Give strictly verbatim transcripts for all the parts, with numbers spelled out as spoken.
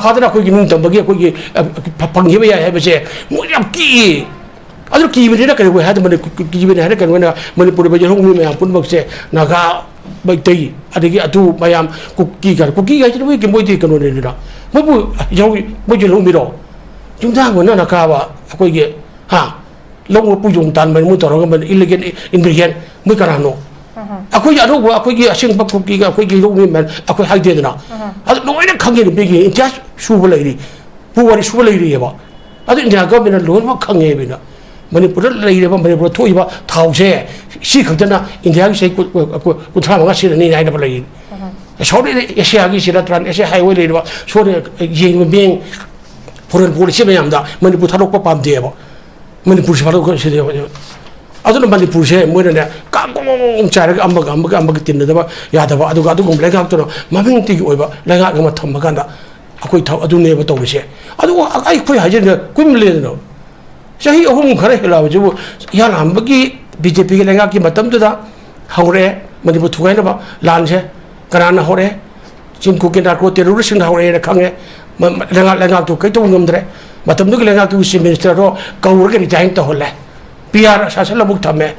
ꯐꯥꯗꯅ ꯑꯩꯈꯣꯏꯒꯤ ꯅꯤꯡꯇꯝꯕꯒꯤ ꯑꯩꯈꯣꯏꯒꯤ, ꯑ, ꯐ-, ꯐꯪꯈꯤꯕ ꯌꯥꯏ ꯍꯥꯏꯕꯁꯦ ꯃꯣꯏ ꯌꯥꯝ ꯀꯤꯌꯦ꯫ ꯑꯗꯨ ꯀꯤꯕꯅꯤꯅ ꯀꯩꯗꯧꯋꯦ ꯍꯥꯏꯗ, ꯃꯅꯤ-, ꯀꯤꯕꯅꯤ ꯍꯥꯏꯅ ꯀꯩꯅꯣ ꯑꯣꯏꯅ ꯃꯅꯤꯄꯨꯔꯗ ꯌꯦꯜꯍꯧꯃꯤ ꯃꯌꯥꯝ ꯄꯨꯝꯅꯃꯛꯁꯦ ꯅꯥꯒꯥ, ꯃꯩꯇꯩ, ꯑꯗꯒꯤ ꯑꯗꯨ ꯃꯌꯥꯝ ꯀꯨꯀꯤ ꯀꯥꯏꯅ, ꯀꯨꯀꯤ ꯍꯥꯏꯁꯤꯗꯤ ꯃꯣꯏꯒꯤ, ꯃꯣꯏꯗꯤ ꯀꯩꯅꯣꯅꯤꯗꯅ, ꯃꯣꯏꯕꯨ ꯌꯦꯜꯍꯧ-, ꯃꯣꯏ ꯌꯦꯜꯍꯧꯃꯤꯔꯣ? ꯌꯨꯝꯊꯥꯡ ꯃꯅꯥꯅ ꯀꯥꯕ ꯑꯩꯈꯣꯏꯒꯤ, ꯍꯥ, ꯂꯧ ꯃꯄꯨ ꯌꯣꯡ ꯇꯥꯟꯕ ꯃꯣꯏ ꯇꯧꯔꯒ ꯃꯣꯏ illegal immigration, ꯃꯣꯏ ꯀꯅꯥꯅꯣ? ꯑꯩꯈꯣꯏꯒꯤ ꯑꯅꯧꯕ, ꯑꯩꯈꯣꯏꯒꯤ ꯑꯁꯦꯡꯕ ꯀꯨꯀꯤꯒ ꯑꯩꯈꯣꯏꯒꯤ ꯌꯦꯜꯍꯧꯃꯤ ꯃꯌꯥꯝ ꯑꯩꯈꯣꯏ ꯍꯥꯏꯗꯦꯗꯅ, ꯑꯗꯨ ꯂꯣꯏꯅ ꯈꯪꯉꯦ ꯅꯨꯄꯤꯒꯤ ꯏꯟꯗꯤꯌꯥ ꯁꯨꯕ ꯂꯩꯔꯤ, ꯄꯨꯋꯥꯔꯤ ꯁꯨꯕ ꯂꯩꯔꯤꯑꯕ꯫ ꯑꯗꯨ ꯏꯟꯗꯤꯌꯥ ꯒꯚꯔꯟꯃꯦꯟꯅ ꯂꯣꯏꯅꯃꯛ ꯈꯪꯉꯦꯕ꯫ ꯃꯅꯤꯄꯨꯔꯗ ꯂꯩꯔꯤꯕ, ꯃꯅꯤꯄꯨꯔꯗ ꯊꯣꯛꯏꯕ ꯊꯥꯎꯁꯦ ꯁꯤ ꯈꯛꯇꯅ ꯏꯟꯗꯤꯌꯥꯒꯤ ꯆꯍꯤ ꯀꯨ-, ꯀꯨ-, ꯀꯨꯟꯊ꯭ꯔꯥ ꯃꯉꯥ ꯁꯤꯖꯤꯟꯅꯅꯤ ꯍꯥꯏꯅꯕ ꯂꯩꯔꯤ꯫ ꯁꯥꯎꯠ ꯏꯁ ꯑꯦꯁꯤꯌꯥꯒꯤꯁꯤꯗ ꯇ꯭ꯔꯥꯟ ꯑꯦꯁꯤꯌꯥ ꯍꯥꯏꯋꯦ ꯂꯩꯔꯤꯕ ꯁꯣꯝꯗ ꯌꯦꯡꯕ ꯃꯤꯡ ꯐꯣꯔꯦꯟ ꯄꯣꯂꯤꯁꯤ ꯃꯌꯥꯝꯗ ꯃꯅꯤꯄꯨꯔ ꯊꯥꯗꯣꯛꯄ ꯄꯥꯝꯗꯦꯕ꯫ ꯃꯅꯤꯄꯨꯔꯁꯤ ꯊꯥꯗꯣꯛꯈ꯭ꯔꯁꯤꯅꯦꯕ꯫ ꯑꯗꯨꯅ ꯃꯅꯤꯄꯨꯔꯁꯦ ꯃꯣꯏꯅꯅꯦ ꯀꯥꯡꯒꯣꯡ ꯆꯥꯏꯔꯒ ꯑꯃꯒ, ꯑꯃꯒ, ꯑꯃꯒ ꯇꯤꯟꯅꯗꯕ ꯌꯥꯗꯕ, ꯑꯗꯨꯒ ꯑꯗꯨꯒꯨꯝꯕ ꯂꯩꯉꯥꯛꯇꯨꯅ ꯃꯃꯤꯡꯇꯒꯤ ꯑꯣꯏꯕ ꯂꯩꯉꯥꯛ ꯑꯃ ꯊꯝꯃꯀꯥꯟꯗ ꯑꯩꯈꯣꯏ ꯊ-, ꯑꯗꯨꯅꯦꯕ ꯇꯧꯔꯤꯁꯦ꯫ ꯑꯗꯨ ꯑꯩꯈꯣꯏ ꯍꯥꯏꯖꯔꯤꯅ ꯀꯨꯏꯃꯜꯂꯦꯗꯅ꯫ ꯆꯍꯤ ꯑꯍꯨꯝ ꯈꯔ ꯍꯦꯜꯂꯛꯑꯕꯁꯤꯕꯨ ꯏꯍꯥꯟ ꯍꯥꯟꯕꯒꯤ ꯕꯤ ꯖꯦ ꯄꯤꯒꯤ ꯂꯩꯉꯥꯛꯀꯤ ꯃꯇꯝꯗꯨꯗ ꯍꯧꯔꯛꯑꯦ, ꯃꯅꯤꯄꯨꯔ ꯊꯨꯒꯥꯏꯅꯕ ꯂꯥꯟꯁꯦ꯫ ꯀꯅꯥꯅ ꯍꯧꯔꯛꯑꯦ? ꯆꯤꯡ ꯀꯨꯀꯤ ꯅꯥꯔꯀꯣ ꯇꯦꯔꯣꯔꯤꯁꯁꯤꯡꯅ ꯍꯧꯔꯛꯑꯦꯅ ꯈꯪꯉꯦ꯫ ꯃ-, ꯃ-, ꯂꯩꯉꯥꯛ, ꯂꯩꯉꯥꯛꯇꯨ ꯀꯩꯗꯧꯕ ꯉꯝꯗ꯭ꯔꯦ꯫ ꯃꯇꯝꯗꯨꯒꯤ ꯂꯩꯉꯥꯛꯇꯨꯒꯤ ꯆꯤꯐ ꯃꯤꯅꯤꯁꯇꯔꯗꯣ ꯀꯧꯔꯒ ꯔꯤꯖꯥꯏꯟ ꯇꯧꯍꯜꯂꯦ꯫ ꯄꯤ ꯑꯥꯔ ꯁꯥꯁꯟ ꯑꯃꯨꯛ ꯊꯝꯃꯦ꯫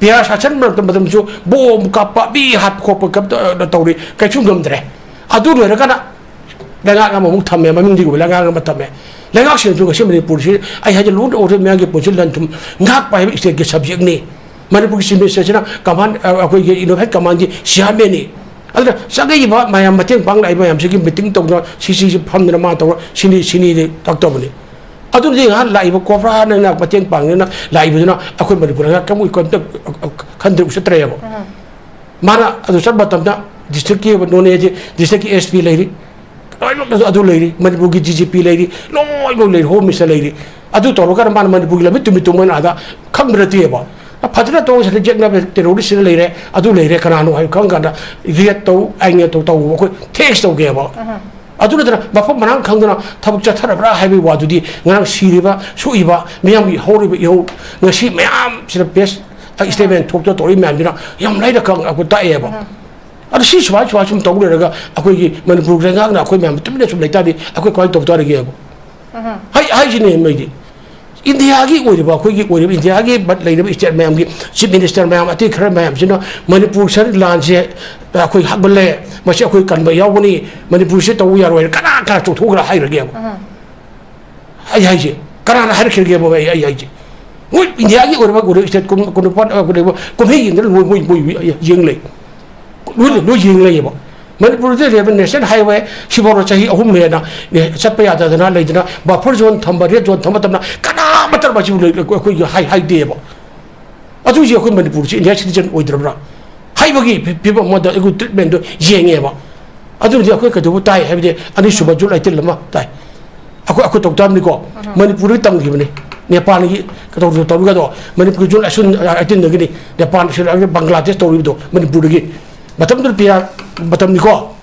ꯄꯤ ꯑꯥꯔ ꯁꯥꯁꯟ ꯃꯔꯛꯇ ꯃꯇꯝꯁꯨ ꯕꯣꯝ ꯀꯥꯞꯄ, ꯃꯤ ꯍꯥꯠꯄ ꯈꯣꯠꯄ ꯀꯩꯝꯇ ꯇꯧꯔꯤ, ꯀꯩꯁꯨ ꯉꯝꯗ꯭ꯔꯦ꯫ ꯑꯗꯨ ꯂꯣꯏꯔꯒꯅ ꯂꯩꯉꯥꯛ ꯑꯃꯃꯨꯛ ꯊꯝꯃꯦ, ꯃꯃꯤꯡꯗꯤ ꯎꯕ ꯂꯩꯉꯥꯛ ꯑꯃ ꯊꯝꯃꯦ꯫ ꯂꯩꯉꯥꯛꯁꯤꯡꯁꯨ ꯉꯁꯤ ꯃꯅꯤꯄꯨꯔꯁꯤ, ꯑꯩ ꯍꯥꯏꯖ ꯂꯨ ꯑꯣꯏꯔꯦ ꯃꯌꯥꯝꯒꯤ ꯄꯨꯟꯁꯤ ꯂꯟ ꯊꯨꯝ ꯉꯥꯛꯄ ꯍꯥꯏꯕ ꯏꯁꯇꯦꯠꯀꯤ ꯁꯕꯖꯦꯛꯅꯤ꯫ ꯃꯅꯤꯄꯨꯔꯒꯤ ꯆꯤꯐ ꯃꯤꯅꯤꯁꯇꯔꯁꯤꯅ ꯀꯃꯥꯟ, ꯑ, ꯑꯩꯈꯣꯏꯒꯤ ꯏꯅꯣꯚꯦꯠ ꯀꯃꯥꯟꯒꯤ ꯆꯤꯌꯥꯔꯃꯦꯟꯅꯤ꯫ ꯑꯗꯨꯅ ꯆꯪꯉꯛꯏꯕ ꯃꯌꯥꯝ, ꯃꯇꯦꯡ ꯄꯥꯡ ꯂꯥꯛꯏꯕ ꯃꯌꯥꯝꯁꯤꯒꯤ ꯃꯤꯇꯤꯡ ꯇꯧꯗꯅ ꯁꯤ, ꯁꯤꯁꯤ ꯐꯝꯗꯅ ꯃꯥ ꯇꯧꯔ ꯁꯤꯅꯤ, ꯁꯤꯅꯤꯗꯤ ꯇꯥꯛꯇꯕꯅꯤ꯫ ꯑꯗꯨꯅꯗꯤ ꯉꯍꯥꯟ ꯂꯥꯛꯏꯕ ꯀꯣꯕ꯭ꯔꯥꯅ ꯃꯇꯦꯡ ꯄꯥꯡꯗꯅ ꯂꯥꯛꯏꯕꯗꯨꯅ ꯑꯩꯈꯣꯏ ꯃꯅꯤꯄꯨꯔ ꯂꯩꯉꯥꯛ ꯀꯩꯝ ꯀꯩꯝꯇ ꯈꯟꯗ꯭ꯔꯦ, ꯎꯁꯤꯠꯇ꯭ꯔꯦꯕ꯫ ꯃꯥꯅ ꯑꯗꯨ ꯆꯠꯄ ꯃꯇꯝꯗ ꯗꯤꯁꯇ꯭ꯔꯤꯛꯀꯤ ꯅꯣꯅꯦꯒꯤ ꯗꯤꯁꯇ꯭ꯔꯤꯛꯀꯤ ꯑꯦꯁ ꯄꯤ ꯂꯩꯔꯤ, ꯂꯣꯏꯅꯃꯛ ꯑꯗꯨ ꯂꯩꯔꯤ, ꯃꯅꯤꯄꯨꯔꯒꯤ ꯗꯤ ꯖꯤ ꯄꯤ ꯂꯩꯔꯤ, ꯂꯣꯏꯅꯃꯛ ꯂꯩꯔꯤ, ꯍꯣꯝ ꯃꯤꯅꯤꯁꯇꯔ ꯂꯩꯔꯤ꯫ ꯑꯗꯨ ꯇꯧꯔꯀꯥꯟꯗ ꯃꯥꯅ ꯃꯅꯤꯄꯨꯔꯒꯤ ꯂꯝꯃꯤꯠ ꯇꯨꯃꯤꯠ ꯇꯨꯝꯕ ꯑꯣꯏꯅ ꯑꯥꯗ ꯈꯪꯕ ꯅꯠꯇꯦꯕ꯫ ꯐꯖꯅ ꯇꯧꯔꯒ ꯁꯤꯗ ꯌꯦꯛꯅꯕ ꯇꯦꯔꯣꯔꯤꯁꯁꯤꯅ ꯂꯩꯔꯦ, ꯑꯗꯨ ꯂꯩꯔꯦ, ꯀꯅꯥꯅꯣ ꯍꯥꯏꯕ ꯈꯪ ꯀꯥꯟꯗ ꯔꯦꯠ ꯇꯧ, ꯑꯥꯏꯟ ꯇꯧ, ꯇꯧꯕ ꯑꯩꯈꯣꯏ ꯊꯦꯡꯁ ꯇꯧꯒꯦꯕ꯫ ꯑꯗꯨ ꯅꯠꯇꯅ ꯃꯐꯝ ꯃꯔꯥꯡ ꯈꯪꯗꯅ ꯊꯕꯛ ꯆꯠꯊꯔꯕ꯭ꯔꯥ ꯍꯥꯏꯕꯒꯤ ꯋꯥꯗꯨꯗꯤ ꯉꯔꯥꯡ ꯁꯤꯔꯤꯕ, ꯁꯣꯛꯏꯕ ꯃꯤꯌꯥꯝꯒꯤ ꯍꯧꯔꯤꯕ ꯏꯍꯧ ꯉꯁꯤ ꯃꯌꯥꯝꯁꯤꯅ ꯄ꯭ꯔꯦꯁ ꯁ꯭ꯇꯦꯠꯃꯦꯟ ꯊꯣꯛꯇ ꯇꯧꯔꯤ ꯃꯌꯥꯝꯁꯤꯅ ꯌꯥꯝ ꯂꯥꯏꯅ ꯈꯪ-, ꯑꯩꯈꯣꯏ ꯇꯥꯛꯑꯦꯕ꯫ ꯑꯗꯣ ꯁꯤ ꯁꯨꯃꯥꯏ ꯁꯨꯃꯥꯏ ꯁꯨꯝ ꯇꯧ ꯂꯩꯔꯒ ꯑꯩꯈꯣꯏꯒꯤ ꯃꯅꯤꯄꯨꯔ ꯂꯩꯉꯥꯛꯅ ꯑꯩꯈꯣꯏ ꯃꯌꯥꯝ ꯇꯨꯃꯤꯟꯅ ꯁꯨꯝ ꯂꯩꯇꯥꯔꯗꯤ ꯑꯩꯈꯣꯏ ꯀꯃꯥꯏꯅ ꯇꯧ ꯇꯥꯔꯤꯒꯦꯕ? ꯍꯥꯏ ꯍꯥꯏꯁꯤꯅꯦ ꯃꯩꯗꯤ꯫ ꯏꯟꯗꯤꯌꯥꯒꯤ ꯑꯣꯏꯔꯤꯕ, ꯑꯩꯈꯣꯏꯒꯤ ꯑꯣꯏꯔꯤꯕ ꯏꯟꯗꯤꯌꯥꯒꯤ ꯕꯠ ꯂꯩꯔꯤꯕ ꯁ꯭ꯇꯦꯠ ꯃꯌꯥꯝꯒꯤ ꯆꯤꯐ ꯃꯤꯅꯤꯁꯇꯔ ꯃꯌꯥꯝ, ꯑꯇꯩ ꯈꯔ ꯃꯌꯥꯝꯁꯤꯅ ꯃꯅꯤꯄꯨꯔ ꯁꯔꯨꯛ ꯂꯥꯟꯁꯦ ꯑꯩꯈꯣꯏ ꯍꯥꯞꯃꯜꯂꯦ, ꯃꯁꯤ ꯑꯩꯈꯣꯏ ꯀꯟꯕ ꯌꯥꯎꯒꯅꯤ, ꯃꯅꯤꯄꯨꯔꯁꯦ ꯇꯧꯕ ꯌꯥꯔꯣꯏ ꯍꯥꯏꯅ ꯀꯅꯥ ꯀꯅꯥ ꯆꯣꯡꯊꯣꯛꯈ꯭ꯔ ꯍꯥꯏꯔꯒꯦꯕ? ꯑꯩ ꯍꯥꯏꯁꯦ ꯀꯅꯥꯅ ꯍꯥꯏꯔꯛꯈꯤꯔꯒꯦꯕ? ꯑꯩ ꯑꯩ ꯍꯥꯏꯁꯦ ꯃꯣꯏ ꯏꯟꯗꯤꯌꯥꯒꯤ ꯑꯣꯏꯔꯕ, ꯑꯣꯏꯔꯕ ꯁ꯭ꯇꯦꯠ ꯀꯨꯟ, ꯀꯨꯟꯅꯤꯄꯥꯟ, ꯑ, ꯀꯨꯟ, ꯀꯨꯝꯍꯩ ꯌꯦꯡꯗꯅ ꯃꯣꯏ, ꯃꯣꯏ, ꯃꯣꯏ ꯌꯦꯡ ꯂꯩ꯫ ꯂꯣꯏ ꯂꯣꯏ ꯌꯦꯡ ꯂꯩꯌꯦꯕ꯫ ꯃꯅꯤꯄꯨꯔꯗ ꯂꯩꯔꯤꯕ ꯅꯦꯁꯅꯦꯜ ꯍꯥꯏꯋꯦ ꯁꯤꯐꯥꯎꯗ ꯆꯍꯤ ꯑꯍꯨꯝ ꯍꯦꯟꯅ ꯆꯠꯄ ꯌꯥꯗꯗꯅ ꯂꯩꯗꯅ, ꯕꯐꯔ ꯖꯣꯟ ꯊꯝꯕ, ꯔꯦꯗ ꯖꯣꯟ ꯊꯝꯕ ꯃꯇꯝꯗ ꯀꯅꯥꯃꯠꯇꯅ ꯃꯁꯤꯕꯨ ꯂꯩ-, ꯑꯩꯈꯣꯏꯒꯤ ꯍꯥꯏ-, ꯍꯥꯏꯗꯦꯕ꯫ ꯑꯗꯨꯁꯦ ꯑꯩꯈꯣꯏ ꯃꯅꯤꯄꯨꯔꯁꯤ ꯏꯟꯗꯤꯌꯥ ꯁꯤꯇꯤꯖꯟ ꯑꯣꯏꯗ꯭ꯔꯕ꯭ꯔꯥ ꯍꯥꯏꯕꯒꯤ ꯐꯤ-, ꯐꯤꯕꯝ ꯑꯃꯗ ꯑꯩꯈꯣꯏ ꯇ꯭ꯔꯤꯠꯃꯦꯟꯗꯨ ꯌꯦꯡꯉꯦꯕ꯫ ꯑꯗꯨꯕꯨꯗꯤ ꯑꯩꯈꯣꯏ ꯀꯩꯗꯧꯕ ꯇꯥꯏ ꯍꯥꯏꯕꯗꯤ ꯑꯅꯤꯁꯨꯕ ꯖꯨꯠ ꯑꯥꯏꯇꯤꯜ ꯑꯃ ꯇꯥꯏ꯫ ꯑꯩꯈꯣꯏ, ꯑꯩꯈꯣꯏ ꯇꯧ ꯇꯥꯕꯅꯤꯀꯣ꯫ ꯃꯅꯤꯄꯨꯔꯗꯒꯤ ꯇꯝꯈꯤꯕꯅꯤ꯫ ꯅꯦꯄꯥꯜꯒꯤ ꯇꯧꯔꯤꯕ, ꯇꯧꯔꯤꯒꯗꯣ ꯃꯅꯤꯄꯨꯔꯒꯤ ꯖꯨꯟ ꯑꯁꯨꯟ ꯑꯥꯏꯇꯤꯟꯗꯒꯤꯅꯤ꯫ ꯅꯦꯄꯥꯜ, ꯁ꯭ꯔꯤ ꯂꯪꯀꯥ, ꯕꯪꯒ꯭ꯂꯥꯗꯦꯁ ꯇꯧꯔꯤꯕꯗꯣ ꯃꯅꯤꯄꯨꯔꯗꯒꯤ꯫ ꯃꯇꯝꯗꯨꯗ ꯄꯤꯌꯥ ꯃꯇꯝꯅꯤꯀꯣ꯫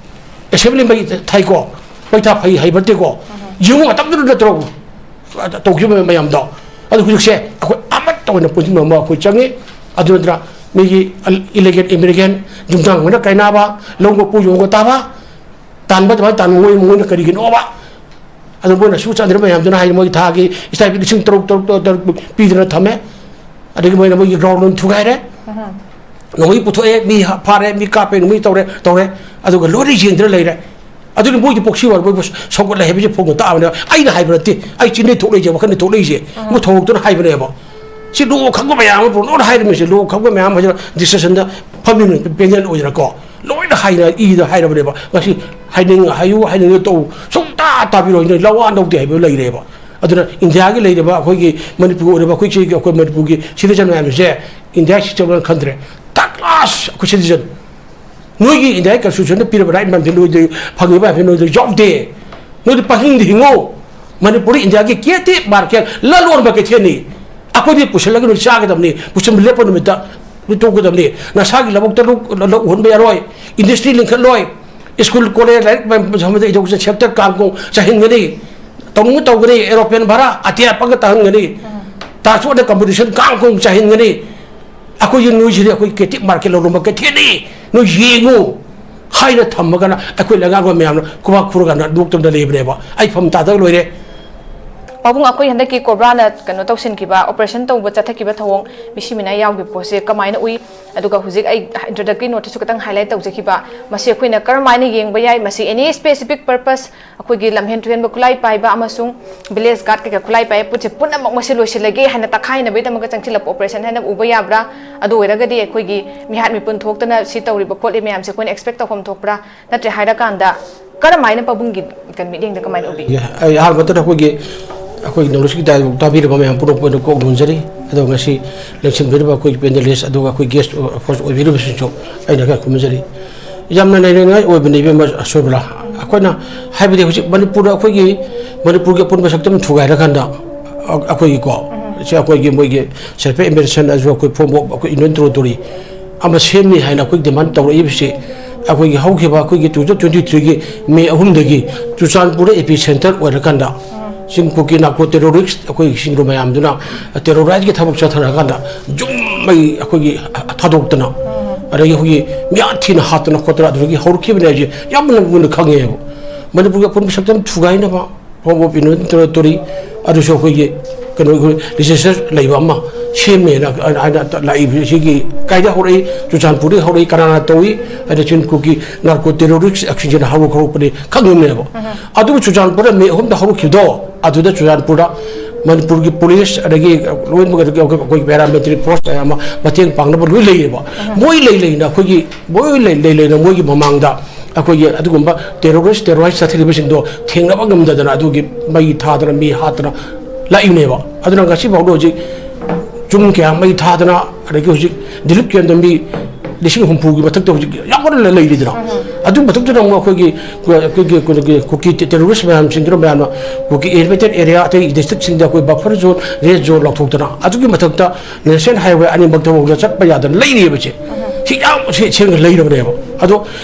ꯑꯦꯁꯦꯝꯕ꯭ꯂꯤ ꯃꯩ ꯊꯥꯏꯀꯣ꯫ ꯃꯩ ꯊꯥ ꯐꯩ ꯍꯩꯕ ꯅꯠꯇꯦꯀꯣ꯫ ꯌꯦꯡꯉꯨ, ꯃꯇꯝꯗꯨꯗ ꯅꯠꯇ꯭ꯔꯣ ꯇꯧꯈꯤꯕ ꯃꯌꯥꯝꯗꯣ꯫ ꯑꯗꯨ ꯍꯧꯖꯤꯛꯁꯦ ꯑꯩꯈꯣꯏ ꯑꯃꯠꯇ ꯑꯣꯏꯅ ꯄꯨꯟꯁꯤꯟꯕ ꯑꯃ ꯑꯩꯈꯣꯏ ꯆꯪꯉꯤ꯫ ꯑꯗꯨ ꯅꯠꯇ꯭ꯔ ꯃꯤꯒꯤ ꯏꯂꯤꯒꯦꯟ ꯏꯃꯤꯂꯤꯒꯦꯟ ꯌꯨꯝꯊꯥꯡ ꯑꯣꯏꯅ ꯀꯥꯏꯅꯕ, ꯂꯧ ꯃꯄꯨ ꯌꯣꯡꯒ ꯇꯥꯕ, ꯇꯥꯟꯕ ꯑꯗꯨꯃꯥꯏꯅ ꯇꯥꯟꯕ ꯃꯣꯏ, ꯃꯣꯏꯅ ꯀꯔꯤꯒꯤꯅꯣꯕ? ꯑꯗꯣ ꯃꯣꯏꯅ ꯁꯨ ꯆꯥꯟꯗ꯭ꯔ ꯃꯌꯥꯝꯗꯨꯅ ꯍꯥꯏ ꯃꯣꯏꯒꯤ ꯊꯥꯒꯤ ꯏꯁꯇꯥꯏꯄꯦꯟ ꯂꯤꯁꯤꯡ ꯇꯔꯨꯛ, ꯇꯔꯨꯛ, ꯇꯔꯨꯛ, ꯇꯔꯨꯛ ꯄꯤꯗꯅ ꯊꯝꯃꯦ꯫ ꯑꯗꯒꯤ ꯃꯣꯏꯅ ꯃꯣꯏꯒꯤ ꯒ꯭ꯔꯥꯎꯟ ꯂꯣꯟ ꯊꯨꯒꯥꯏꯔꯦ꯫ ꯅꯣꯡꯃꯩ ꯄꯨꯊꯣꯛꯑꯦ, ꯃꯤ ꯍꯥ-, ꯐꯥꯔꯦ, ꯃꯤ ꯀꯥꯞꯄꯦ, ꯅꯣꯡꯃꯩ ꯇꯧꯔꯦ, ꯇꯧꯔꯦ꯫ ꯑꯗꯨꯒ ꯂꯣꯏꯅ ꯌꯦꯡꯗꯅ ꯂꯩꯔꯦ꯫ ꯑꯗꯨꯅ ꯃꯣꯏꯗꯤ ꯄꯣꯛꯁꯤ ꯋꯥꯔ ꯃꯣꯏꯕꯨ ꯁꯧꯒꯠꯂꯦ ꯍꯥꯏꯕꯁꯦ ꯐꯣꯡꯅ ꯇꯥꯕꯅꯦꯕ꯫ ꯑꯩꯅ ꯍꯥꯏꯕ ꯅꯠꯇꯦ, ꯑꯩ ꯆꯤꯟꯗꯩ ꯊꯣꯛꯂꯛꯏꯁꯦ, ꯋꯥꯈꯜꯗꯩ ꯊꯣꯛꯂꯛꯏꯁꯦ꯫ ꯃꯣꯏ ꯊꯧꯗꯣꯛꯇꯨꯅ ꯍꯥꯏꯕꯅꯦꯕ꯫ ꯁꯤ ꯂꯣ ꯈꯪꯕ ꯃꯌꯥꯝ ꯑꯃ ꯂꯣꯏꯅ ꯍꯥꯏꯔꯝꯃꯤꯁꯦ, ꯂꯣ ꯈꯪꯕ ꯃꯌꯥꯝ ꯑꯃ ꯗꯤꯁꯀꯁꯟꯗ ꯐꯝꯃꯤꯕꯅꯤ, ꯄꯦꯅꯦꯜ ꯑꯣꯏꯗꯅꯀꯣ꯫ ꯂꯣꯏꯅ ꯍꯥꯏꯅ ꯏꯗ ꯍꯥꯏꯔꯕꯅꯦꯕ꯫ ꯉꯁꯤ ꯍꯥꯏꯅꯤꯡ ꯍꯥꯏꯌꯨ, ꯍꯥꯏꯅꯤꯡꯉ ꯇꯧ, ꯁꯨꯡꯇꯥ ꯇꯥꯕꯤꯔꯣꯏ, ꯅꯣꯏ ꯂꯋꯥ ꯂꯧꯗꯦ ꯍꯥꯏꯕ ꯂꯩꯔꯦꯕ꯫ ꯑꯗꯨꯅ ꯏꯟꯗꯤꯌꯥꯒꯤ ꯂꯩꯔꯤꯕ ꯑꯩꯈꯣꯏꯒꯤ ꯃꯅꯤꯄꯨꯔꯒꯤ ꯑꯣꯏꯔꯤꯕ ꯑꯩꯈꯣꯏ ꯁꯤꯒꯤ ꯑꯩꯈꯣꯏ ꯃꯅꯤꯄꯨꯔꯒꯤ ꯁꯤꯇꯤꯖꯟ ꯃꯌꯥꯝꯁꯦ ꯏꯟꯗꯤꯌꯥꯒꯤ ꯁꯤꯇꯤꯖꯟ ꯈꯟꯗ꯭ꯔꯦ꯫ ꯊꯥꯔꯠ ꯀ꯭ꯂꯥꯁ ꯑꯩꯈꯣꯏ ꯁꯤꯇꯤꯖꯟ꯫ ꯅꯣꯏꯒꯤ ꯏꯟꯗꯤꯌꯥꯒꯤ ꯀꯟꯁꯇꯤꯇ꯭ꯌꯨꯁꯟꯗ ꯄꯤꯔꯕ ꯔꯥꯏꯠ ꯃꯌꯥꯝꯁꯦ ꯅꯣꯏꯗ ꯐꯪꯉꯤꯕ ꯃꯌꯥꯝꯁꯦ ꯅꯣꯏꯗ ꯌꯥꯎꯗꯦ꯫ ꯅꯣꯏꯗꯤ ꯄꯪꯍꯤꯡꯗ ꯍꯤꯡꯉꯣ꯫ ꯃꯅꯤꯄꯨꯔꯗꯤ ꯏꯟꯗꯤꯌꯥꯒꯤ ꯀꯦꯇꯤ ꯃꯥꯔꯀꯦꯠ, ꯂꯂꯣꯟꯕ ꯀꯩꯊꯦꯜꯅꯤ꯫ ꯑꯩꯈꯣꯏꯗꯤ ꯄꯨꯁꯤꯜꯂꯒ ꯅꯣꯏ ꯆꯥꯒꯗꯕꯅꯤ, ꯄꯨꯁꯤꯟꯕ ꯂꯦꯞꯄ ꯅꯨꯃꯤꯠꯇ ꯅꯣꯏ ꯇꯣꯛꯀꯗꯕꯅꯤ꯫ ꯅꯁꯥꯒꯤ ꯂꯧꯕꯨꯛꯇ ꯂꯧ, ꯂꯧ ꯎꯍꯟꯕ ꯌꯥꯔꯣꯏ, ꯏꯟꯗꯁꯇ꯭ꯔꯤ ꯂꯤꯡꯈꯠꯂꯣꯏ, ꯁ꯭ꯀꯨꯜ ꯀꯣꯂꯦꯖ ꯂꯥꯏꯔꯤꯛ ꯃꯌꯥꯝ ꯁꯦꯛꯇꯔ ꯀꯥꯡ ꯀꯣꯡ ꯆꯥꯏꯍꯟꯒꯅꯤ꯫ ꯇꯧꯅꯤꯡꯕ ꯇꯧꯒꯅꯤ, ꯑꯦꯔꯣꯄ꯭ꯂꯦꯟ ꯚꯔꯥ ꯑꯇꯤꯌꯥ ꯄꯪꯒ ꯇꯥꯍꯟꯒꯅꯤ, ꯇ꯭ꯔꯥꯟꯁꯄꯣꯔꯠꯇ ꯀꯝꯄꯤꯇꯤꯁꯟ ꯀꯥꯡ ꯀꯣꯡ ꯆꯥꯏꯍꯟꯒꯅꯤ꯫ ꯑꯩꯈꯣꯏꯒꯤ ꯅꯣꯏꯁꯤꯗꯤ ꯑꯩꯈꯣꯏ ꯀꯦꯇꯤꯞ ꯃꯥꯔꯀꯦꯠ ꯂꯧꯔꯝꯕ ꯀꯩꯊꯦꯜꯅꯤ꯫ ꯅꯣꯏ ꯌꯦꯡꯉꯨ ꯍꯥꯏꯅ ꯊꯝꯃꯒꯅ ꯑꯩꯈꯣꯏ ꯂꯩꯉꯥꯛꯂꯣꯟ ꯃꯌꯥꯝꯅ ꯈꯨꯕꯥꯛ ꯈꯨꯔꯒꯅ ꯅꯣꯛꯇꯅ ꯂꯩꯕꯅꯦꯕ꯫ ꯑꯩ ꯐꯝ ꯇꯥꯗꯕ ꯂꯣꯏꯔꯦ꯫ ꯄꯥꯕꯨꯡ, ꯑꯩꯈꯣꯏ ꯍꯟꯗꯛꯀꯤ ꯀꯣꯕ꯭ꯔꯥꯅ ꯀꯩꯅꯣ ꯇꯧꯁꯤꯟꯈꯤꯕ, ꯑꯣꯄꯔꯦꯁꯟ ꯇꯧꯕ ꯆꯠꯊꯈꯤꯕ ꯊꯧꯑꯣꯡ, ꯃꯤꯁꯤ ꯃꯤꯅꯥ ꯌꯥꯎꯈꯤꯕ ꯄꯣꯠꯁꯦ ꯀꯃꯥꯏꯅ ꯎꯏ? ꯑꯗꯨꯒ ꯍꯧꯖꯤꯛ ꯑꯩ introductory noteꯇꯁꯨ ꯈꯤꯇꯪ highlight ꯇꯧꯖꯈꯤꯕ, ꯃꯁꯤ ꯑꯩꯈꯣꯏꯅ ꯀꯔꯝꯍꯥꯏꯅ ꯌꯦꯡꯕ ꯌꯥꯏ? ꯃꯁꯤ any specific purpose, ꯑꯩꯈꯣꯏꯒꯤ ꯂꯝꯍꯦꯟ ꯇꯨꯍꯦꯟꯕ ꯈꯨꯠꯂꯥꯏ ꯄꯥꯏꯕ ꯑꯃꯁꯨꯡ village guardꯀꯩꯀ ꯈꯨꯠꯂꯥꯏ ꯄꯥꯏꯕ ꯄꯣꯠꯁꯦ ꯄꯨꯝꯅꯃꯛ ꯃꯁꯤ ꯂꯣꯏꯁꯤꯜꯂꯒꯦ ꯍꯥꯏꯅ ꯇꯛꯈꯥꯏꯅꯕꯒꯤꯗꯃꯛꯇ ꯆꯪꯁꯤꯜꯂꯛꯄ operation ꯍꯥꯏꯅ ꯎꯕ ꯌꯥꯕ꯭ꯔꯥ? ꯑꯗꯨ ꯑꯣꯏꯔꯒꯗꯤ ꯑꯩꯈꯣꯏꯒꯤ ꯃꯤꯍꯥꯠ ꯃꯤꯄꯨꯟ ꯊꯣꯛꯇꯅ ꯁꯤ ꯇꯧꯔꯤꯕ ꯈꯣꯠꯂꯤ ꯃꯌꯥꯝꯁꯦ ꯑꯩꯈꯣꯏꯅ expect ꯇꯧꯐꯝ ꯊꯣꯛꯄ꯭ꯔꯥ? ꯅꯠꯇ꯭ꯔꯦ ꯍꯥꯏꯔꯀꯥꯟꯗ ꯀꯔꯝꯍꯥꯏꯅ ꯄꯥꯕꯨꯡꯒꯤ ꯀꯩꯅꯣ ꯃꯤꯠꯌꯦꯡꯗ ꯀꯃꯥꯏꯅ ꯎꯕꯤ? ꯑꯩ ꯑꯍꯥꯟꯕꯗ ꯑꯩꯈꯣꯏꯒꯤ ꯑꯩꯈꯣꯏꯒꯤ ꯅꯣꯂꯦꯖꯀꯤ ꯗꯥꯏꯂꯣꯒ ꯇꯥꯕꯤꯔꯕ ꯃꯌꯥꯝ ꯄꯨꯝꯅꯃꯛꯄꯨ ꯑꯩꯅ ꯀꯣꯛ ꯅꯣꯟꯖꯔꯤ꯫ ꯑꯗꯨꯒ ꯉꯁꯤ ꯂꯦꯡꯁꯤꯟꯕꯤꯔꯤꯕ ꯑꯩꯈꯣꯏꯒꯤ ꯄꯦꯅꯦꯂꯤꯁ ꯑꯗꯨꯒ ꯑꯩꯈꯣꯏ ꯒꯦꯁ ꯑꯣꯐ ꯑꯣꯅꯔ ꯑꯣꯏꯕꯤꯔꯤꯕꯁꯤꯡꯁꯨ ꯑꯩꯅ ꯈꯔ ꯈꯨꯝꯖꯔꯤ꯫ ꯌꯥꯝꯅ ꯂꯩꯅꯤꯡꯉꯥꯏ ꯑꯣꯏꯕꯅꯤ ꯏꯕꯦꯝꯃ ꯁꯣꯏꯕꯂꯥ꯫ ꯑꯩꯈꯣꯏꯅ ꯍꯥꯏꯕꯗꯤ ꯍꯧꯖꯤꯛ ꯃꯅꯤꯄꯨꯔꯗ ꯑꯩꯈꯣꯏꯒꯤ ꯃꯅꯤꯄꯨꯔꯒꯤ ꯑꯄꯨꯟꯕ ꯁꯛꯇꯝ ꯊꯨꯒꯥꯏꯔꯀꯥꯟꯗ ꯑꯩꯈꯣꯏꯒꯤꯀꯣ ꯁꯤ ꯑꯩꯈꯣꯏꯒꯤ ꯃꯣꯏꯒꯤ self administration ꯑꯁꯨ ꯑꯩꯈꯣꯏ form of ꯑꯩꯈꯣꯏ union territory ꯑꯃ ꯁꯦꯝꯅꯤ ꯍꯥꯏꯅ ꯑꯩꯈꯣꯏ demand ꯇꯧꯔꯛꯏꯕꯁꯤ ꯑꯩꯈꯣꯏꯒꯤ ꯍꯧꯈꯤꯕ ꯑꯩꯈꯣꯏꯒꯤ two thousand twenty threeꯒꯤ ꯃꯦ ꯑꯍꯨꯝꯗꯒꯤ ꯆꯨꯔꯆꯥꯟꯄꯨꯔꯗ epicentre ꯑꯣꯏꯔꯀꯥꯟꯗ ꯆꯤꯡ ꯀꯨꯀꯤ narco terrorist ꯑꯩꯈꯣꯏ ꯁꯤꯡꯗꯨ ꯃꯌꯥꯝꯗꯨꯅ terrorizeꯀꯤ ꯊꯕꯛ ꯆꯠꯊꯔꯀꯥꯟꯗ ꯌꯨꯝ ꯃꯩ ꯑꯩꯈꯣꯏꯒꯤ ꯊꯥꯗꯣꯛꯇꯅ ꯑꯗꯒꯤ ꯑꯩꯈꯣꯏꯒꯤ ꯃꯤꯌꯥꯠ ꯊꯤꯅ ꯍꯥꯠꯇꯅ ꯈꯣꯠꯇꯅ ꯑꯗꯨꯗꯒꯤ ꯍꯧꯔꯛꯈꯤꯕꯅꯦ ꯍꯥꯏꯁꯦ ꯌꯥꯝꯅ ꯃꯨꯟꯅ ꯈꯪꯉꯦꯕ꯫ ꯃꯅꯤꯄꯨꯔꯒꯤ ꯑꯄꯨꯟꯕ ꯁꯛꯇꯝ ꯊꯨꯒꯥꯏꯅꯕ form of union territory ꯑꯗꯨꯁꯨ ꯑꯩꯈꯣꯏꯒꯤ ꯀꯩꯅꯣ ꯑꯩꯈꯣꯏ legislature ꯂꯩꯕ ꯑꯃ ꯁꯦꯝꯃꯦꯅ ꯍꯥꯏꯅ ꯂꯥꯛꯏꯕ ꯁꯤꯒꯤ ꯀꯥꯏꯗ ꯍꯧꯔꯛꯏ? ꯆꯨꯔꯆꯥꯟꯄꯨꯔꯗꯒꯤ ꯍꯧꯔꯛꯏ꯫ ꯀꯅꯥꯅ ꯇꯧꯏ? ꯍꯥꯏꯅ ꯆꯤꯡ ꯀꯨꯀꯤ narco terrorist ꯁꯤꯡꯁꯤꯅ ꯍꯧꯔꯛ ꯍꯧꯔꯛꯄꯅꯤ ꯈꯪꯉꯝꯃꯦꯕ꯫ ꯑꯗꯨꯕꯨ ꯆꯨꯔꯆꯥꯟꯄꯨꯔꯗ ꯃꯦ ꯑꯍꯨꯝꯗ ꯍꯧꯔꯛꯈꯤꯕꯗꯣ ꯑꯗꯨꯗ ꯆꯨꯔꯆꯥꯟꯄꯨꯔꯗ ꯃꯅꯤꯄꯨꯔꯒꯤ ꯄꯨꯂꯤꯁ ꯑꯗꯒꯤ ꯂꯣꯏꯅꯃꯛ ꯑꯗꯒꯤ ꯑꯩꯈꯣꯏ paramilitary force ꯃꯌꯥꯝ ꯑꯃ ꯃꯇꯦꯡ ꯄꯥꯡꯅꯕ ꯂꯣꯏ ꯂꯩꯌꯦꯕ꯫ ꯃꯣꯏ ꯂꯩ ꯂꯩꯅ ꯑꯩꯈꯣꯏꯒꯤ ꯃꯣꯏ ꯂꯩ ꯂꯩ ꯂꯩꯅ ꯃꯣꯏꯒꯤ ꯃꯃꯥꯡꯗ ꯑꯩꯈꯣꯏꯒꯤ ꯑꯗꯨꯒꯨꯝꯕ terrorist terrorize ꯆꯠꯊꯔꯤꯕꯁꯤꯡꯗꯣ ꯊꯦꯡꯅꯕ ꯉꯝꯗꯗꯅ ꯑꯗꯨꯒꯤ ꯃꯩ ꯊꯥꯗꯅ ꯃꯤ ꯍꯥꯠꯇꯅ ꯂꯥꯛꯏꯕꯅꯦꯕ꯫ ꯑꯗꯨꯅ ꯉꯁꯤ ꯐꯥꯎꯗ ꯍꯧꯖꯤꯛ ꯌꯨꯝ ꯀꯌꯥ ꯃꯩ ꯊꯥꯗꯅ ꯑꯗꯒꯤ ꯍꯧꯖꯤꯛ ꯗꯤꯂꯤꯞ ꯀꯦꯟꯗ ꯃꯤ ꯂꯤꯁꯤꯡ ꯍꯨꯝꯐꯨꯒꯤ ꯃꯊꯛꯇ ꯍꯧꯖꯤꯛ ꯌꯥꯝ ꯀꯟꯅ ꯂꯩꯔꯤꯗꯅ꯫ ꯑꯗꯨ ꯃꯊꯛꯇꯨꯗ ꯑꯃꯨꯛ ꯑꯩꯈꯣꯏꯒꯤ ꯑꯩꯈꯣꯏꯒꯤ ꯑꯩꯈꯣꯏꯒꯤ ꯀꯨꯀꯤ terrorist ꯃꯌꯥꯝꯁꯤꯡꯗꯨꯅ ꯃꯌꯥꯝꯅ ꯀꯨꯀꯤ inhabited area ꯑꯇꯩ districtꯁꯤꯡꯗ ꯑꯩꯈꯣꯏ buffer zone, red zone ꯂꯥꯎꯊꯣꯛꯇꯅ ꯑꯗꯨꯒꯤ ꯃꯊꯛꯇ national highway ꯑꯅꯤꯃꯛꯇ ꯐꯥꯎꯗ ꯆꯠꯄ ꯌꯥꯗꯅ ꯂꯩꯔꯤꯕꯁꯦ ꯁꯤ ꯌꯥꯝ ꯁꯦ- ꯁꯦꯡꯅ ꯂꯩꯔꯕꯅꯦꯕ꯫ ꯑꯗꯣ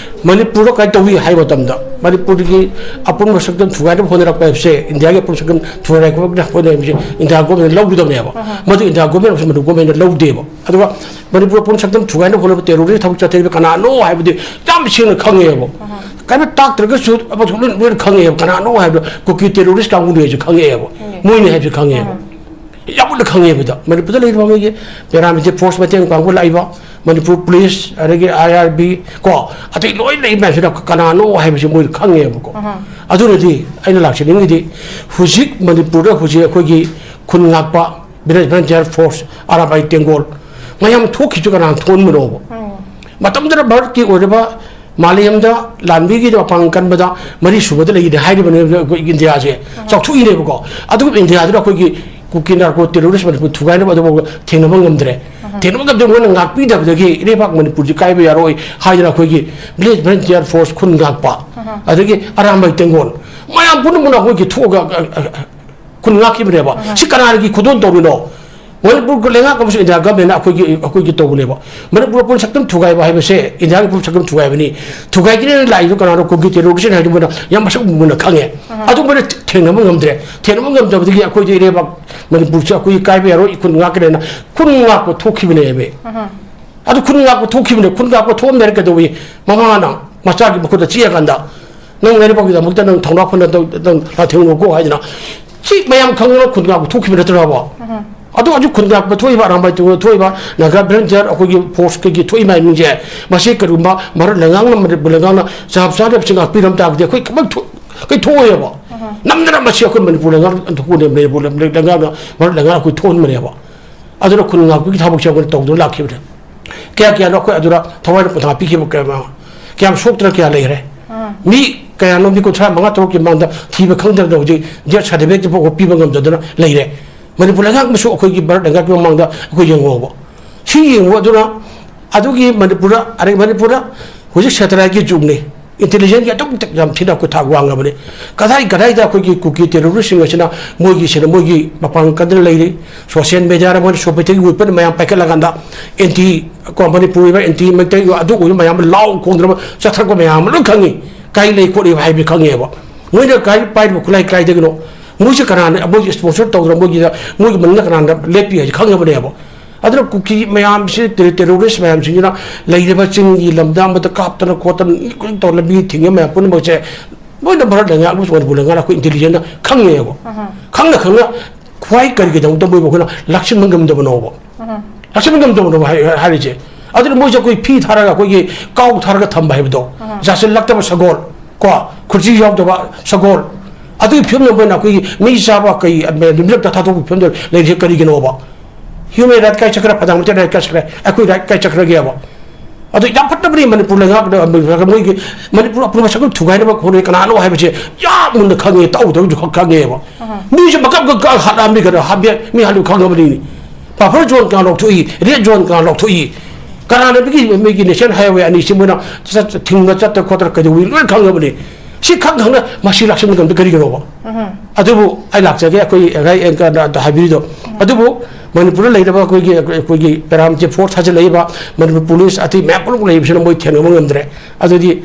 ꯃꯅꯤꯄꯨꯔꯗ ꯀꯃꯥꯏꯅ ꯇꯧꯏ ꯍꯥꯏꯕ ꯃꯇꯝꯗ ꯃꯅꯤꯄꯨꯔꯒꯤ ꯑꯄꯨꯟꯕ ꯁꯛꯇꯝ ꯊꯨꯒꯥꯏꯅꯕ ꯍꯣꯠꯅꯔꯛꯄ ꯍꯥꯏꯕꯁꯦ, ꯏꯟꯗꯤꯌꯥꯒꯤ ꯑꯄꯨꯟꯕ ꯁꯛꯇꯝ ꯊꯨꯒꯥꯏꯅꯕ ꯍꯣꯠꯅꯔꯛꯄ ꯍꯥꯏꯕꯁꯦ ꯏꯟꯗꯤꯌꯥ ꯒꯣꯔꯃꯦꯟꯅ ꯂꯧꯒꯗꯕꯅꯦꯕ꯫ ꯃꯗꯨ ꯏꯟꯗꯤꯌꯥ ꯒꯣꯔꯃꯦꯟ ꯑꯃꯁꯨꯡ ꯃꯅꯤꯄꯨꯔ ꯒꯣꯔꯃꯦꯟꯅ ꯂꯧꯗꯦꯕ꯫ ꯑꯗꯨꯒ ꯃꯅꯤꯄꯨꯔ ꯑꯄꯨꯟꯕ ꯁꯛꯇꯝ ꯊꯨꯒꯥꯏꯅꯕ ꯍꯣꯠꯅꯕ ꯇꯦꯔꯣꯔꯤꯁ ꯊꯕꯛ ꯆꯠꯊꯔꯤꯕ ꯀꯅꯥꯅꯣ ꯍꯥꯏꯕꯗꯤ ꯌꯥꯝ ꯁꯦꯡꯅ ꯈꯪꯉꯦꯕ꯫ ꯀꯔꯤꯝꯇ ꯇꯥꯛꯇ꯭ꯔꯒꯁꯨ ꯑꯃꯁꯨ ꯂꯣꯏ, ꯂꯣꯏꯅ ꯈꯪꯉꯦꯕ꯫ ꯀꯅꯥꯅꯣ ꯍꯥꯏꯕꯗꯣ ꯀꯨꯀꯤ ꯇꯦꯔꯣꯔꯤꯁ ꯀꯥꯡꯕꯨꯅꯤ ꯍꯥꯏꯁꯦ ꯈꯪꯉꯛꯑꯦꯕ꯫ ꯃꯣꯏꯅꯤ ꯍꯥꯏꯕꯁꯦ ꯈꯪꯉꯦꯕ꯫ ꯌꯥꯝ ꯃꯨꯟꯅ ꯈꯪꯉꯦꯕ꯫ ꯑꯗ ꯃꯅꯤꯄꯨꯔꯗ ꯂꯩꯔꯤꯕ ꯃꯣꯏꯒꯤ ꯄꯦꯔꯥꯃꯤꯂꯤꯇꯔꯤ ꯐꯣꯔꯁ ꯃꯇꯦꯡ ꯄꯥꯡꯕ ꯂꯥꯛꯏꯕ, ꯃꯅꯤꯄꯨꯔ ꯄꯨꯂꯤꯁ, ꯑꯗꯒꯤ ꯑꯥꯏ ꯑꯥꯔ ꯕꯤ ꯀꯣ, ꯑꯇꯩ ꯂꯣꯏ ꯂꯩ ꯃꯌꯥꯝꯁꯤꯅ ꯀꯅꯥꯅꯣ ꯍꯥꯏꯕꯁꯤ ꯃꯣꯏ ꯈꯪꯉꯦꯕꯀꯣ꯫ ꯑꯗꯨꯅꯗꯤ ꯑꯩꯅ ꯂꯥꯛꯆꯅꯤꯡꯉꯤꯗꯤ, ꯍꯧꯖꯤꯛ ꯃꯅꯤꯄꯨꯔꯗ ꯍꯧꯖꯤꯛ ꯑꯩꯈꯣꯏꯒꯤ ꯈꯨꯟ ꯉꯥꯛꯄ ꯚꯤꯂꯦꯖ ꯚꯣꯂꯨꯟꯇꯤꯌꯔ ꯐꯣꯔꯁ, ꯑꯔꯥꯝꯕꯥꯏ ꯇꯦꯡꯒꯣꯜ ꯃꯌꯥꯝ ꯊꯣꯛꯈꯤꯕꯁꯨ ꯀꯅꯥꯅ ꯊꯣꯛꯍꯟꯕꯅꯣꯕ? ꯃꯇꯝꯗꯨꯗ ꯚꯥꯔꯠꯀꯤ ꯑꯣꯏꯔꯤꯕ ꯃꯥꯂꯦꯝꯗ ꯂꯥꯟꯃꯤꯒꯤ ꯃꯄꯥꯡꯒꯜ ꯀꯟꯕꯗ ꯃꯔꯤ ꯁꯨꯕꯗ ꯂꯩꯔꯤꯅꯦ ꯍꯥꯏꯔꯤꯕꯅꯦꯕ ꯑꯩꯈꯣꯏ ꯏꯟꯗꯤꯌꯥꯁꯦ꯫ ꯆꯥꯎꯊꯣꯛꯏꯅꯦꯕꯀꯣ꯫ ꯑꯗꯨꯒ ꯏꯟꯗꯤꯌꯥꯗꯨꯅ ꯑꯩꯈꯣꯏꯒꯤ ꯀꯨꯀꯤ ꯅꯥꯔꯀꯣ ꯇꯦꯔꯣꯔꯤꯁ ꯃꯅꯤꯄꯨꯔ ꯊꯨꯒꯥꯏꯅꯕ ꯑꯗꯨꯐꯥꯎꯕ ꯊꯦꯡꯅꯕ ꯉꯝꯗ꯭ꯔꯦ꯫ ꯊꯦꯡꯅꯕ ꯉꯝꯗ꯭ꯔꯦ, ꯃꯣꯏꯅ ꯉꯥꯛꯄꯤꯗꯕꯗꯒꯤ ꯏꯔꯩꯄꯥꯛ ꯃꯅꯤꯄꯨꯔꯁꯤ ꯀꯥꯏꯕ ꯌꯥꯔꯣꯏ ꯍꯥꯏꯗꯅ ꯑꯩꯈꯣꯏꯒꯤ ꯚꯤꯂꯦꯖ ꯚꯣꯂꯨꯟꯇꯤꯌꯔ ꯐꯣꯔꯁ ꯈꯨꯟ ꯉꯥꯛꯄ, ꯑꯗꯒꯤ ꯑꯔꯥꯝꯕꯥꯏ ꯇꯦꯡꯒꯣꯜ ꯃꯌꯥꯝ ꯄꯨꯝꯅꯃꯛꯅ ꯑꯩꯈꯣꯏꯒꯤ ꯊꯣꯛꯑꯒ, ꯑ, ꯑ, ꯑ, ꯈꯨꯟ ꯉꯥꯛꯈꯤꯕꯅꯦꯕ꯫ ꯁꯤ ꯀꯅꯥꯒꯤ ꯈꯨꯗꯣꯜ ꯇꯧꯔꯤꯅꯣ? ꯃꯅꯤꯄꯨꯔ ꯂꯩꯉꯥꯛ ꯑꯃꯁꯨꯡ ꯏꯟꯗꯤꯌꯥ ꯒꯚꯔꯟꯃꯦꯟꯅ ꯑꯩꯈꯣꯏꯒꯤ, ꯑꯩꯈꯣꯏꯒꯤ ꯇꯧꯕꯅꯦꯕ꯫ ꯃꯅꯤꯄꯨꯔ ꯑꯄꯨꯟ ꯁꯛꯇꯝ ꯊꯨꯒꯥꯏꯕ ꯍꯥꯏꯕꯁꯦ ꯏꯟꯗꯤꯌꯥꯒꯤ ꯑꯄꯨꯟ ꯁꯛꯇꯝ ꯊꯨꯒꯥꯏꯕꯅꯤ꯫ ꯊꯨꯒꯥꯏꯒꯦꯅ ꯂꯥꯛꯏꯗꯣ ꯀꯅꯥꯅꯣ? ꯀꯨꯀꯤ ꯇꯦꯔꯣꯔꯤꯁ ꯍꯥꯏꯗꯨ ꯃꯣꯏꯅ ꯌꯥꯝ ꯃꯁꯛ ꯃꯨꯟꯅ ꯈꯪꯉꯦ꯫ ꯑꯗꯨ ꯃꯣꯏꯅ ꯊꯦꯡꯅꯕ ꯉꯝꯗ꯭ꯔꯦ꯫ ꯊꯦꯡꯅꯕ ꯉꯝꯗꯕꯗꯒꯤ ꯑꯩꯈꯣꯏꯗꯤ ꯏꯔꯩꯕꯥꯛ ꯃꯅꯤꯄꯨꯔꯁꯦ ꯑꯩꯈꯣꯏꯒꯤ ꯀꯥꯏꯕ ꯌꯥꯔꯣꯏ, ꯈꯨꯟ ꯉꯥꯛꯀꯅꯦꯅ ꯈꯨꯟ ꯉꯥꯛꯄ ꯊꯣꯛꯈꯤꯕꯅꯦꯃꯦ꯫ ꯑꯗꯨ ꯈꯨꯟ ꯉꯥꯛꯄ ꯊꯣꯛꯈꯤꯕꯅꯦ꯫ ꯈꯨꯟ ꯉꯥꯛꯄ ꯊꯣꯛꯑꯝꯗꯥꯏꯗ ꯀꯩꯗꯧꯏ? ꯃꯃꯥꯅ ꯃꯆꯥꯒꯤ ꯃꯈꯨꯠꯇ ꯆꯤꯛꯑꯀꯥꯟꯗ, "ꯅꯪ ꯂꯩꯔꯤꯕꯥꯛꯀꯤꯗꯃꯛꯇ ꯅꯪ ꯊꯧꯅꯥ ꯐꯅ ꯇꯧ-, ꯅꯪ ꯂꯥꯟꯊꯦꯡꯅꯧꯀꯣ" ꯍꯥꯏꯗꯅ ꯁꯤ ꯃꯌꯥꯝ ꯈꯪꯗꯅ ꯈꯨꯟ ꯉꯥꯛꯄ ꯊꯣꯛꯈꯤꯕ ꯅꯠꯇ꯭ꯔꯕ? ꯑꯗꯣ ꯍꯧꯖꯤꯛ ꯈꯨꯟ ꯉꯥꯛꯄ ꯊꯣꯛꯏꯕ, ꯑꯔꯥꯝꯕꯥꯏ ꯇꯦꯡꯒꯣꯜ ꯊꯣꯛꯏꯕ, ꯅꯥꯒꯥ ꯚꯣꯂꯨꯟꯇꯤꯌꯔ ꯑꯩꯈꯣꯏꯒꯤ ꯐꯣꯔꯁ ꯀꯩꯒꯤ ꯊꯣꯛꯏ ꯃꯌꯥꯝꯁꯦ, ꯃꯁꯤ ꯀꯔꯤꯒꯨꯝꯕ ꯚꯥꯔꯠ ꯂꯩꯉꯥꯛꯅ, ꯃꯅꯤꯄꯨꯔ ꯂꯩꯉꯥꯛꯅ ꯆꯞ ꯆꯥꯅ ꯁꯤ ꯉꯥꯛꯄꯤꯔꯝ ꯇꯥꯔꯒꯗꯤ ꯑꯩꯈꯣꯏ ꯀꯃꯥꯏꯅ ꯊꯣꯛ-, ꯀꯩ ꯊꯣꯛꯑꯣꯏꯕ? ꯅꯝꯗꯅ ꯃꯁꯤ ꯑꯩꯈꯣꯏ ꯃꯅꯤꯄꯨꯔ ꯂꯩꯉꯥꯛ, ꯃꯅꯤꯄꯨꯔ ꯂꯩꯉꯥꯛꯅ, ꯚꯥꯔꯠ ꯂꯩꯉꯥꯛꯅ ꯑꯩꯈꯣꯏ ꯊꯣꯛꯍꯟꯕꯅꯦꯕ꯫ ꯑꯗꯨꯅ ꯈꯨꯟ ꯉꯥꯛꯄꯒꯤ ꯊꯕꯛꯁꯦ ꯑꯩꯈꯣꯏꯅ ꯇꯧꯗꯨꯅ ꯂꯥꯛꯈꯤꯕꯅꯦ꯫ ꯀꯌꯥ ꯀꯌꯥꯅꯣ ꯑꯩꯈꯣꯏ ꯑꯗꯨꯗ ꯊꯋꯥꯏꯅ ꯄꯣꯊꯥ ꯄꯤꯈꯤꯕ ꯀꯌꯥ, ꯀꯌꯥꯝ ꯁꯣꯛꯇꯅ ꯀꯌꯥ ꯂꯩꯈ꯭ꯔꯦ꯫ ꯃꯤ ꯀꯌꯥꯅꯣ, ꯃꯤ ꯀꯨꯟꯊ꯭ꯔꯥ ꯃꯉꯥ ꯇꯔꯨꯛꯀꯤ ꯃꯃꯥꯡꯗ ꯊꯤꯕ ꯈꯪꯗꯅ ꯍꯧꯖꯤꯛ ꯗꯦꯠ ꯁꯥꯔꯇꯤꯐꯤꯀꯦꯠ ꯐꯥꯎꯕ ꯄꯤꯕ ꯉꯝꯗꯗꯅ ꯂꯩꯔꯦ꯫ ꯃꯅꯤꯄꯨꯔ ꯂꯩꯉꯥꯛꯅꯁꯨ ꯑꯩꯈꯣꯏꯒꯤ ꯚꯥꯔꯠ ꯂꯩꯉꯥꯛꯀꯤ ꯃꯃꯥꯡꯗ ꯑꯩꯈꯣꯏ ꯌꯦꯡꯉꯣꯕ꯫ ꯁꯤ ꯌꯦꯡꯉꯨ꯫ ꯑꯗꯨꯅ ꯑꯗꯨꯒꯤ ꯃꯅꯤꯄꯨꯔꯗ, ꯑꯗꯩ ꯃꯅꯤꯄꯨꯔꯗ ꯍꯧꯖꯤꯛ ꯁꯦꯇꯦꯂꯥꯏꯠꯀꯤ ꯖꯨꯒꯅꯤ, ꯏꯟꯇꯦꯂꯤꯖꯦꯟꯁꯀꯤ ꯑꯗꯨꯛ ꯃꯇꯤꯛ ꯌꯥꯝ ꯊꯤꯅ ꯑꯩꯈꯣꯏ ꯊꯥꯛ ꯋꯥꯡꯉꯕꯅꯤ꯫ ꯀꯗꯥꯏ ꯀꯗꯥꯏꯗ ꯑꯩꯈꯣꯏꯒꯤ ꯀꯨꯀꯤ ꯇꯦꯔꯣꯔꯤꯁꯁꯤꯡ ꯑꯁꯤꯅ ꯃꯣꯏꯒꯤꯁꯤꯅ ꯃꯣꯏꯒꯤ ꯃꯄꯥꯡꯒꯜ ꯀꯟꯗꯨꯅ ꯂꯩꯔꯤ꯫ ꯁꯣꯁꯤꯌꯦꯜ ꯃꯦꯗꯤꯌꯥꯗ ꯃꯣꯏꯅ ꯁꯣꯄꯤꯇꯒꯤ ꯋꯦꯄꯟ ꯃꯌꯥꯝ ꯄꯥꯏꯈꯠꯂꯀꯥꯟꯗ ꯑꯦꯟꯇꯤ ꯀꯣ ꯃꯅꯤꯄꯨꯔ ꯑꯣꯏꯕ ꯑꯦꯟꯇꯤ ꯃꯩꯇꯩ ꯑꯗꯨ ꯑꯣꯏꯕ ꯃꯌꯥꯝ ꯑꯃ ꯂꯥꯎ ꯈꯣꯡꯗꯅ ꯆꯠꯊꯔꯛꯄ ꯃꯌꯥꯝ ꯑꯃ ꯂꯣꯏ ꯈꯪꯉꯤ꯫ ꯀꯥꯏ ꯂꯩ ꯈꯣꯠꯂꯤ ꯍꯥꯏꯕ ꯈꯪꯉꯦꯕ꯫ ꯃꯣꯏꯅ ꯀꯥꯏ ꯄꯥꯏꯔꯤꯕ ꯈꯨꯠꯂꯥꯏ ꯀꯥꯏꯗꯒꯤꯅꯣ? ꯃꯣꯏꯁꯦ ꯀꯅꯥꯅ ꯃꯣꯏꯒꯤ sponsor ꯇꯧꯗꯅ ꯃꯣꯏꯒꯤꯗ ꯃꯣꯏꯒꯤ ꯃꯅꯤꯡꯗ ꯀꯅꯥꯅ ꯂꯦꯞꯄꯤ ꯍꯥꯏꯁꯦ ꯈꯪꯉꯕꯅꯦꯕ꯫ ꯑꯗꯨꯅ ꯀꯨꯀꯤ ꯃꯌꯥꯝꯁꯤ, ꯇꯦ-, terrorist ꯃꯌꯥꯝꯁꯤꯡꯁꯤꯅ ꯂꯩꯔꯤꯕ ꯆꯤꯡꯒꯤ ꯂꯝꯗ ꯑꯃꯗ ꯀꯥꯞꯇꯅ ꯈꯣꯠꯇꯅ ꯃꯤ ꯈꯨꯗꯤꯡ ꯇꯧꯔ ꯂꯝꯕꯤ ꯊꯤꯡꯉꯤ ꯃꯌꯥꯝ ꯄꯨꯝꯅꯃꯛꯁꯦ ꯂꯣꯏꯅ ꯚꯥꯔꯠ ꯂꯩꯉꯥꯛ ꯑꯃꯁꯨꯡ ꯃꯅꯤꯄꯨꯔ ꯂꯩꯉꯥꯛꯅ ꯑꯩꯈꯣꯏ intelligence ꯅ ꯈꯪꯉꯦꯕ꯫ ꯈꯪꯅ ꯈꯪꯅ ꯈ꯭ꯋꯥꯏ ꯀꯔꯤꯒꯤꯗꯃꯛꯇ ꯃꯣꯏꯕꯨ ꯑꯩꯈꯣꯏꯅ ꯂꯥꯛꯁꯤꯟꯕ ꯉꯝꯗꯕꯅꯣꯕ? ꯂꯥꯛꯁꯤꯟꯕ ꯉꯝꯗꯕꯅꯣꯕ ꯍꯥꯏ-, ꯍꯥꯏꯔꯤꯁꯦ꯫ ꯑꯗꯨꯅ ꯃꯣꯏꯁꯦ ꯑꯩꯈꯣꯏ ꯐꯤ ꯊꯥꯔꯒ, ꯑꯩꯈꯣꯏꯒꯤ ꯀꯥꯎ ꯊꯥꯔꯒ ꯊꯝꯕ ꯍꯥꯏꯕꯗꯣ, ꯌꯥꯁꯤꯜꯂꯛꯇꯕ ꯁꯒꯣꯜ, ꯀꯣ, ꯈꯨꯠꯁꯤ ꯌꯥꯎꯗꯕ ꯁꯒꯣꯜ, ꯑꯗꯨꯒꯤ ꯐꯤꯕꯝꯗ ꯃꯣꯏꯅ ꯑꯩꯈꯣꯏꯒꯤ ꯃꯤ ꯆꯥꯕ ꯀꯩ, ꯃꯤꯔꯛꯇ ꯊꯥꯗꯣꯛꯄꯒꯤ ꯐꯤꯕꯝꯗ ꯂꯩꯔꯤꯁꯦ ꯀꯔꯤꯒꯤꯅꯣꯕ? Human right ꯀꯥꯏ ꯆꯠꯈ꯭ꯔꯦ, fundamental right ꯀꯥꯏ ꯆꯠꯈ꯭ꯔꯦ, ꯑꯩꯈꯣꯏ right ꯀꯥꯏ ꯆꯠꯈ꯭ꯔꯒꯦꯕ? ꯑꯗꯨ ꯌꯥꯝ ꯐꯠꯇꯕꯅꯤ ꯃꯅꯤꯄꯨꯔ ꯂꯩꯉꯥꯛꯅ, ꯃꯣꯏꯒꯤ ꯃꯅꯤꯄꯨꯔ ꯑꯄꯨꯟꯕ ꯁꯛꯇꯝ ꯊꯨꯒꯥꯏꯅꯕ ꯍꯣꯠꯅꯩ ꯀꯅꯥꯅꯣ ꯍꯥꯏꯕꯁꯦ ꯌꯥꯝ ꯃꯨꯟꯅ ꯈꯪꯉꯦ, ꯇꯥꯎꯗ꯭ꯔꯒꯁꯨ ꯈꯪ-, ꯈꯪꯉꯦꯕ꯫ ꯃꯤꯁꯦ ꯃꯀꯛ ꯃꯀꯛ ꯀꯛ ꯍꯥꯠꯂꯛꯑꯝꯃꯤ ꯀꯩꯅꯣ, ꯍꯥꯠꯄꯤ-, ꯃꯤ ꯍꯥꯠꯂꯤꯕ ꯈꯪꯉꯕꯅꯤꯅꯦ꯫ Buffer zone ꯀꯅꯥ ꯂꯧꯊꯣꯛꯏ, red zone ꯀꯅꯥ ꯂꯧꯊꯣꯛꯏ, ꯀꯅꯥꯅ ꯃꯤꯒꯤ, ꯃꯤꯒꯤ national highway ꯑꯅꯤꯁꯤ ꯃꯣꯏꯅ ꯆꯠ-, ꯊꯤꯡꯅ ꯆꯠꯇ ꯈꯣꯠꯇꯅ ꯀꯩꯗꯧꯏ ꯂꯣꯏ ꯈꯪꯉꯕꯅꯤ꯫ ꯁꯤ ꯈꯪ ꯈꯪꯅ ꯃꯁꯤ ꯂꯥꯛꯁꯤꯟꯕ ꯉꯝꯗ ꯀꯔꯤꯒꯤꯅꯣꯕ? ꯑꯗꯨꯕꯨ ꯑꯩ ꯂꯥꯛꯆꯒꯦ, ꯑꯩꯈꯣꯏ ꯑꯦꯡꯀꯔꯅ ꯍꯥꯏꯕꯤꯔꯤꯗꯣ꯫ ꯑꯗꯨꯕꯨ ꯃꯅꯤꯄꯨꯔꯗ ꯂꯩꯔꯤꯕ ꯑꯩꯈꯣꯏꯒꯤ, ꯑꯩꯈꯣꯏꯒꯤ paramilitary force ꯊꯥꯖꯤꯜꯂꯛꯏꯕ ꯃꯅꯤꯄꯨꯔ police ꯑꯇꯩ ꯃꯌꯥꯝ ꯄꯨꯝꯅꯃꯛ ꯂꯩꯔꯤꯕꯁꯤꯅ ꯃꯣꯏ ꯊꯦꯡꯅꯕ ꯉꯝꯗ꯭ꯔꯦ꯫ ꯑꯗꯨꯗꯤ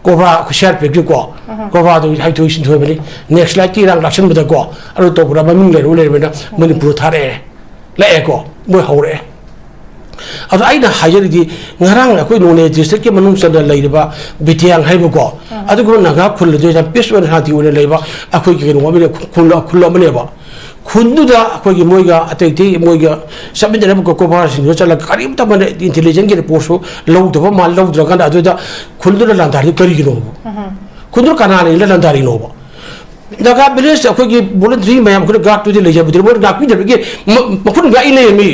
COBRA, ꯑꯩꯈꯣꯏ CRPF ꯀꯤ ꯀꯣ, COBRA ꯗꯨ ꯍꯩꯊꯣꯏ ꯁꯤꯡꯊꯣꯏꯕꯅꯤ꯫ Naxalite ꯀꯤ ꯏꯔꯥꯡ ꯂꯥꯛꯁꯤꯟꯕꯗꯀꯣ, ꯑꯗꯨ ꯇꯧꯕꯗ ꯃꯃꯤꯡ ꯂꯩꯔꯨ ꯂꯩꯔꯕꯅꯤꯅ ꯃꯅꯤꯄꯨꯔ ꯊꯥꯔꯛꯑꯦ, ꯂꯥꯛꯑꯦꯀꯣ, ꯃꯣꯏ ꯍꯧꯔꯛꯑꯦ꯫ ꯑꯗꯣ ꯑꯩꯅ ꯍꯥꯏꯖꯔꯤꯗꯤ, ꯉꯔꯥꯡ ꯑꯩꯈꯣꯏ ꯅꯣꯅꯦ district ꯀꯤ ꯃꯅꯨꯡ ꯆꯟꯅ ꯂꯩꯔꯤꯕ ꯕꯤꯇꯤꯌꯥꯡ ꯍꯥꯏꯕꯀꯣ, ꯑꯗꯨꯒꯨꯝꯕ ꯅꯥꯒꯥ ꯈꯨꯜ ꯑꯗꯨ ꯌꯥꯝ peace ꯑꯣꯏꯅ, ꯁꯥꯟꯇꯤ ꯑꯣꯏꯅ ꯂꯩꯕ ꯑꯩꯈꯣꯏꯒꯤ ꯀꯩꯅꯣ ꯑꯃꯅꯦ, ꯈꯨꯜ, ꯈꯨꯜ ꯑꯃꯅꯦꯕ꯫ ꯈꯨꯟꯗꯨꯗ ꯑꯩꯈꯣꯏꯒꯤ ꯃꯣꯏꯒ ꯑꯇꯩ ꯑꯇꯩ ꯃꯣꯏꯒ ꯆꯠꯃꯤꯟꯅꯔꯝꯕ COBRA ꯁꯤꯡꯗꯨ ꯆꯠꯂꯒ ꯀꯔꯤꯝꯇ ꯃꯣꯏꯅ intelligence ꯀꯤ report ꯁꯨ ꯂꯧꯗꯕ ꯃꯥꯜꯂꯤ, ꯂꯧꯗ꯭ꯔꯀꯥꯟꯗ ꯑꯗꯨꯗ ꯈꯨꯟꯗꯨꯗ ꯂꯥꯟꯗꯥꯔꯤꯗꯨ ꯀꯔꯤꯒꯤꯅꯣꯕ? ꯈꯨꯟꯗꯨꯗ ꯀꯅꯥꯅ ꯂꯥꯟꯗꯥꯔꯤꯅꯣꯕ? ꯅꯥꯒꯥ village ꯇ ꯑꯩꯈꯣꯏꯒꯤ voluntary ꯃꯌꯥꯝ ꯑꯩꯈꯣꯏꯅ ꯉꯥꯛꯇꯨꯗꯤ ꯂꯩꯖꯕꯗꯨꯅ ꯃꯣꯏꯅ ꯉꯥꯛꯄꯤꯗꯕꯒꯤ ꯃ-, ꯃꯈꯨꯟ ꯉꯥꯛꯏ ꯂꯩꯔꯝꯃꯤ꯫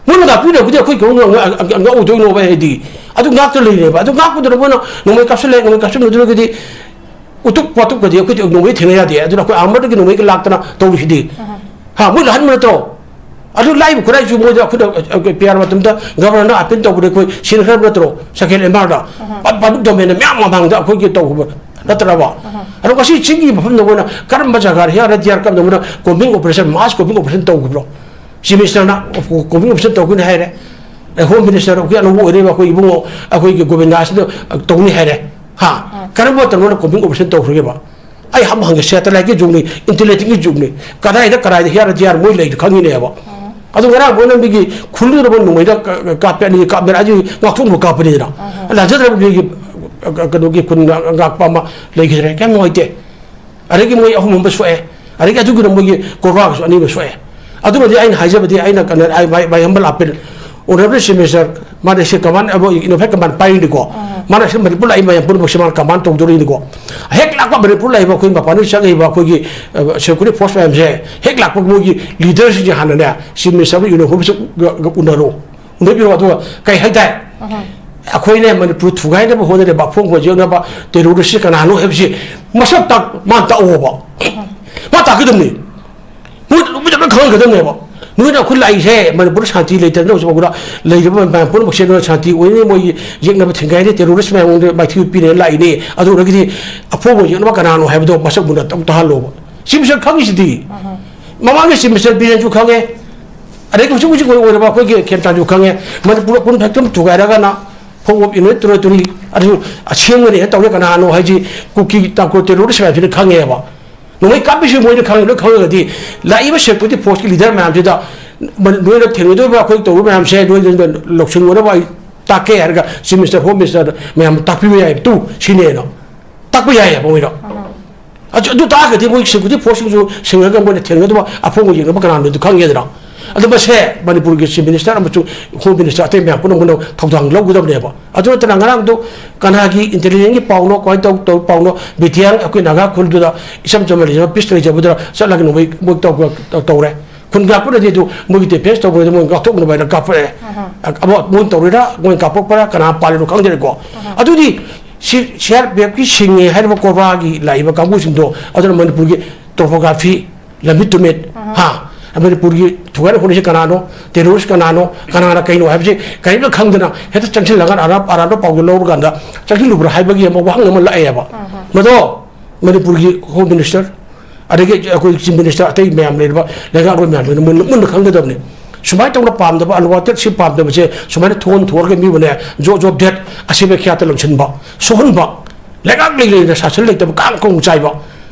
ꯃꯣꯏꯅ ꯉꯥꯛꯄꯤꯗꯕꯗꯤ ꯑꯩꯈꯣꯏ ꯀꯩꯗꯧ ꯉ-, ꯉ-, ꯉ-, ꯉꯛꯎꯗꯣꯏꯅꯣꯕ ꯍꯥꯏꯗꯤ? ꯑꯗꯨ ꯉꯥꯛꯇ ꯂꯩꯔꯦꯕ꯫ ꯑꯗꯨ ꯉꯥꯛꯄꯗꯨꯅ ꯃꯣꯏꯅ ꯅꯣꯡꯃꯩ ꯀꯥꯞꯁꯤꯜꯂꯦ, ꯅꯣꯡꯃꯩ ꯀꯥꯞꯁꯤꯟꯕꯗꯨꯗꯒꯤꯗꯤ ꯎꯇꯨꯞ ꯋꯥꯇꯨꯞꯀꯗꯤ ꯑꯩꯈꯣꯏꯗꯤ ꯅꯣꯡꯃꯩ ꯊꯦꯡꯅ ꯌꯥꯗꯦ꯫ ꯑꯗꯨꯅ ꯑꯩꯈꯣꯏ armor ꯗꯒꯤ ꯅꯣꯡꯃꯩꯒ ꯂꯥꯛꯇꯅ ꯇꯧꯔꯤꯁꯤꯗꯤ꯫ ꯍꯥ, ꯃꯣꯏ ꯂꯥꯛꯍꯟꯕ ꯅꯠꯇ꯭ꯔꯣ? ꯑꯗꯨ ꯂꯥꯛꯏꯕ ꯈꯨꯠꯂꯥꯏꯁꯨ ꯃꯣꯏꯗ ꯑꯩꯈꯣꯏꯅ, ꯑ, ꯑ, P R ꯃꯇꯝꯗ governor ꯅ appeal ꯇꯧꯕꯗ ꯑꯩꯈꯣꯏ ꯁꯤꯟꯈ꯭ꯔꯕ ꯅꯠꯇ꯭ꯔꯣ? Second M R ꯗ꯫ ꯄ-, public domain ꯗ ꯃꯌꯥꯝ ꯃꯃꯥꯡꯗ ꯑꯩꯈꯣꯏꯒꯤ ꯇꯧꯈ꯭ꯔꯕ ꯅꯠꯇ꯭ꯔꯕ? ꯑꯗꯣ ꯉꯁꯤ ꯆꯤꯡꯒꯤ ꯃꯐꯝꯗ ꯃꯣꯏꯅ ꯀꯔꯝꯕ ꯖꯒꯥꯗ ꯍꯦꯛ ꯍꯥꯏꯔ D R ꯀꯞꯅ ꯃꯣꯏꯅ combing operation, mass combing operation ꯇꯧꯈꯤꯕ꯭ꯔꯣ? Chief Minister ꯅ combing operation ꯇꯧꯒꯅꯤ ꯍꯥꯏꯔꯦ꯫ ꯑꯦ, Home Minister ꯑꯩꯈꯣꯏ ꯑꯅꯧꯕ ꯑꯣꯏꯔꯤꯕ ꯑꯩꯈꯣꯏ ꯏꯕꯨꯡꯉꯣ, ꯑꯩꯈꯣꯏꯒꯤ ꯒꯣꯕꯤꯟꯗꯥꯁꯅ ꯇꯧꯅꯤ ꯍꯥꯏꯔꯦ꯫ ꯍꯥ? ꯀꯔꯝꯕ ꯃꯇꯝꯗ ꯀꯣꯝꯕꯤꯡ ꯑꯣꯄꯔꯦꯁꯟ ꯇꯧꯈ꯭ꯔꯒꯦꯕ? ꯑꯩ ꯍꯥꯝ ꯍꯪꯒꯦ, ꯁꯦꯇꯦꯂꯥꯏꯠꯀꯤ ꯖꯨꯒꯅꯤ, ꯏꯟꯇꯔꯅꯦꯠꯀꯤ ꯖꯨꯒꯅꯤ, ꯀꯗꯥꯏꯗ ꯀꯗꯥꯏꯗ ꯍꯤꯌꯥꯔ ꯍꯤꯌꯥꯔ ꯃꯣꯏ ꯂꯩꯗꯣ ꯈꯪꯉꯤꯅꯦꯕ꯫ ꯑꯗꯨ ꯉꯔꯥꯡ ꯃꯣꯏꯅ ꯃꯤꯒꯤ ꯈꯨꯜꯂꯨꯗꯕ ꯅꯣꯡꯃꯩꯗ ꯀꯥꯞꯄꯦ, ꯑꯅꯤ ꯀꯥꯞꯃꯦ, ꯑꯗꯨ ꯉꯥꯛꯊꯣꯛꯅꯕ ꯀꯥꯞꯄꯅꯤꯗꯅ꯫ ꯂꯥꯟꯖꯗ꯭ꯔꯕ ꯃꯤꯒꯤ ꯀꯩꯅꯣꯒꯤ ꯈꯨꯟ ꯉꯥꯛꯄ ꯑꯃ ꯂꯩꯈꯤꯗ꯭ꯔꯦ꯫ ꯀꯌꯥꯝ ꯅꯨꯡꯉꯥꯏꯇꯦ꯫ ꯑꯗꯒꯤ ꯃꯣꯏ ꯑꯍꯨꯝ ꯑꯃ ꯁꯣꯛꯑꯦ꯫ ꯑꯗꯒꯤ ꯑꯗꯨꯒꯤꯅ ꯃꯣꯏꯒꯤ ꯀꯣꯕ꯭ꯔꯥꯒꯤꯁꯨ ꯑꯅꯤ ꯑꯃ ꯁꯣꯛꯑꯦ꯫ ꯑꯗꯨꯃꯗꯤ ꯑꯩꯅ ꯍꯥꯏꯖꯕꯗꯤ, ꯑꯩꯅ ꯀꯩꯅꯣ, ꯑꯩ my, my humble appeal, Honorable Chief Minister, ꯃꯥꯅ ꯁꯤ command ꯑꯃ, in effect command ꯄꯥꯏꯔꯤꯅꯤꯀꯣ꯫ ꯃꯥꯅ ꯁꯤ ꯃꯅꯤꯄꯨꯔ ꯂꯥꯛꯏ ꯃꯌꯥꯝ ꯄꯨꯝꯅꯃꯛꯁꯦ ꯃꯥꯅ command ꯇꯧꯗꯣꯔꯤꯅꯤꯀꯣ꯫ ꯍꯦꯛ ꯂꯥꯛꯄ ꯃꯅꯤꯄꯨꯔ ꯂꯥꯛꯏꯕ ꯑꯩꯈꯣꯏ ꯃꯄꯥꯟꯗꯒꯤ ꯆꯪꯉꯛꯏꯕ ꯑꯩꯈꯣꯏꯒꯤ, ꯑ, security force ꯃꯌꯥꯝꯁꯦ ꯍꯦꯛ ꯂꯥꯛꯄ ꯃꯣꯏꯒꯤ leaderꯁꯤꯡꯁꯦ ꯍꯥꯟꯅꯅꯦ Chief Minister ꯑꯃ uniform ꯁꯨ ꯒ, ꯒ ꯎꯅꯔꯣ꯫ ꯎꯅꯕꯤꯔꯣ꯫ ꯑꯗꯨꯒ ꯀꯩ ꯍꯥꯏꯇꯥꯏ? ꯑꯩꯈꯣꯏꯅ ꯃꯅꯤꯄꯨꯔ ꯊꯨꯒꯥꯏꯅꯕ ꯍꯣꯠꯅꯔꯤꯕ, ꯑꯐꯣꯡꯕ ꯌꯦꯛꯅꯕ terrorist ꯀꯅꯥꯅꯣ ꯍꯥꯏꯕꯁꯤ ꯃꯁꯛ ꯇꯥꯛ-, ꯃꯥ ꯇꯥꯛꯑꯣꯕ꯫ ꯃꯥ ꯇꯥꯛꯀꯗꯕꯅꯤ꯫ ꯃꯣꯏ ꯂꯣꯏꯅ ꯈꯪꯍꯟꯒꯗꯕꯅꯦꯕ꯫ ꯅꯣꯏꯅ ꯑꯩꯈꯣꯏ ꯂꯥꯛꯏꯁꯦ ꯃꯅꯤꯄꯨꯔꯗ ꯁꯥꯟꯇꯤ ꯂꯩꯇꯗꯅ ꯍꯧꯖꯤꯛ ꯐꯥꯎꯗ ꯂꯩꯔꯤꯕ ꯃꯌꯥꯝ ꯄꯨꯝꯅꯃꯛꯁꯦ ꯅꯣꯏꯅ ꯁꯥꯟꯇꯤ ꯑꯣꯏꯅꯤ, ꯃꯣꯏꯒꯤ ꯌꯦꯛꯅꯕ ꯊꯤꯡꯒꯥꯏꯅꯤ, terrorist ꯃꯌꯥꯝ ꯃꯉꯣꯟꯗ ꯃꯥꯏꯊꯤꯕ ꯄꯤꯅꯦꯅ ꯂꯥꯛꯏꯅꯤ꯫ ꯑꯗꯨ ꯑꯣꯏꯔꯒꯗꯤ ꯑꯐꯣꯡꯕ ꯌꯦꯛꯅꯕ ꯀꯅꯥꯅꯣ ꯍꯥꯏꯕꯗꯣ ꯃꯁꯛ ꯃꯨꯟꯅ ꯑꯃꯨꯛ ꯇꯥꯍꯜꯂꯣꯕ꯫ Chief Minister ꯈꯪꯉꯤꯁꯤꯗꯤ꯫ ꯃꯃꯥꯡꯒꯤ Chief Minister ꯕꯤꯔꯦꯟꯁꯨ ꯈꯪꯉꯦ꯫ ꯑꯗꯒꯤ ꯍꯧꯖꯤꯛ ꯍꯧꯖꯤꯛ ꯑꯣꯏꯔꯕ ꯑꯩꯈꯣꯏꯒꯤ ꯈꯦꯝꯆꯥꯟꯁꯨ ꯈꯪꯉꯦ꯫ Manipur ꯑꯄꯨꯟ ꯐꯦꯛꯇꯝ ꯊꯨꯒꯥꯏꯔꯒꯅ form of united territory ꯑꯗꯨ ꯑꯁꯦꯡꯕꯅꯦꯅ ꯇꯧꯔꯦ꯫ ꯀꯅꯥꯅꯣ ꯍꯥꯏꯁꯤ ꯀꯨꯀꯤ ꯇꯥꯡꯈꯨꯜ terrorist ꯃꯌꯥꯝꯁꯤꯅ ꯈꯪꯉꯦꯕ꯫ ꯅꯣꯡꯃꯩ ꯀꯥꯞꯄꯤꯁꯤ ꯃꯣꯏꯅ ꯈꯪꯉꯦ, ꯂꯣꯏ ꯈꯪꯉꯒꯗꯤ ꯂꯥꯛꯏꯕ security forceꯀꯤ leader ꯃꯌꯥꯝꯁꯤꯗ ꯃ-, ꯅꯣꯏꯅ ꯊꯦꯡꯅꯗꯣꯏꯕ ꯑꯩꯈꯣꯏ ꯇꯧꯔꯤꯕ ꯃꯌꯥꯝꯁꯦ ꯅꯣꯏꯅ ꯂꯧꯁꯤꯟꯒꯗꯕ ꯑꯩ ꯇꯥꯛꯀꯦ ꯍꯥꯏꯔꯒ Chief Minister, Home Minister ꯃꯌꯥꯝ ꯇꯥꯛꯄꯤꯕ ꯌꯥꯏ꯫ ꯇꯨ ꯁꯤꯅꯦꯅ ꯇꯥꯛꯄ ꯌꯥꯏꯌꯦꯕ ꯃꯣꯏꯅ꯫ ꯑꯗꯨ, ꯑꯗꯨ ꯇꯥꯛꯑꯒꯗꯤ ꯃꯣꯏ security forceꯁꯤꯡꯁꯨ ꯁꯤꯡꯉꯒ ꯃꯣꯏꯅ ꯊꯦꯡꯅꯗꯕ ꯑꯐꯣꯡꯕ ꯌꯦꯡꯅꯕ ꯀꯅꯥꯅꯣꯗꯨ ꯈꯪꯉꯦꯗꯅ꯫ ꯑꯗꯨ ꯃꯁꯦ ꯃꯅꯤꯄꯨꯔꯒꯤ Chief Minister ꯑꯃꯁꯨꯡ Home Minister ꯑꯇꯩ ꯃꯌꯥꯝ ꯄꯨꯝꯅꯃꯛꯅ ꯊꯧꯗꯥꯡ ꯂꯧꯒꯗꯕꯅꯦꯕ꯫ ꯑꯗꯨ ꯅꯠꯇꯅ ꯉꯔꯥꯡꯗꯣ ꯀꯅꯥꯒꯤ intelligence ꯄꯥꯎꯅꯣ, ꯀꯃꯥꯏꯅ ꯇꯧ-, ꯇꯧ ꯄꯥꯎꯅꯣ, ꯕꯤꯗ꯭ꯌꯥ ꯑꯩꯈꯣꯏ ꯅꯥꯒꯥ ꯈꯨꯜꯗꯨꯗ ꯏꯆꯝ ꯆꯝꯅ ꯂꯩꯖꯕ peace ꯂꯩꯖꯕꯗꯨꯗ ꯆꯠꯂꯒ ꯅꯣꯡꯃꯩ ꯃꯣꯏ ꯇꯧ-, ꯇꯧ-, ꯇꯧꯔꯦ꯫ ꯈꯨꯟ ꯉꯥꯛꯄꯅꯗꯤ ꯑꯗꯨ ꯃꯣꯏꯒꯤ defence ꯇꯧꯕꯗ ꯃꯣꯏ ꯉꯥꯛꯊꯣꯛꯅꯕ ꯍꯥꯏꯅ ꯀꯥꯞꯄꯛꯑꯦ꯫ ꯑꯃ ꯃꯣꯏ ꯇꯧꯔꯤꯔꯥ, ꯃꯣꯏ ꯀꯥꯞꯄꯛꯄ꯭ꯔꯥ, ꯀꯅꯥ ꯄꯥꯜꯂꯤꯅꯣ ꯈꯪꯗ꯭ꯔꯦꯀꯣ꯫ ꯑꯗꯨꯗꯤ ꯁꯤ CRPFꯀꯤ ꯁꯤꯡꯉꯦ ꯍꯥꯏꯔꯤꯕ ꯀꯣꯕ꯭ꯔꯥꯒꯤ ꯂꯥꯛꯏꯕ ꯀꯥꯡꯕꯨꯁꯤꯡꯗꯣ ꯑꯗꯨꯅ ꯃꯅꯤꯄꯨꯔꯒꯤ topography, ꯂꯝꯃꯤꯠ ꯇꯨꯃꯤꯠ, ꯍꯥ? ꯃꯅꯤꯄꯨꯔꯒꯤ ꯊꯨꯒꯥꯏꯅ ꯍꯣꯠꯅꯔꯤꯁꯦ ꯀꯅꯥꯅꯣ? Terrorist ꯀꯅꯥꯅꯣ? ꯀꯅꯥꯅ ꯀꯩꯅꯣ ꯍꯥꯏꯕꯁꯤ ꯀꯔꯤꯝꯇ ꯈꯪꯗꯅ ꯍꯦꯛꯇ ꯆꯪꯁꯤꯜꯂꯒ ꯑꯔꯥꯞ ꯑꯔꯥꯞꯄ ꯄꯥꯎꯗꯨ ꯂꯧꯔꯀꯥꯟꯗ ꯆꯪꯁꯤꯜꯂꯨꯕ꯭ꯔꯥ ꯍꯥꯏꯕꯒꯤ ꯑꯃ ꯋꯥꯍꯪ ꯑꯃ ꯂꯥꯛꯑꯦꯕ꯫ ꯃꯗꯣ ꯃꯅꯤꯄꯨꯔꯒꯤ Home Minister, ꯑꯗꯒꯤ ꯑꯩꯈꯣꯏ Chief Minister ꯑꯇꯩ ꯃꯌꯥꯝ ꯂꯩꯔꯤꯕ ꯂꯩꯉꯥꯛꯂꯣꯏ ꯃꯌꯥꯝꯗꯨꯅ ꯃꯨꯟꯅ, ꯃꯨꯟꯅ ꯈꯪꯒꯗꯕꯅꯤ꯫ ꯁꯨꯃꯥꯏꯅ ꯇꯧꯅ ꯄꯥꯝꯗꯕ, unwanted ꯁꯤ ꯄꯥꯝꯗꯕꯁꯦ ꯁꯨꯃꯥꯏꯅ ꯊꯣꯛꯍꯟ ꯊꯣꯛꯍꯜꯂꯒ ꯃꯤꯕꯨꯅꯦ ꯖꯣ ꯖꯣ ꯗꯦꯠ ꯑꯁꯤꯕ ꯈ꯭ꯌꯥꯠꯇ ꯂꯪꯁꯤꯟꯕ, ꯁꯣꯛꯍꯟꯕ, ꯂꯩꯉꯥꯛ ꯂꯩ ꯂꯩꯅ ꯁꯥꯁꯟ ꯂꯩꯇꯕ ꯀꯥꯡ ꯀꯣꯡ ꯆꯥꯏꯕ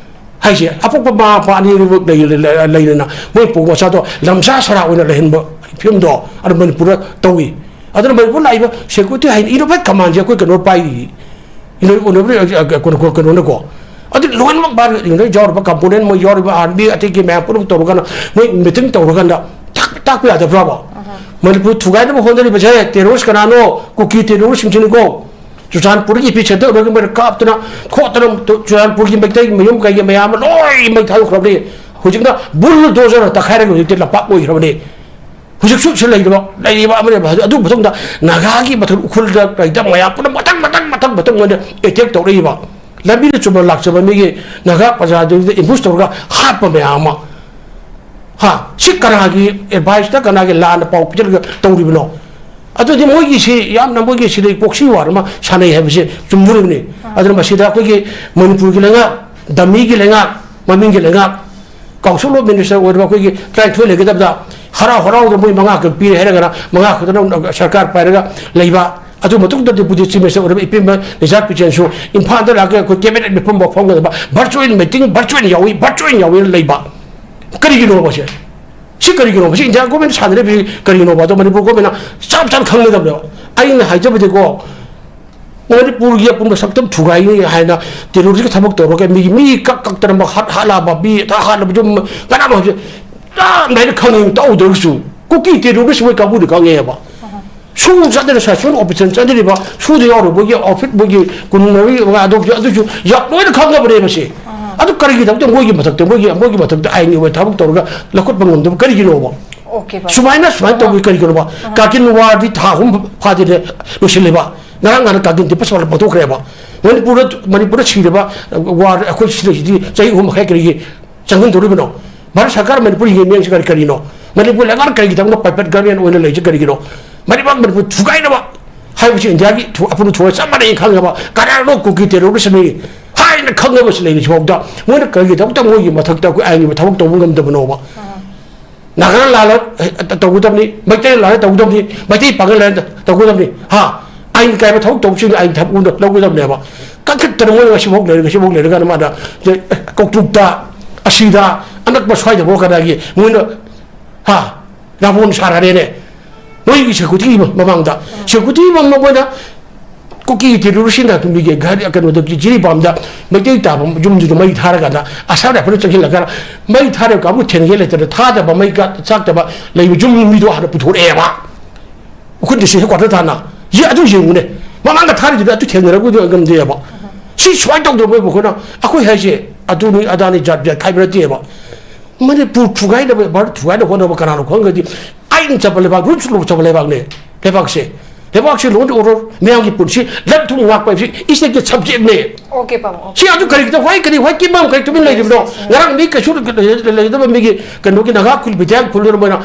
ꯍꯥꯏꯁꯦ꯫ ꯑꯄꯣꯛꯄ ꯃꯃꯥ ꯃꯄꯥ ꯑꯅꯤꯃꯛ ꯂꯩ-, ꯂꯩ-, ꯂꯩ-, ꯂꯩꯅꯅ ꯃꯣꯏ ꯄꯣꯛ ꯃꯆꯥꯗꯣ ꯂꯝꯁꯥ ꯁꯔꯥ ꯑꯣꯏꯅ ꯂꯩꯍꯟꯕ ꯐꯤꯕꯝꯗꯣ ꯑꯗꯨ ꯃꯅꯤꯄꯨꯔꯗ ꯇꯧꯏ꯫ ꯑꯗꯨꯅ ꯃꯅꯤꯄꯨꯔ ꯂꯥꯛꯏꯕ ꯁꯦꯀ꯭ꯌꯨꯔꯤꯇꯤ ꯍꯥꯏꯅ ꯏꯅꯣꯚꯦꯠ ꯀꯃꯥꯟꯁꯦ ꯑꯩꯈꯣꯏ ꯀꯩꯅꯣ ꯄꯥꯏꯔꯤ꯫ ꯏꯅꯣ-, ꯏꯅꯣ-, ꯀꯩꯅꯣ-, ꯀꯩꯅꯣꯅꯀꯣ꯫ ꯑꯗꯨ ꯂꯣꯏꯅꯃꯛ ꯃꯥ ꯌꯥꯎꯔꯤꯕ ꯀꯝꯄꯣꯅꯦꯟ, ꯃꯣꯏ ꯌꯥꯎꯔꯤꯕ ꯑꯥꯔꯃꯤ, ꯑꯇꯩꯒꯤ ꯃꯌꯥꯝ ꯄꯨꯝꯅꯃꯛ ꯇꯧꯔꯀꯥꯟꯗ ꯃꯣꯏ ꯃꯤꯇꯤꯡ ꯇꯧꯔꯀꯥꯟꯗ ꯇꯥꯛ-, ꯇꯥꯛꯄ ꯌꯥꯗꯕ꯭ꯔꯕ? ꯃꯅꯤꯄꯨꯔ ꯊꯨꯒꯥꯏꯅꯕ ꯍꯣꯠꯅꯔꯤꯕꯁꯦ ꯇꯦꯔꯣꯔꯤꯁ ꯀꯅꯥꯅꯣ? ꯀꯨꯀꯤ ꯇꯦꯔꯣꯔꯤꯁꯁꯤꯡꯁꯤꯅꯤꯀꯣ꯫ ꯆꯨꯔꯆꯥꯟꯄꯨꯔꯒꯤ ꯏꯄꯤ ꯁꯦꯟꯇꯔ ꯑꯣꯏꯔꯒ ꯃꯣꯏꯅ ꯀꯥꯞꯇꯅ ꯈꯣꯠꯇꯅ ꯆꯨꯔꯆꯥꯟꯄꯨꯔꯒꯤ ꯃꯩꯇꯩ ꯃꯌꯨꯝ ꯀꯩꯒꯤ ꯃꯌꯥꯝ ꯑꯃ ꯂꯣꯏ ꯃꯩ ꯊꯥꯗꯣꯛꯈ꯭ꯔꯕꯅꯤ꯫ ꯍꯧꯖꯤꯛꯅ ꯕꯨꯜꯗꯣꯖꯔꯅ ꯇꯛꯈꯥꯏꯔꯒ ꯍꯧꯖꯤꯛꯇꯤ ꯂꯝꯄꯥꯛ ꯑꯣꯏꯈ꯭ꯔꯕꯅꯤ꯫ ꯍꯧꯖꯤꯛꯁꯨ ꯁꯤ ꯂꯩꯔꯤꯕ, ꯂꯩꯔꯤꯕ ꯑꯃꯅꯦꯕ꯫ ꯑꯗꯨ ꯃꯇꯨꯡꯗ ꯅꯥꯒꯥꯒꯤ ꯃꯊꯛ ꯎꯈ꯭ꯔꯨꯜꯗ ꯀꯩꯗ ꯃꯌꯥꯝ ꯄꯨꯝꯅꯃꯛ ꯃꯊꯪ, ꯃꯊꯪ, ꯃꯊꯪ, ꯃꯊꯪ ꯑꯣꯏꯅ ꯑꯦꯇꯦꯛ ꯇꯧꯔꯛꯏꯕ꯫ ꯂꯝꯕꯤꯗ ꯆꯨꯝꯅ ꯂꯥꯛꯆꯕ ꯃꯤꯒꯤ ꯅꯥꯒꯥ ꯄ꯭ꯔꯖꯥꯗꯨꯗ ꯑꯦꯝꯕꯨꯁ ꯇꯧꯔꯒ ꯍꯥꯠꯄ ꯃꯌꯥꯝ ꯑꯃ꯫ ꯍꯥ? ꯁꯤ ꯀꯅꯥꯒꯤ ꯑꯦꯗꯚꯥꯏꯁꯇ, ꯀꯅꯥꯒꯤ ꯂꯥꯟꯅ ꯄꯥꯎ ꯄꯤꯖꯔꯒ ꯇꯧꯔꯤꯕꯅꯣ? ꯑꯗꯨꯗꯤ ꯃꯣꯏꯒꯤꯁꯤ ꯌꯥꯝꯅ ꯃꯣꯏꯒꯤ ꯁꯤꯗꯩ proxy war ꯑꯃ ꯁꯥꯟꯅꯩ ꯍꯥꯏꯕꯁꯦ ꯆꯨꯝꯗꯣꯔꯤꯕꯅꯤ꯫ ꯑꯗꯨꯅ ꯃꯁꯤꯗ ꯑꯩꯈꯣꯏꯒꯤ ꯃꯅꯤꯄꯨꯔꯒꯤ ꯂꯩꯉꯥꯛ, ꯗꯃꯤꯒꯤ ꯂꯩꯉꯥꯛ, ꯃꯃꯤꯡꯒꯤ ꯂꯩꯉꯥꯛ, Council of Minister ꯑꯣꯏꯔꯤꯕ ꯑꯩꯈꯣꯏꯒꯤ ꯇꯔꯥꯅꯤꯊꯣꯏ ꯂꯩꯒꯗꯕꯗ ꯍꯔꯥꯎ ꯍꯔꯥꯎꯗ ꯃꯣꯏ ꯃꯉꯥ ꯈꯛ ꯄꯤꯔꯦ ꯍꯥꯏꯔꯒꯅ ꯃꯉꯥ ꯈꯛꯇꯅ ꯁꯔꯀꯥꯔ ꯄꯥꯏꯔꯒ ꯂꯩꯕ꯫ ꯑꯗꯨ ꯃꯇꯨꯡꯗ Deputy Chief Minister ꯑꯣꯏꯔꯤꯕ ꯏꯄꯦꯝꯃ ꯂꯤꯖꯥ ꯄꯤꯆꯦꯟꯁꯨ ꯏꯝꯐꯥꯜꯗ ꯂꯥꯛꯑꯒ ꯑꯩꯈꯣꯏ cabinet ꯃꯤꯐꯝ ꯐꯥꯎ ꯐꯝꯒꯗꯕ virtual meeting, virtual ꯌꯥꯎꯏ, virtual ꯌꯥꯎꯏꯅ ꯂꯩꯕ꯫ ꯀꯔꯤꯒꯤꯅꯣꯕ ꯁꯦ? ꯁꯤ ꯀꯔꯤꯒꯤꯅꯣꯕ? ꯁꯤ ꯏꯟꯗꯤꯌꯥ ꯒꯣꯔꯃꯦꯟ ꯁꯥꯟꯅꯔꯤꯕ ꯀꯔꯤꯒꯤꯅꯣꯕ? ꯑꯗꯣ ꯃꯅꯤꯄꯨꯔ ꯒꯣꯔꯃꯦꯟꯅ ꯆꯞ ꯆꯥꯅ ꯈꯪꯒꯗꯕꯅꯦꯕ꯫ ꯑꯩꯅ ꯍꯥꯏꯖꯕꯗꯤꯀꯣ, ꯃꯅꯤꯄꯨꯔꯒꯤ ꯑꯄꯨꯟꯕ ꯁꯛꯇꯝ ꯊꯨꯒꯥꯏꯅꯤ ꯍꯥꯏꯅ terrorist ꯊꯕꯛ ꯇꯧꯔꯒ ꯃꯤꯒꯤ ꯃꯤ ꯀꯛ ꯀꯛꯇꯅ ꯃꯈꯥ ꯍꯥꯠꯂꯕ, ꯃꯤ ꯍꯥꯠꯂꯕ ꯌꯨꯝ ꯀꯅꯥꯅꯣ ꯍꯥꯏꯕꯁꯦ ꯌꯥꯝ ꯍꯥꯏꯅ ꯈꯪꯉꯤ, ꯇꯧꯗ꯭ꯔꯒꯁꯨ ꯀꯨꯀꯤ terrorist ꯃꯣꯏ ꯀꯥꯡꯕꯨꯗꯤ ꯈꯪꯉꯦꯕ꯫ ꯁꯨ ꯆꯠꯅꯔꯤꯕ ꯁꯥꯏꯁꯣꯟ operation ꯆꯠꯅꯔꯤꯕ ꯁꯨꯗ ꯌꯥꯎꯔꯤꯕ ꯃꯣꯏꯒꯤ outfit, ꯃꯣꯏꯒꯤ ꯀꯨꯟ ꯃꯔꯤ ꯃꯉꯥ ꯑꯗꯨ ꯑꯗꯨꯁꯨ ꯌꯥꯝ ꯂꯣꯏꯅ ꯈꯪꯉꯕꯅꯦꯕ ꯁꯤ꯫ ꯑꯗꯨ ꯀꯔꯤꯒꯤꯗꯃꯛꯇ ꯃꯣꯏꯒꯤ ꯃꯊꯛꯇ, ꯃꯣꯏꯒꯤ, ꯃꯣꯏꯒꯤ ꯃꯊꯛꯇ ꯑꯥꯏꯟꯒꯤ ꯑꯣꯏꯕ ꯊꯕꯛ ꯇꯧꯔꯒ ꯂꯧꯈꯠꯄ ꯉꯝꯗꯕ ꯀꯔꯤꯒꯤꯅꯣꯕ? ꯑꯣꯀꯦ ꯚꯥꯏ꯫ ꯁꯨꯃꯥꯏꯅ, ꯁꯨꯃꯥꯏꯅ ꯇꯧꯕꯤ ꯀꯔꯤꯒꯤꯅꯣꯕ? ꯀꯥꯔꯒꯤꯜ warꯗꯤ ꯊꯥ ꯑꯍꯨꯝ ꯐꯥꯗꯦꯅꯦ ꯂꯣꯏꯁꯤꯜꯂꯦꯕ꯫ ꯉꯔꯥꯡ ꯉꯍꯥꯟ ꯀꯥꯔꯒꯤꯜ ꯗꯤꯕꯁ ꯄꯥꯡꯊꯣꯛꯈ꯭ꯔꯦꯕ꯫ ꯃꯅꯤꯄꯨꯔꯗ, ꯃꯅꯤꯄꯨꯔꯗ ꯁꯤꯔꯕ war ꯑꯩꯈꯣꯏ ꯁꯤꯗꯩꯁꯤꯗꯤ ꯆꯍꯤ ꯑꯍꯨꯝ ꯃꯈꯥꯏ ꯀꯔꯤꯒꯤ ꯆꯪꯍꯟꯗꯣꯔꯤꯕꯅꯣ? ꯚꯥꯔꯠ ꯁꯔꯀꯥꯔ ꯃꯅꯤꯄꯨꯔ ꯌꯦꯡ ꯌꯦꯡꯁꯤ ꯀꯔꯤ ꯀꯔꯤꯅꯣ? ꯃꯅꯤꯄꯨꯔ ꯂꯩꯉꯥꯛꯅ ꯀꯔꯤꯒꯤꯗꯃꯛꯇ puppet government ꯑꯣꯏꯅ ꯂꯩꯁꯤ ꯀꯔꯤꯒꯤꯅꯣ? ꯃꯅꯤꯄꯨꯔ, ꯃꯅꯤꯄꯨꯔ ꯊꯨꯒꯥꯏꯅꯕ ꯍꯥꯏꯕꯁꯤ ꯏꯟꯗꯤꯌꯥꯒꯤ ꯊꯨ-, ꯑꯄꯨꯟꯕ ꯊꯨꯒꯥꯏ ꯆꯞ ꯃꯥꯟꯅꯩ ꯈꯪꯉꯕ꯫ ꯀꯅꯥꯅꯣ ꯀꯨꯀꯤ terroristꯅꯤ ꯍꯥꯏꯅ ꯈꯪꯉꯕꯁꯤ ꯂꯩꯔꯤꯁꯤꯐꯥꯎꯗ ꯃꯣꯏꯅ ꯀꯔꯤꯒꯤꯗꯃꯛꯇ ꯃꯣꯏꯒꯤ ꯃꯊꯛꯇ ꯑꯩꯈꯣꯏ ꯑꯥꯏꯟꯒꯤ ꯊꯕꯛ ꯇꯧꯕ ꯉꯝꯗꯕꯅꯣꯕ? ꯅꯥꯒꯥꯅ ꯂꯥꯜꯂ ꯇꯧꯒꯗꯕꯅꯤ, ꯃꯩꯇꯩꯅ ꯂꯥꯜꯂ ꯇꯧꯒꯗꯕꯅꯤ, ꯃꯩꯇꯩ ꯄꯥꯡꯒꯜ ꯂꯥꯜꯂ ꯇꯧꯒꯗꯕꯅꯤ꯫ ꯍꯥ? ꯑꯥꯏꯟ ꯀꯥꯏꯕ ꯊꯕꯛ ꯇꯧꯕꯁꯤꯡꯗ ꯑꯥꯏꯟ ꯊꯕꯛ ꯂꯧꯒꯗꯕꯅꯦꯕ꯫ ꯀꯟꯈꯠꯇꯅ ꯃꯣꯏꯅ ꯉꯁꯤꯐꯥꯎ ꯂꯩꯔꯦ, ꯉꯁꯤꯐꯥꯎ ꯂꯩꯔꯒꯅ ꯃꯥꯅ ꯀꯧꯇ꯭ꯔꯨꯛꯇ, ꯑꯁꯤꯗ, ꯑꯅꯛꯄ ꯁ꯭ꯋꯥꯏꯗꯐꯥꯎ ꯀꯗꯥꯏꯒꯤ ꯃꯣꯏꯅ, ꯍꯥ, ꯔꯥꯕꯣꯟ ꯁꯥꯔꯛꯑꯦꯅꯦ꯫ ꯃꯣꯏꯒꯤ ꯁꯦꯀꯨꯔꯤꯇꯤ ꯃꯃꯥꯡꯗ, ꯁꯦꯀꯨꯔꯤꯇꯤ ꯃꯃꯥꯡꯗ ꯃꯣꯏꯅ ꯀꯨꯀꯤ ꯇꯦꯔꯣꯔꯤꯁꯁꯤꯡꯅ ꯃꯤꯒꯤ ꯘꯔꯤ, ꯀꯩꯅꯣꯗꯒꯤ ꯖꯤꯔꯤꯕꯥꯝꯗ ꯃꯩꯇꯩ ꯇꯥꯕ ꯌꯨꯝꯗꯨꯗ ꯃꯩ ꯊꯥꯔꯀꯥꯟꯗ ꯑꯁꯥꯝ ꯔꯥꯏꯐꯜꯅ ꯆꯪꯁꯤꯜꯂꯒ ꯃꯩ ꯊꯥꯔꯒ ꯀꯥꯡꯕꯨ ꯊꯦꯡꯒꯦ ꯂꯩꯇꯅ ꯊꯥꯗꯕ, ꯃꯩ ꯀꯥ-, ꯆꯥꯛꯇꯕ ꯂꯩꯕ ꯌꯨꯝ ꯃꯤꯗꯣ ꯍꯥꯟꯅ ꯄꯨꯊꯣꯔꯛꯑꯦꯕ꯫ ꯎꯈ꯭ꯔꯨꯜ ꯗꯤꯁꯇ꯭ꯔꯤꯛ ꯍꯦꯗꯀ꯭ꯋꯥꯇꯔ ꯇꯥꯟꯅ꯫ ꯌꯦ-, ꯑꯗꯨ ꯌꯦꯡꯉꯨꯅꯦ꯫ ꯃꯃꯥꯡꯗ ꯊꯥꯔꯤꯗꯨꯗꯤ ꯑꯗꯨ ꯊꯦꯡꯅꯔꯕꯨꯗꯤ ꯉꯝꯗꯦꯕ꯫ ꯁꯤ ꯁꯨꯃꯥꯏꯅ ꯇꯧꯗ꯭ꯔꯕ ꯑꯩꯈꯣꯏꯅ, ꯑꯩꯈꯣꯏ ꯍꯥꯏꯁꯦ ꯑꯗꯨꯅꯤ ꯑꯗꯥꯅꯤ ꯖꯥꯠ ꯖꯥꯠ ꯈꯥꯏꯕ ꯅꯠꯇꯦꯕ꯫ ꯃꯅꯤꯄꯨꯔ ꯊꯨꯒꯥꯏꯅꯕ, ꯚꯥꯔꯠ ꯊꯨꯒꯥꯏꯅꯕ ꯍꯣꯠꯅꯕ ꯀꯅꯥꯅꯣ ꯈꯪꯒꯗꯤ? ꯑꯥꯏꯟ ꯆꯠꯄ ꯂꯩꯕꯥꯛ, ꯔꯨꯜꯁ ꯂꯣ ꯆꯠꯄ ꯂꯩꯕꯥꯛꯅꯦ ꯂꯩꯕꯥꯛꯁꯦ꯫ ꯂꯩꯕꯥꯛꯁꯦ law and order, ꯃꯌꯥꯝꯒꯤ ꯄꯨꯟꯁꯤ, ꯂꯟ ꯊꯨꯝ ꯉꯥꯛꯄ ꯍꯥꯏꯕꯁꯤ ꯏꯁꯇꯦꯠꯀꯤ ꯁꯕꯖꯦꯛꯅꯦ꯫ ꯑꯣꯀꯦ ꯄꯥꯕꯨꯡ, ꯑꯣꯀꯦ꯫ ꯁꯤ ꯑꯗꯨ ꯀꯔꯤꯒꯤꯗ, why, ꯀꯔꯤ, why ꯀꯤꯝ ꯑꯃ ꯀꯔꯤ ꯇꯨꯃꯤꯟ ꯂꯩꯔꯤꯕꯅꯣ? ꯉꯔꯥꯡ ꯃꯤ ꯀꯩꯁꯨ ꯂꯩ-, ꯂꯩ-, ꯂꯩꯇꯕ ꯃꯤꯒꯤ ꯀꯩꯅꯣꯒꯤ ꯅꯥꯒꯥ ꯈꯨꯜ ꯕꯤꯗ꯭ꯌꯥ ꯈꯨꯜꯗꯨꯅ ꯃꯣꯏꯅ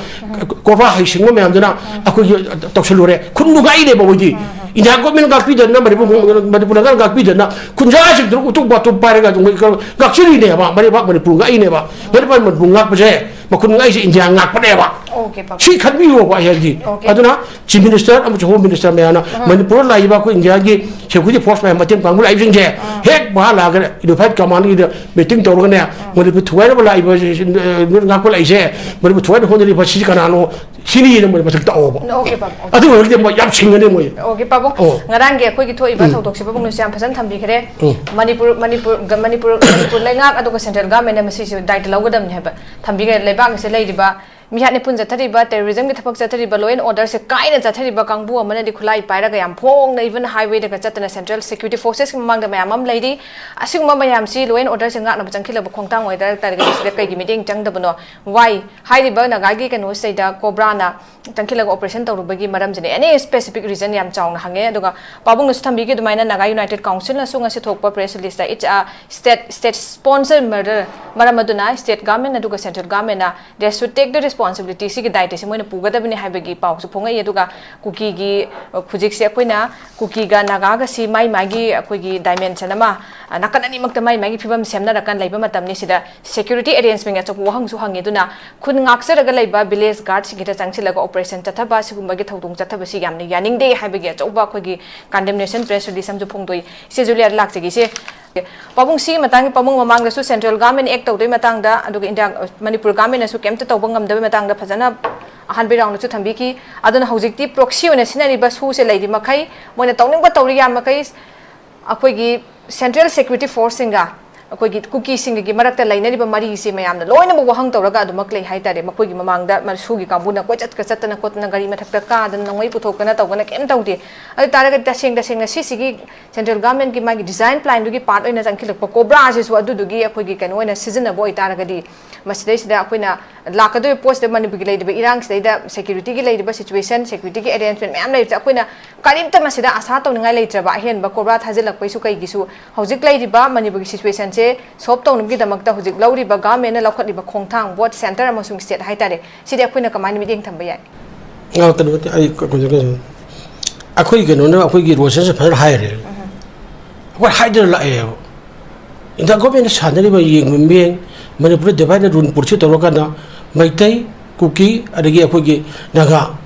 ꯀꯣꯕ꯭ꯔꯥ ꯍꯩꯁꯤꯡꯕ ꯃꯌꯥꯝꯗꯨꯅ ꯑꯩꯈꯣꯏꯒꯤ ꯇꯧꯁꯜꯂꯨꯔꯦ꯫ ꯈꯨꯟ ꯅꯨꯡꯉꯥꯏꯅꯦꯕ ꯃꯣꯏꯗꯤ꯫ ꯏꯟꯗꯤꯌꯥ ꯒꯣꯔꯃꯦꯟ ꯉꯥꯛꯄꯤꯗꯅ, ꯃꯅꯤꯄꯨꯔ, ꯃꯅꯤꯄꯨꯔ ꯂꯩꯉꯥꯛ ꯉꯥꯛꯄꯤꯗꯅ ꯈꯨꯟꯖꯥꯁꯤꯡꯗꯨꯅ ꯎꯇꯨꯞ ꯋꯥꯇꯨꯞ ꯄꯥꯏꯔꯒ ꯑꯗꯨꯝ ꯉꯥꯛꯆꯔꯤꯅꯦꯕ꯫ ꯃꯔꯩꯕꯥꯛ ꯃꯅꯤꯄꯨꯔ ꯉꯥꯛꯏꯅꯦꯕ꯫ ꯃꯔꯩꯕꯥꯛ ꯃꯅꯤꯄꯨꯔ ꯉꯥꯛꯄꯁꯦ, ꯃꯈꯨꯟ ꯉꯥꯛꯏꯁꯦ ꯏꯟꯗꯤꯌꯥ ꯉꯥꯛꯄꯅꯦꯕ꯫ ꯑꯣꯀꯦ ꯄꯥꯕꯨꯡ꯫ ꯁꯤ ꯈꯟꯕꯤꯌꯣꯕ ꯑꯩ ꯍꯥꯏꯗꯤ꯫ ꯑꯣꯀꯦ꯫ ꯑꯗꯨꯅ ꯆꯤꯐ ꯃꯤꯅꯤꯁꯇꯔ ꯑꯃꯁꯨꯡ ꯍꯣꯝ ꯃꯤꯅꯤꯁꯇꯔ ꯃꯌꯥꯝꯅ ꯃꯅꯤꯄꯨꯔꯗ ꯂꯥꯛꯏꯕ ꯑꯩꯈꯣꯏ ꯏꯟꯗꯤꯌꯥꯒꯤ ꯁꯦꯀ꯭ꯌꯨꯔꯤꯇꯤ ꯐꯣꯔꯁ ꯃꯌꯥꯝ ꯃꯇꯦꯡ ꯄꯥꯡꯕ ꯂꯥꯛꯏꯕꯁꯤꯡꯁꯦ ꯍꯦꯛ ꯃꯍꯥꯛ ꯂꯥꯛꯑꯒ ꯌꯨꯅꯤꯐꯥꯏꯠ ꯀꯃꯥꯟꯒꯤꯗ ꯃꯤꯇꯤꯡ ꯇꯧꯔꯒꯅꯦ, ꯃꯅꯤꯄꯨꯔ ꯊꯨꯒꯥꯏꯅꯕ ꯂꯥꯛꯏꯕ ꯁꯤ-, ꯁꯤ-, ꯅꯣꯏ ꯉꯥꯛꯄ ꯂꯥꯛꯏꯁꯦ, ꯃꯅꯤꯄꯨꯔ ꯊꯨꯒꯥꯏꯅꯕ ꯍꯣꯠꯅꯔꯤꯕ ꯁꯤꯁꯤ ꯀꯅꯥꯅꯣ? ꯁꯤꯅꯤꯅ ꯃꯣꯏ ꯃꯊꯛ ꯇꯥꯛꯑꯣꯕ꯫ ꯑꯣꯀꯦ ꯄꯥꯕꯨꯡ, ꯑꯣꯀꯦ꯫ ꯑꯗꯨ ꯑꯣꯏꯔꯒꯗꯤ ꯃꯣꯏ ꯌꯥꯝ ꯁꯤꯡꯒꯅꯤ ꯃꯣꯏ꯫ ꯑꯣꯀꯦ ꯄꯥꯕꯨꯡ, ꯑꯣ꯫ ꯉꯔꯥꯡꯒꯤ ꯑꯩꯈꯣꯏꯒꯤ ꯊꯣꯛꯏꯕ ꯊꯧꯗꯣꯛꯁꯤꯕꯨ ꯄꯥꯕꯨꯡꯅꯁꯨ ꯌꯥꯝ ꯐꯖꯅ ꯊꯝꯕꯤꯈ꯭ꯔꯦ꯫ ꯃꯅꯤꯄꯨꯔ, ꯃꯅꯤꯄꯨꯔ, ꯃꯅꯤꯄꯨꯔ, ꯃꯅꯤꯄꯨꯔ ꯂꯩꯉꯥꯛ ꯑꯗꯨꯒ ꯁꯦꯟꯇ꯭ꯔꯦꯜ ꯒꯚꯔꯟꯃꯦꯟꯠꯅ ꯃꯁꯤꯁꯨ ꯗꯥꯏꯇ ꯂꯧꯒꯗꯕꯅꯤ ꯍꯥꯏꯕ ꯊꯝꯕꯤꯈ꯭ꯔꯦ꯫ ꯂꯩꯕꯥꯛ ꯑꯁꯤꯗ ꯂꯩꯔꯤꯕ ꯃꯤꯍꯥꯠ ꯃꯤꯄꯨꯟ ꯆꯠꯊꯔꯤꯕ, ꯇꯦꯔꯣꯔꯤꯖꯝꯒꯤ ꯊꯕꯛ ꯆꯠꯊꯔꯤꯕ, ꯂꯣ ꯑꯦꯟ ꯑꯣꯔꯗꯔꯁꯦ ꯀꯥꯏꯅ ꯆꯠꯊꯔꯤꯕ ꯀꯥꯡꯕꯨ ꯑꯃꯅꯗꯤ ꯈꯨꯠꯂꯥꯏ ꯄꯥꯏꯔꯒ ꯌꯥꯝ ꯐꯣꯡꯅ ꯏꯚꯟ ꯍꯥꯏꯋꯦꯗꯒ ꯆꯠꯇꯅ ꯁꯦꯟꯇ꯭ꯔꯦꯜ ꯁꯦꯀ꯭ꯌꯨꯔꯤꯇꯤ ꯐꯣꯔꯁꯦꯁꯀꯤ ꯃꯃꯥꯡꯗ ꯃꯌꯥꯝ ꯑꯃ ꯂꯩꯔꯤ꯫ ꯑꯁꯤꯒꯨꯝꯕ ꯃꯌꯥꯝꯁꯤ ꯂꯣ ꯑꯦꯟ ꯑꯣꯔꯗꯔꯁꯦ ꯉꯥꯛꯅꯕ ꯆꯪꯈꯠꯂꯛꯄ ꯈꯣꯡꯊꯥꯡ ꯑꯣꯏꯇꯥꯔꯒꯗꯤ ꯁꯤꯗ ꯀꯩꯒꯤ ꯃꯤꯠꯌꯦꯡ ꯆꯪꯗꯕꯅꯣ? ꯋꯥꯏ ꯍꯥꯏꯔꯤꯕ ꯅꯥꯒꯥꯒꯤ ꯀꯩꯅꯣꯁꯤꯗꯩꯗ ꯀꯣꯕ꯭ꯔꯥꯅ ꯆꯪꯈꯠꯂꯒ ꯑꯣꯄꯔꯦꯁꯟ ꯇꯧꯔꯨꯕꯒꯤ ꯃꯔꯝꯁꯤꯅ ꯑꯦꯅꯤ ꯁ꯭ꯄꯦꯁꯤꯐꯤꯛ ꯔꯤꯖꯟ ꯌꯥꯝ ꯆꯥꯎꯅ ꯍꯪꯉꯦ꯫ ꯑꯗꯨꯒ ꯄꯥꯕꯨꯡꯅꯁꯨ ꯊꯝꯕꯤꯈꯤ ꯑꯗꯨꯃꯥꯏꯅ ꯅꯥꯒꯥ ꯌꯨꯅꯥꯏꯇꯦꯗ ꯀꯥꯎꯟꯁꯤꯜꯅꯁꯨ ꯉꯁꯤ ꯊꯣꯛꯄ ꯄ꯭ꯔꯦꯁ ꯔꯤꯂꯤꯖꯇ it's a state, state sponsored murder, ꯃꯔꯝ ꯑꯗꯨꯅ ꯁ꯭ꯇꯦꯠ ꯒꯚꯔꯟꯃꯦꯟꯠ ꯑꯗꯨꯒ ꯁꯦꯟꯇ꯭ꯔꯦꯜ ꯒꯚꯔꯟꯃꯦꯟꯠꯅ they should take the responsibility responsibility, ꯁꯤꯒꯤ ꯗꯥꯏꯇꯁꯤ ꯃꯣꯏꯅ ꯄꯨꯒꯗꯕꯅꯤ ꯍꯥꯏꯕꯒꯤ ꯄꯥꯎꯁꯨ ꯐꯣꯡꯉꯛꯏ꯫ ꯑꯗꯨꯒ ꯀꯨꯀꯤꯒꯤ, ꯑ, ꯍꯧꯖꯤꯛꯁꯦ ꯑꯩꯈꯣꯏꯅ ꯀꯨꯀꯤꯒ ꯅꯥꯒꯥꯒꯁꯤ ꯃꯥꯏ ꯃꯥꯒꯤ ꯑꯩꯈꯣꯏꯒꯤ ꯗꯥꯏꯃꯦꯟꯁꯟ ꯑꯃ, ꯑ, ꯅꯥꯀꯟ ꯑꯅꯤꯃꯛꯇ ꯃꯥꯏ ꯃꯥꯒꯤ ꯐꯤꯕꯝ ꯁꯦꯝꯅꯔꯀꯥꯟ ꯂꯩꯕ ꯃꯇꯝꯅꯤ꯫ ꯁꯤꯗ ꯁꯦꯀ꯭ꯌꯨꯔꯤꯇꯤ ꯑꯦꯔꯦꯟꯖꯃꯦꯟꯒꯤ ꯑꯆꯧꯕ ꯋꯥꯍꯪꯁꯨ ꯍꯪꯉꯤ꯫ ꯑꯗꯨꯅ ꯈꯨꯟ ꯉꯥꯛꯆꯔꯒ ꯂꯩꯕ ꯚꯤꯂꯦꯖ ꯒꯥꯔꯗꯁꯤꯡꯁꯤꯗ ꯆꯪꯁꯤꯜꯂꯒ ꯑꯣꯄꯔꯦꯁꯟ ꯆꯠꯊꯕ, ꯁꯤꯒꯨꯝꯕꯒꯤ ꯊꯧꯗꯣꯡ ꯆꯠꯊꯕꯁꯤ ꯌꯥꯝꯅ ꯌꯥꯅꯤꯡꯗꯦ ꯍꯥꯏꯕꯒꯤ ꯑꯆꯧꯕ ꯑꯩꯈꯣꯏꯒꯤ ꯀꯟꯗꯦꯝꯅꯦꯁꯟ ꯄ꯭ꯔꯦꯁ ꯔꯤꯂꯤꯁ ꯑꯃꯁꯨ ꯐꯣꯡꯗꯣꯛꯏ꯫ ꯏꯆꯦ ꯖꯨꯂꯤꯌꯥꯗ ꯂꯥꯛꯆꯒꯦ꯫ ꯏꯆꯦ, ꯄꯥꯕꯨꯡ, ꯁꯤꯒꯤ ꯃꯇꯥꯡꯒꯤ, ꯄꯥꯕꯨꯡ, ꯃꯃꯥꯡꯗꯁꯨ ꯁꯦꯟꯇ꯭ꯔꯦꯜ ꯒꯚꯔꯟꯃꯦꯟꯠ ꯑꯦꯛ ꯇꯧꯗꯣꯏ ꯃꯇꯥꯡꯗ, ꯑꯗꯨꯒ ꯏꯟꯗꯤꯌꯥ, ꯃꯅꯤꯄꯨꯔ ꯒꯚꯔꯟꯃꯦꯟꯠꯅꯁꯨ ꯀꯩꯝꯇ ꯇꯧꯕ ꯉꯝꯗꯕꯩ ꯃꯇꯥꯡꯗ ꯐꯖꯅ ꯑꯍꯥꯟꯕ ꯔꯥꯎꯟꯗꯁꯨ ꯊꯝꯕꯤꯈꯤ꯫ ꯑꯗꯨꯅ ꯍꯧꯖꯤꯛꯇꯤ ꯄ꯭ꯔꯣꯛꯁꯤ ꯑꯣꯏꯅ ꯁꯤꯖꯤꯟꯅꯔꯤꯕ ꯁꯨꯁꯦ ꯂꯩꯔꯤ ꯃꯈꯩ, ꯃꯣꯏꯅ ꯇꯧꯅꯤꯡꯕ ꯇꯧꯔꯤ ꯌꯥꯝ ꯃꯈꯩ, ꯑꯩꯈꯣꯏꯒꯤ ꯁꯦꯟꯇ꯭ꯔꯦꯜ ꯁꯦꯀ꯭ꯌꯨꯔꯤꯇꯤ ꯐꯣꯔꯁꯁꯤꯡꯒ ꯑꯩꯈꯣꯏꯒꯤ ꯀꯨꯀꯤꯁꯤꯡꯒꯒꯤ ꯃꯔꯛꯇ ꯂꯩꯅꯔꯤꯕ ꯃꯔꯤꯁꯤ ꯃꯌꯥꯝꯅ ꯂꯣꯏꯅꯃꯛ ꯋꯥꯍꯪ ꯇꯧꯔꯒ ꯑꯗꯨꯃꯛ ꯂꯩ ꯍꯥꯏꯇꯥꯔꯦ꯫ ꯃꯈꯣꯏꯒꯤ ꯃꯃꯥꯡꯗ ꯃ-, ꯁꯨꯒꯤ ꯀꯥꯡꯕꯨꯅ ꯀꯣꯏꯆꯠꯀ ꯆꯠꯇꯅ ꯈꯣꯠꯇꯅ, ꯒꯥꯔꯤ ꯃꯊꯛꯇ ꯀꯥꯗꯅ, ꯅꯣꯡꯃꯩ ꯄꯨꯊꯣꯛꯇꯅ ꯇꯧꯗꯅ ꯀꯩꯝ ꯇꯧꯗꯦ꯫ ꯑꯗꯨ ꯇꯥꯔꯒꯗꯤ ꯇꯁꯦꯡ ꯇꯁꯦꯡꯅ ꯁꯤꯁꯤꯒꯤ ꯁꯦꯟꯇ꯭ꯔꯦꯜ ꯒꯚꯔꯟꯃꯦꯟꯠꯀꯤ ꯃꯥꯒꯤ ꯗꯤꯖꯥꯏꯟ ꯄ꯭ꯂꯥꯟꯗꯨꯒꯤ ꯄꯥꯔꯠ ꯑꯣꯏꯅ ꯆꯪꯈꯠꯂꯛꯄ ꯀꯣꯕ꯭ꯔꯥꯁꯤꯁꯨ ꯑꯗꯨꯗꯨꯒꯤ ꯑꯩꯈꯣꯏꯒꯤ ꯀꯩꯅꯣ ꯑꯣꯏꯅ ꯁꯤꯖꯤꯟꯅꯕ ꯑꯣꯏꯇꯥꯔꯒꯗꯤ, ꯃꯁꯤꯗꯩꯁꯤꯗ ꯑꯩꯈꯣꯏꯅ ꯂꯥꯛꯀꯗꯧꯔꯤꯕ ꯄꯣꯠꯁꯤꯗ ꯃꯅꯤꯄꯨꯔꯒꯤ ꯂꯩꯔꯤꯕ ꯏꯔꯥꯡꯁꯤꯗꯩꯗ ꯁꯦꯀ꯭ꯌꯨꯔꯤꯇꯤꯒꯤ ꯂꯩꯔꯤꯕ ꯁꯤꯆꯨꯋꯦꯁꯟ, ꯁꯦꯀ꯭ꯌꯨꯔꯤꯇꯤꯒꯤ ꯑꯦꯔꯦꯟꯖꯃꯦꯟꯠ ꯃꯌꯥꯝ ꯂꯩꯔꯤꯕꯁꯦ ꯑꯩꯈꯣꯏꯅ ꯀꯔꯤꯝꯇ ꯃꯁꯤꯗ ꯑꯁꯥ ꯇꯧꯅꯤꯡꯉꯥꯏ ꯂꯩꯇ꯭ꯔꯕ, ꯑꯍꯦꯟꯕ ꯀꯣꯕ꯭ꯔꯥ ꯊꯥꯖꯤꯜꯂꯛꯄꯩꯁꯨ ꯀꯩꯒꯤꯁꯨ ꯍꯧꯖꯤꯛ ꯂꯩꯔꯤꯕ ꯃꯅꯤꯄꯨꯔꯒꯤ ꯁꯤꯆꯨꯋꯦꯁꯟꯁꯦ ꯁꯣꯜꯕ ꯇꯧꯅꯕꯒꯤꯗꯃꯛꯇ ꯍꯧꯖꯤꯛ ꯂꯧꯔꯤꯕ ꯒꯚꯔꯟꯃꯦꯟꯠꯅ ꯂꯧꯈꯠꯂꯤꯕ ꯈꯣꯡꯊꯥꯡ, ꯕꯣꯠ ꯁꯦꯟꯇꯔ ꯑꯃꯁꯨꯡ ꯁ꯭ꯇꯦꯠ ꯍꯥꯏꯇꯥꯔꯦ, ꯁꯤꯗꯤ ꯑꯩꯈꯣꯏꯅ ꯀꯃꯥꯏꯅ ꯃꯤꯠꯌꯦꯡ ꯊꯝꯕ ꯌꯥꯏ? ꯑ, ꯀꯩꯅꯣ ꯅꯠꯇꯦ, ꯑꯩ ꯀ-, ꯀꯩꯅꯣ, ꯀꯩꯅꯣ, ꯑꯩꯈꯣꯏ ꯀꯩꯅꯣꯅ ꯑꯩꯈꯣꯏꯒꯤ ꯔꯣꯁꯟꯁꯦ ꯐꯖꯅ ꯍꯥꯏꯔꯦ꯫ ꯑꯩꯈꯣꯏ ꯍꯥꯏꯗꯅ ꯂꯥꯛꯑꯦꯕ꯫ ꯏꯟꯗꯤꯌꯥ ꯒꯣꯔꯃꯦꯟꯅ ꯁꯥꯟꯅꯔꯤꯕ ꯌꯦꯡꯕ ꯃꯤꯠꯌꯦꯡ, ꯃꯅꯤꯄꯨꯔꯗ ꯗꯤꯚꯥꯏꯠ ꯑꯦꯟ ꯔꯨꯜ ꯄꯣꯂꯤꯁꯤ ꯇꯧꯔꯀꯥꯟꯗ ꯃꯩꯇꯩ, ꯀꯨꯀꯤ, ꯑꯗꯒꯤ ꯑꯩꯈꯣꯏꯒꯤ ꯅꯥꯒꯥ,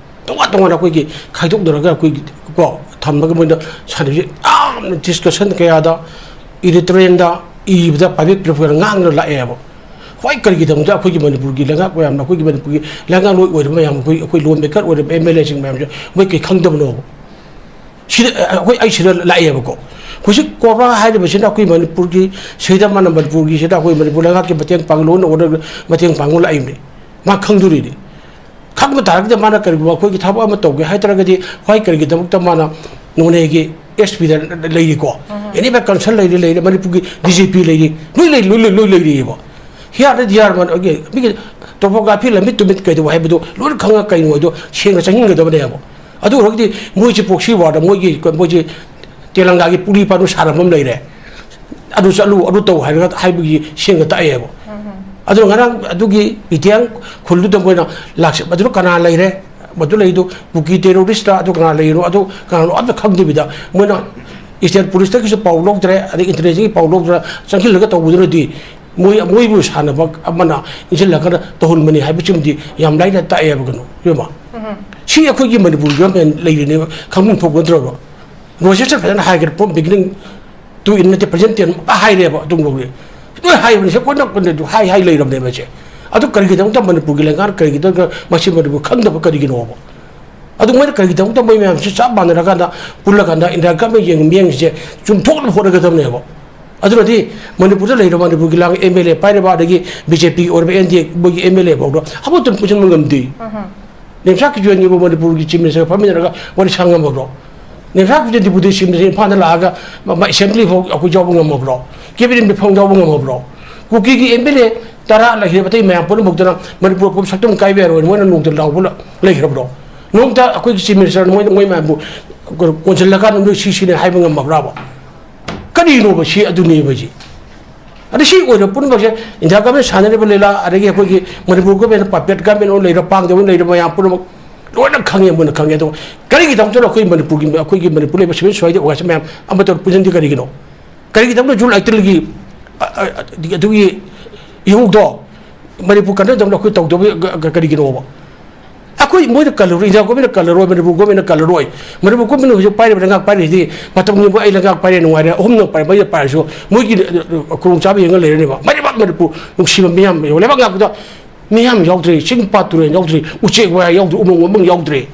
ꯇꯣꯉꯥꯟ ꯇꯣꯉꯥꯟꯅ ꯑꯩꯈꯣꯏꯒꯤ ꯈꯥꯏꯗꯣꯛꯅꯔꯒ ꯑꯩꯈꯣꯏꯒꯤ ꯀꯣ ꯊꯝꯕꯒꯤ ꯃꯣꯏꯅ ꯁꯥꯟꯅꯕꯁꯦ ꯌꯥꯝꯅ ꯗꯤꯁꯀꯁꯟ ꯀꯌꯥꯗ, ꯏꯗꯤꯇꯣꯔꯤꯌꯦꯜꯗ ꯏꯕꯗ, ꯄꯥꯕ꯭ꯂꯤꯛ ꯄ꯭ꯂꯦꯠꯐꯣꯝꯗ ꯉꯥꯡꯗꯅ ꯂꯥꯛꯑꯦꯕ꯫ ꯍꯣꯏ, ꯀꯔꯤꯒꯤꯗꯃꯛꯇ ꯑꯩꯈꯣꯏꯒꯤ ꯃꯅꯤꯄꯨꯔꯒꯤ ꯂꯩꯉꯥꯛ ꯃꯌꯥꯝꯅ, ꯑꯩꯈꯣꯏꯒꯤ ꯃꯅꯤꯄꯨꯔꯒꯤ ꯂꯩꯉꯥꯛꯂꯣꯏ ꯑꯣꯏꯔꯤꯕ ꯃꯌꯥꯝ, ꯑꯩꯈꯣꯏ, ꯑꯩꯈꯣꯏ ꯂꯣ ꯃꯦꯀꯔ ꯑꯣꯏꯔꯤꯕ ꯑꯦꯝ ꯑꯦꯜ ꯑꯦꯁꯤꯡ ꯃꯌꯥꯝꯁꯦ ꯃꯣꯏ ꯀꯩ ꯈꯪꯗꯕꯅꯣꯕ? ꯁꯤꯗ, ꯑꯩꯈꯣꯏ, ꯑꯩ ꯁꯤꯗ ꯂꯥꯛꯑꯦꯕꯀꯣ꯫ ꯍꯧꯖꯤꯛ ꯀꯣꯕ꯭ꯔꯥ ꯍꯥꯏꯔꯤꯕꯁꯤꯅ ꯑꯩꯈꯣꯏ ꯃꯅꯤꯄꯨꯔꯒꯤ, ꯁꯤꯗ ꯃꯥꯅ ꯃꯅꯤꯄꯨꯔꯒꯤꯁꯤꯗ ꯑꯩꯈꯣꯏ ꯃꯅꯤꯄꯨꯔ ꯂꯩꯉꯥꯛꯀꯤ ꯃꯇꯦꯡ ꯄꯥꯡ, ꯂꯣꯟ ꯑꯣꯔꯗꯔ ꯃꯇꯦꯡ ꯄꯥꯡꯕ ꯂꯥꯛꯏꯕꯅꯤ꯫ ꯃꯥ ꯈꯪꯗꯣꯔꯤꯅꯤ꯫ ꯈꯪꯕ ꯇꯥꯔꯒꯗꯤ ꯃꯥꯅ ꯀꯔꯤꯒꯨꯝꯕ ꯑꯩꯈꯣꯏꯒꯤ ꯊꯕꯛ ꯑꯃ ꯇꯧꯒꯦ ꯍꯥꯏ ꯇꯥꯔꯒꯗꯤ, ꯍꯣꯏ, ꯀꯔꯤꯒꯤꯗꯃꯛꯇ ꯃꯥꯅ ꯅꯣꯅꯦꯒꯤ ꯑꯦꯁ ꯄꯤꯗ ꯂꯩꯔꯤꯀꯣ, ꯑꯦꯅꯤ ꯀꯟꯁꯜ ꯂꯩꯔꯤ, ꯂꯩꯔꯤ, ꯃꯅꯤꯄꯨꯔꯒꯤ ꯗꯤ ꯖꯤ ꯄꯤ ꯂꯩꯔꯤ, ꯂꯣꯏ ꯂꯩ, ꯂꯣꯏ, ꯂꯣꯏ, ꯂꯣꯏ ꯂꯩꯔꯤꯑꯕ꯫ ꯍꯤꯌꯥꯔꯗ ꯗꯤꯌꯥꯔ ꯃꯥꯅ ꯑꯩꯈꯣꯏꯒꯤ ꯃꯤꯒꯤ ꯇꯣꯄꯣꯒ꯭ꯔꯥꯐꯤ ꯂꯝꯃꯤꯠ ꯇꯨꯃꯤꯠ ꯀꯩꯗꯧꯕ ꯍꯥꯏꯕꯗꯣ ꯂꯣꯏꯅ ꯈꯪꯉ ꯀꯩꯅꯣ ꯍꯥꯏꯗꯣ ꯁꯦꯡꯅ ꯆꯪꯁꯤꯟꯒꯗꯕꯅꯦꯕ꯫ ꯑꯗꯨ ꯑꯣꯏꯔꯒꯗꯤ ꯃꯣꯏꯁꯦ ꯄ꯭ꯔꯣꯛꯁꯤ ꯋꯥꯔꯗ ꯃꯣꯏꯒꯤ, ꯃꯣꯏꯁꯦ ꯇꯦꯂꯪꯒꯥꯒꯤ ꯄꯨꯂꯤ ꯄꯥꯅꯨ ꯁꯥꯔꯝꯕ ꯑꯃ ꯂꯩꯔꯦ꯫ ꯑꯗꯨ ꯆꯠꯂꯨ, ꯑꯗꯨ ꯇꯧ ꯍꯥꯏꯔꯒ ꯍꯥꯏꯕꯒꯤ ꯁꯦꯡꯅ ꯇꯥꯛꯑꯦꯕ꯫ ꯑꯗꯨꯅ ꯉꯔꯥꯡ ꯑꯗꯨꯒꯤ ꯕꯤꯇꯤꯌꯥꯡ ꯈꯨꯜꯗꯨꯗ ꯃꯣꯏꯅ ꯂꯥꯛꯆ-, ꯃꯗꯨꯗ ꯀꯅꯥ ꯂꯩꯔꯦ, ꯃꯗꯨ ꯂꯩꯗꯨ ꯀꯨꯀꯤ ꯇꯦꯔꯣꯔꯤꯁꯇ, ꯑꯗꯨ ꯀꯅꯥ ꯂꯩꯔꯤꯅꯣ, ꯑꯗꯨ ꯀꯅꯥꯅꯣ ꯑꯝꯇ ꯈꯪꯗꯕꯤꯗ ꯃꯣꯏꯅ ꯏꯁꯇꯦꯠ ꯄꯨꯂꯤꯁꯇꯒꯤꯁꯨ ꯄꯥꯎ ꯂꯧꯗ꯭ꯔꯦ, ꯑꯗꯩ ꯏꯟꯇꯦꯂꯤꯖꯦꯟꯁꯀꯤ ꯄꯥꯎ ꯂꯧꯗ꯭ꯔꯦ, ꯆꯪꯁꯤꯜꯂꯒ ꯇꯧꯕꯗꯨꯅꯗꯤ ꯃꯣꯏ, ꯃꯣꯏꯕꯨ ꯁꯥꯟꯅꯕ ꯑꯃꯅ ꯏꯟꯁꯤꯜꯂꯒ ꯇꯧꯍꯟꯕꯅꯤ ꯍꯥꯏꯕꯁꯤꯃꯗꯤ ꯌꯥꯝ ꯂꯥꯏꯅ ꯇꯥꯛꯑꯦꯕ ꯀꯩꯅꯣ, ꯏꯕꯦꯝꯃ꯫ ꯁꯤ ꯑꯩꯈꯣꯏꯒꯤ ꯃꯅꯤꯄꯨꯔꯒꯤ ꯒꯚꯔꯟꯃꯦꯟ ꯂꯩꯔꯤꯅꯦꯕ, ꯈꯪꯐꯝ ꯊꯣꯛꯄ ꯅꯠꯇ꯭ꯔꯕ? ꯔꯣꯖꯦꯁꯇ ꯐꯖꯅ ꯍꯥꯏꯈ꯭ꯔꯦ, from beginning to end ꯅꯠꯇꯦ, present tense ꯍꯥꯏꯔꯦꯕ, ꯑꯗꯨꯝ ꯂꯧꯔꯦ꯫ ꯂꯣꯏ ꯍꯥꯏꯕꯅꯤ, ꯁꯤ ꯀꯣꯟꯅ ꯀꯣꯟꯅ ꯑꯗꯨ ꯍꯥꯏ ꯍꯥꯏ ꯂꯩꯔꯕꯅꯦꯕ ꯁꯦ꯫ ꯑꯗꯨ ꯀꯔꯤꯒꯤꯗꯃꯛꯇ ꯃꯅꯤꯄꯨꯔꯒꯤ ꯂꯩꯉꯥꯛꯅ, ꯀꯔꯤꯒꯤꯗꯃꯛꯇ ꯃꯁꯤ ꯃꯅꯤꯄꯨꯔ ꯈꯪꯗꯕ ꯀꯔꯤꯒꯤꯅꯣꯕ? ꯑꯗꯨ ꯃꯣꯏꯅ ꯀꯔꯤꯒꯤꯗꯃꯛꯇ ꯃꯣꯏ ꯃꯌꯥꯝꯁꯤ ꯆꯞ ꯃꯥꯟꯅꯔꯀꯥꯟꯗ ꯄꯨꯜꯂꯀꯥꯟꯗ ꯏꯟꯗꯤꯔꯥ ꯒꯥꯟꯙꯤ ꯌꯦꯡ ꯃꯤꯠꯌꯦꯡꯁꯦ ꯆꯨꯝꯊꯣꯛꯅꯕ ꯍꯣꯠꯅꯒꯗꯕꯅꯦꯕ꯫ ꯑꯗꯨꯅꯗꯤ ꯃꯅꯤꯄꯨꯔꯗ ꯂꯩꯔꯤꯕ ꯃꯅꯤꯄꯨꯔꯒꯤ ꯂꯥꯡ ꯑꯦꯝ ꯑꯦꯜ ꯑꯦ ꯄꯥꯏꯔꯤꯕ, ꯑꯗꯒꯤ ꯕꯤ ꯖꯦ ꯄꯤ ꯑꯣꯏꯔꯤꯕ ꯑꯦꯟ ꯗꯤ ꯑꯦ ꯃꯣꯏꯒꯤ ꯑꯦꯝ ꯑꯦꯜ ꯑꯦ ꯐꯥꯎꯗ ꯑꯃꯠꯇ ꯄꯨꯟꯁꯤꯟꯕ ꯉꯝꯗꯦ꯫ ꯔꯦꯝꯁꯥ ꯀꯤꯖꯣꯏꯅꯤꯕꯨ ꯃꯅꯤꯄꯨꯔꯒꯤ ꯆꯤꯐ ꯃꯤꯅꯤꯁꯇꯔꯒ ꯐꯝꯃꯤꯟꯅꯔꯒ ꯋꯥꯔꯤ ꯁꯥ ꯉꯝꯃꯕ꯭ꯔꯣ? ꯔꯦꯝꯁꯥ ꯀꯤꯖꯣꯏ ꯗꯤꯄꯨꯇꯤ ꯆꯤꯐ ꯃꯤꯅꯤꯁꯇꯔ ꯏꯝꯐꯥꯜꯗ ꯂꯥꯛꯑꯒ ꯃ-, ꯃ-, ꯑꯦꯁꯦꯝꯕ꯭ꯂꯤ ꯐꯥꯎ ꯑꯩꯈꯣꯏ ꯌꯥꯎꯕ ꯉꯝꯃꯕ꯭ꯔꯣ? ꯀꯦꯕꯤꯅꯦꯠ ꯃꯤꯐꯝ ꯌꯥꯎꯕ ꯉꯝꯃꯕ꯭ꯔꯣ? ꯀꯨꯀꯤꯒꯤ ꯑꯦꯝ ꯑꯦꯜ ꯑꯦ ꯇꯔꯥ ꯂꯩꯈ꯭ꯔꯦ, ꯑꯇꯩ ꯃꯌꯥꯝ ꯄꯨꯝꯅꯃꯛꯇꯨꯅ ꯃꯅꯤꯄꯨꯔ ꯄꯨꯝ ꯁꯛꯇꯝ ꯀꯥꯏꯕ ꯌꯥꯔꯣꯏ, ꯃꯣꯏꯅ ꯅꯣꯡꯃꯇ ꯂꯥꯎꯕ ꯂ-, ꯂꯩꯈ꯭ꯔꯕ꯭ꯔꯣ? ꯅꯣꯡꯃꯇ ꯑꯩꯈꯣꯏꯒꯤ ꯆꯤꯐ ꯃꯤꯅꯤꯁꯇꯔꯅ ꯃꯣꯏ, ꯃꯣꯏ ꯃꯌꯥꯝꯕꯨ ꯀꯣꯟꯁꯤꯜꯂꯀꯥꯟꯗ ꯅꯣꯏ ꯁꯤ ꯁꯤꯅꯦ ꯍꯥꯏꯕ ꯉꯝꯃꯕ꯭ꯔꯥꯕ? ꯀꯔꯤꯅꯣꯕ ꯁꯤ? ꯑꯗꯨꯅꯦꯕ ꯁꯤ꯫ ꯑꯗ ꯁꯤ ꯑꯣꯏꯔꯕ ꯄꯨꯝꯅꯃꯛꯁꯦ ꯏꯟꯗꯤꯌꯥ ꯒꯚꯔꯟꯃꯦꯟ ꯁꯥꯟꯅꯔꯤꯕ ꯂꯤꯂꯥ, ꯑꯗꯒꯤ ꯑꯩꯈꯣꯏꯒꯤ ꯃꯅꯤꯄꯨꯔ ꯒꯚꯔꯟꯃꯦꯟꯅ puppet ꯒꯚꯔꯟꯃꯦꯟ ꯑꯣꯏꯅ ꯂꯩꯔꯤꯕ, ꯄꯥꯡꯗꯕ ꯑꯣꯏꯅ ꯂꯩꯔꯤꯕ ꯃꯌꯥꯝ ꯄꯨꯝꯅꯃꯛ ꯂꯣꯏꯅ ꯈꯪꯉꯦ, ꯃꯣꯏꯅ ꯈꯪꯉꯦ꯫ ꯑꯗꯣ ꯀꯔꯤꯒꯤꯗꯃꯛꯇꯅꯣ ꯑꯩꯈꯣꯏ ꯃꯅꯤꯄꯨꯔꯒꯤ, ꯑꯩꯈꯣꯏꯒꯤ ꯃꯅꯤꯄꯨꯔ ꯂꯩꯕ civil society organization ꯃꯌꯥꯝ ꯑꯃꯠꯇ ꯄꯨꯟꯁꯤꯟꯗꯦ? ꯀꯔꯤꯒꯤꯅꯣ? ꯀꯔꯤꯒꯤꯗꯃꯛꯇ ꯖꯨꯟ ꯑꯩꯠꯇꯤꯟꯒꯤ, ꯑ, ꯑ, ꯑꯗꯨꯒꯤ ꯏꯍꯧꯗꯣ ꯃꯅꯤꯄꯨꯔ ꯀꯟꯅꯗꯕꯅ ꯑꯩꯈꯣꯏ ꯇꯧꯗꯕ ꯀ-, ꯀ-, ꯀꯔꯤꯒꯤꯅꯣꯕ? ꯑꯩꯈꯣꯏ ꯃꯣꯏꯅ ꯀꯜꯂꯔꯣꯏ, ꯏꯟꯗꯤꯌꯥ ꯒꯣꯔꯃꯦꯟꯅ ꯀꯜꯂꯔꯣꯏ, ꯃꯅꯤꯄꯨꯔ ꯒꯣꯔꯃꯦꯟꯅ ꯀꯜꯂꯔꯣꯏ꯫ ꯃꯅꯤꯄꯨꯔ ꯒꯣꯔꯃꯦꯟꯅ ꯍꯧꯖꯤꯛ ꯄꯥꯏꯔꯤꯕ ꯂꯩꯉꯥꯛ ꯄꯥꯏꯔꯤꯁꯤꯗꯤ ꯃꯇꯝꯒꯤ ꯃꯣꯏ ꯑꯩ ꯂꯩꯉꯥꯛ ꯄꯥꯏꯔꯦ ꯅꯨꯡꯉꯥꯏꯔꯦ, ꯑꯍꯨꯝꯅ ꯄꯥꯏ-, ꯃꯔꯤꯗ ꯄꯥꯏꯔꯁꯨ ꯃꯣꯏꯒꯤ, ꯑ, ꯑ, ꯈꯨꯗꯣꯡꯆꯥꯕ ꯌꯦꯡꯉ ꯂꯩꯔꯅꯦꯕ꯫ ꯃꯔꯤꯃꯛ ꯃꯅꯤꯄꯨꯔ ꯅꯨꯡꯁꯤꯕ ꯃꯤꯌꯥꯝ ꯂꯩꯕ ꯂꯩꯕꯥꯛ ꯉꯥꯛꯄꯗ ꯃꯤꯌꯥꯝ ꯌꯥꯎꯗ꯭ꯔꯦ, ꯆꯤꯡ ꯄꯥꯠ ꯇꯨꯔꯦꯜ ꯌꯥꯎꯗ꯭ꯔꯦ, ꯎꯆꯦꯛ ꯋꯥꯌꯥ ꯌꯥꯎꯗ꯭ꯔꯦ, ꯎꯃꯪ ꯋꯥꯃꯪ ꯌꯥꯎꯗ꯭ꯔꯦ꯫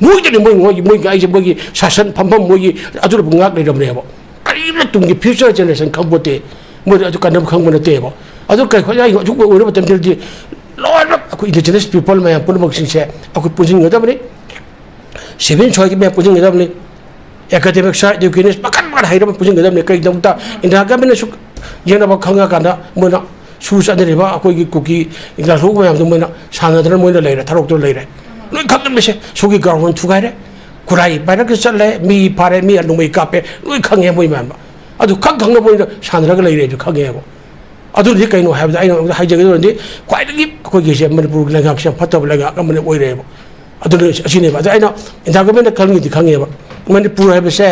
ꯃꯣꯏꯗꯅꯤ ꯃꯣꯏ, ꯃꯣꯏꯒꯤ, ꯃꯣꯏꯒꯤ ꯑꯩꯁꯦ ꯃꯣꯏꯒꯤ ꯁꯥꯁꯟ ꯐꯝꯐꯝ ꯃꯣꯏꯒꯤ ꯑꯗꯨꯅꯕꯨ ꯉꯥꯛ ꯂꯩꯔꯕꯅꯦꯕ꯫ ꯀꯔꯤꯝꯅ ꯇꯨꯡꯒꯤ future generation ꯈꯪꯄꯣꯠꯇꯦ꯫ ꯃꯣꯏꯗ ꯑꯗꯨ ꯀꯥꯟꯅꯕ ꯈꯪꯕ ꯅꯠꯇꯦꯕ꯫ ꯑꯗꯨ ꯀꯩ ꯍꯣꯏ, ꯑꯩ ꯍꯧꯖꯤꯛ ꯑꯣꯏꯔꯕ ꯃꯇꯝꯗꯗꯤ ꯂꯣꯏꯅꯃꯛ ꯑꯩꯈꯣꯏ indigenous people ꯃꯌꯥꯝ ꯄꯨꯝꯅꯃꯛꯁꯤꯡꯁꯦ ꯑꯩꯈꯣꯏ ꯄꯨꯟꯁꯤꯟꯒꯗꯕꯅꯤ꯫ Civil society ꯃꯌꯥꯝ ꯄꯨꯟꯁꯤꯟꯒꯗꯕꯅꯤ꯫ Academic side, education, ꯃꯈꯜ ꯃꯈꯜ ꯍꯩꯔꯕ ꯄꯨꯟꯁꯤꯟꯒꯗꯕꯅꯤ꯫ ꯀꯔꯤꯒꯤꯗꯃꯛꯇ? ꯏꯟꯗꯤꯔꯥ ꯒꯥꯟꯙꯤꯅꯁꯨ ꯌꯦꯡꯅꯕ ꯈꯪꯉꯀꯥꯟꯗ ꯃꯣꯏꯅ ꯁꯨ ꯆꯠꯅꯔꯤꯕ ꯑꯩꯈꯣꯏꯒꯤ ꯀꯨꯀꯤ ꯂꯥꯜꯍꯧꯕ ꯃꯌꯥꯝꯗꯣ ꯃꯣꯏꯅ ꯁꯥꯟꯅꯗꯅ ꯃꯣꯏꯅ ꯂꯩꯔꯦ, ꯊꯥꯔꯣꯛꯇꯨꯅ ꯂꯩꯔꯦ꯫ ꯂꯣꯏ ꯈꯪꯉꯝꯃꯤꯁꯦ, ꯁꯣꯒꯤ ground ꯊꯨꯒꯥꯏꯔꯦ, ꯈꯨꯔꯥꯏ ꯄꯥꯏꯔꯛꯇ ꯆꯠꯂꯦ, ꯃꯤ ꯐꯥꯔꯦ, ꯃꯤ ꯅꯣꯡꯃꯩ ꯀꯥꯞꯄꯦ, ꯂꯣꯏ ꯈꯪꯉꯦ ꯃꯣꯏ ꯃꯌꯥꯝ꯫ ꯑꯗꯨ ꯈꯪ ꯈꯪꯅ ꯃꯣꯏꯅ ꯁꯥꯟꯅꯔꯒ ꯂꯩꯔꯦ, ꯑꯗꯨ ꯈꯪꯉꯦꯕ꯫ ꯑꯗꯨꯅꯗꯤ ꯀꯩꯅꯣ ꯍꯥꯏꯕꯗ, ꯑꯩꯅ ꯑꯃꯨꯛ ꯍꯥꯏꯖꯒꯗꯕꯗꯤ, ꯈ꯭ꯋꯥꯏꯗꯒꯤ ꯑꯩꯈꯣꯏꯒꯤꯁꯦ ꯃꯅꯤꯄꯨꯔꯒꯤ ꯂꯩꯉꯥꯛꯁꯦ ꯌꯥꯝ ꯐꯠꯇꯕ ꯂꯩꯉꯥꯛ ꯑꯃꯅ ꯑꯣꯏꯔꯦꯕ꯫ ꯑꯗꯨꯅ ꯑꯁꯤꯅꯦꯕ꯫ ꯑꯗ ꯑꯩꯅ ꯏꯟꯗꯤꯌꯥ ꯒꯣꯔꯃꯦꯟꯠꯅ ꯈꯪꯉꯤꯗꯤ ꯈꯪꯉꯦꯕ, ꯃꯅꯤꯄꯨꯔ ꯍꯥꯏꯕꯁꯦ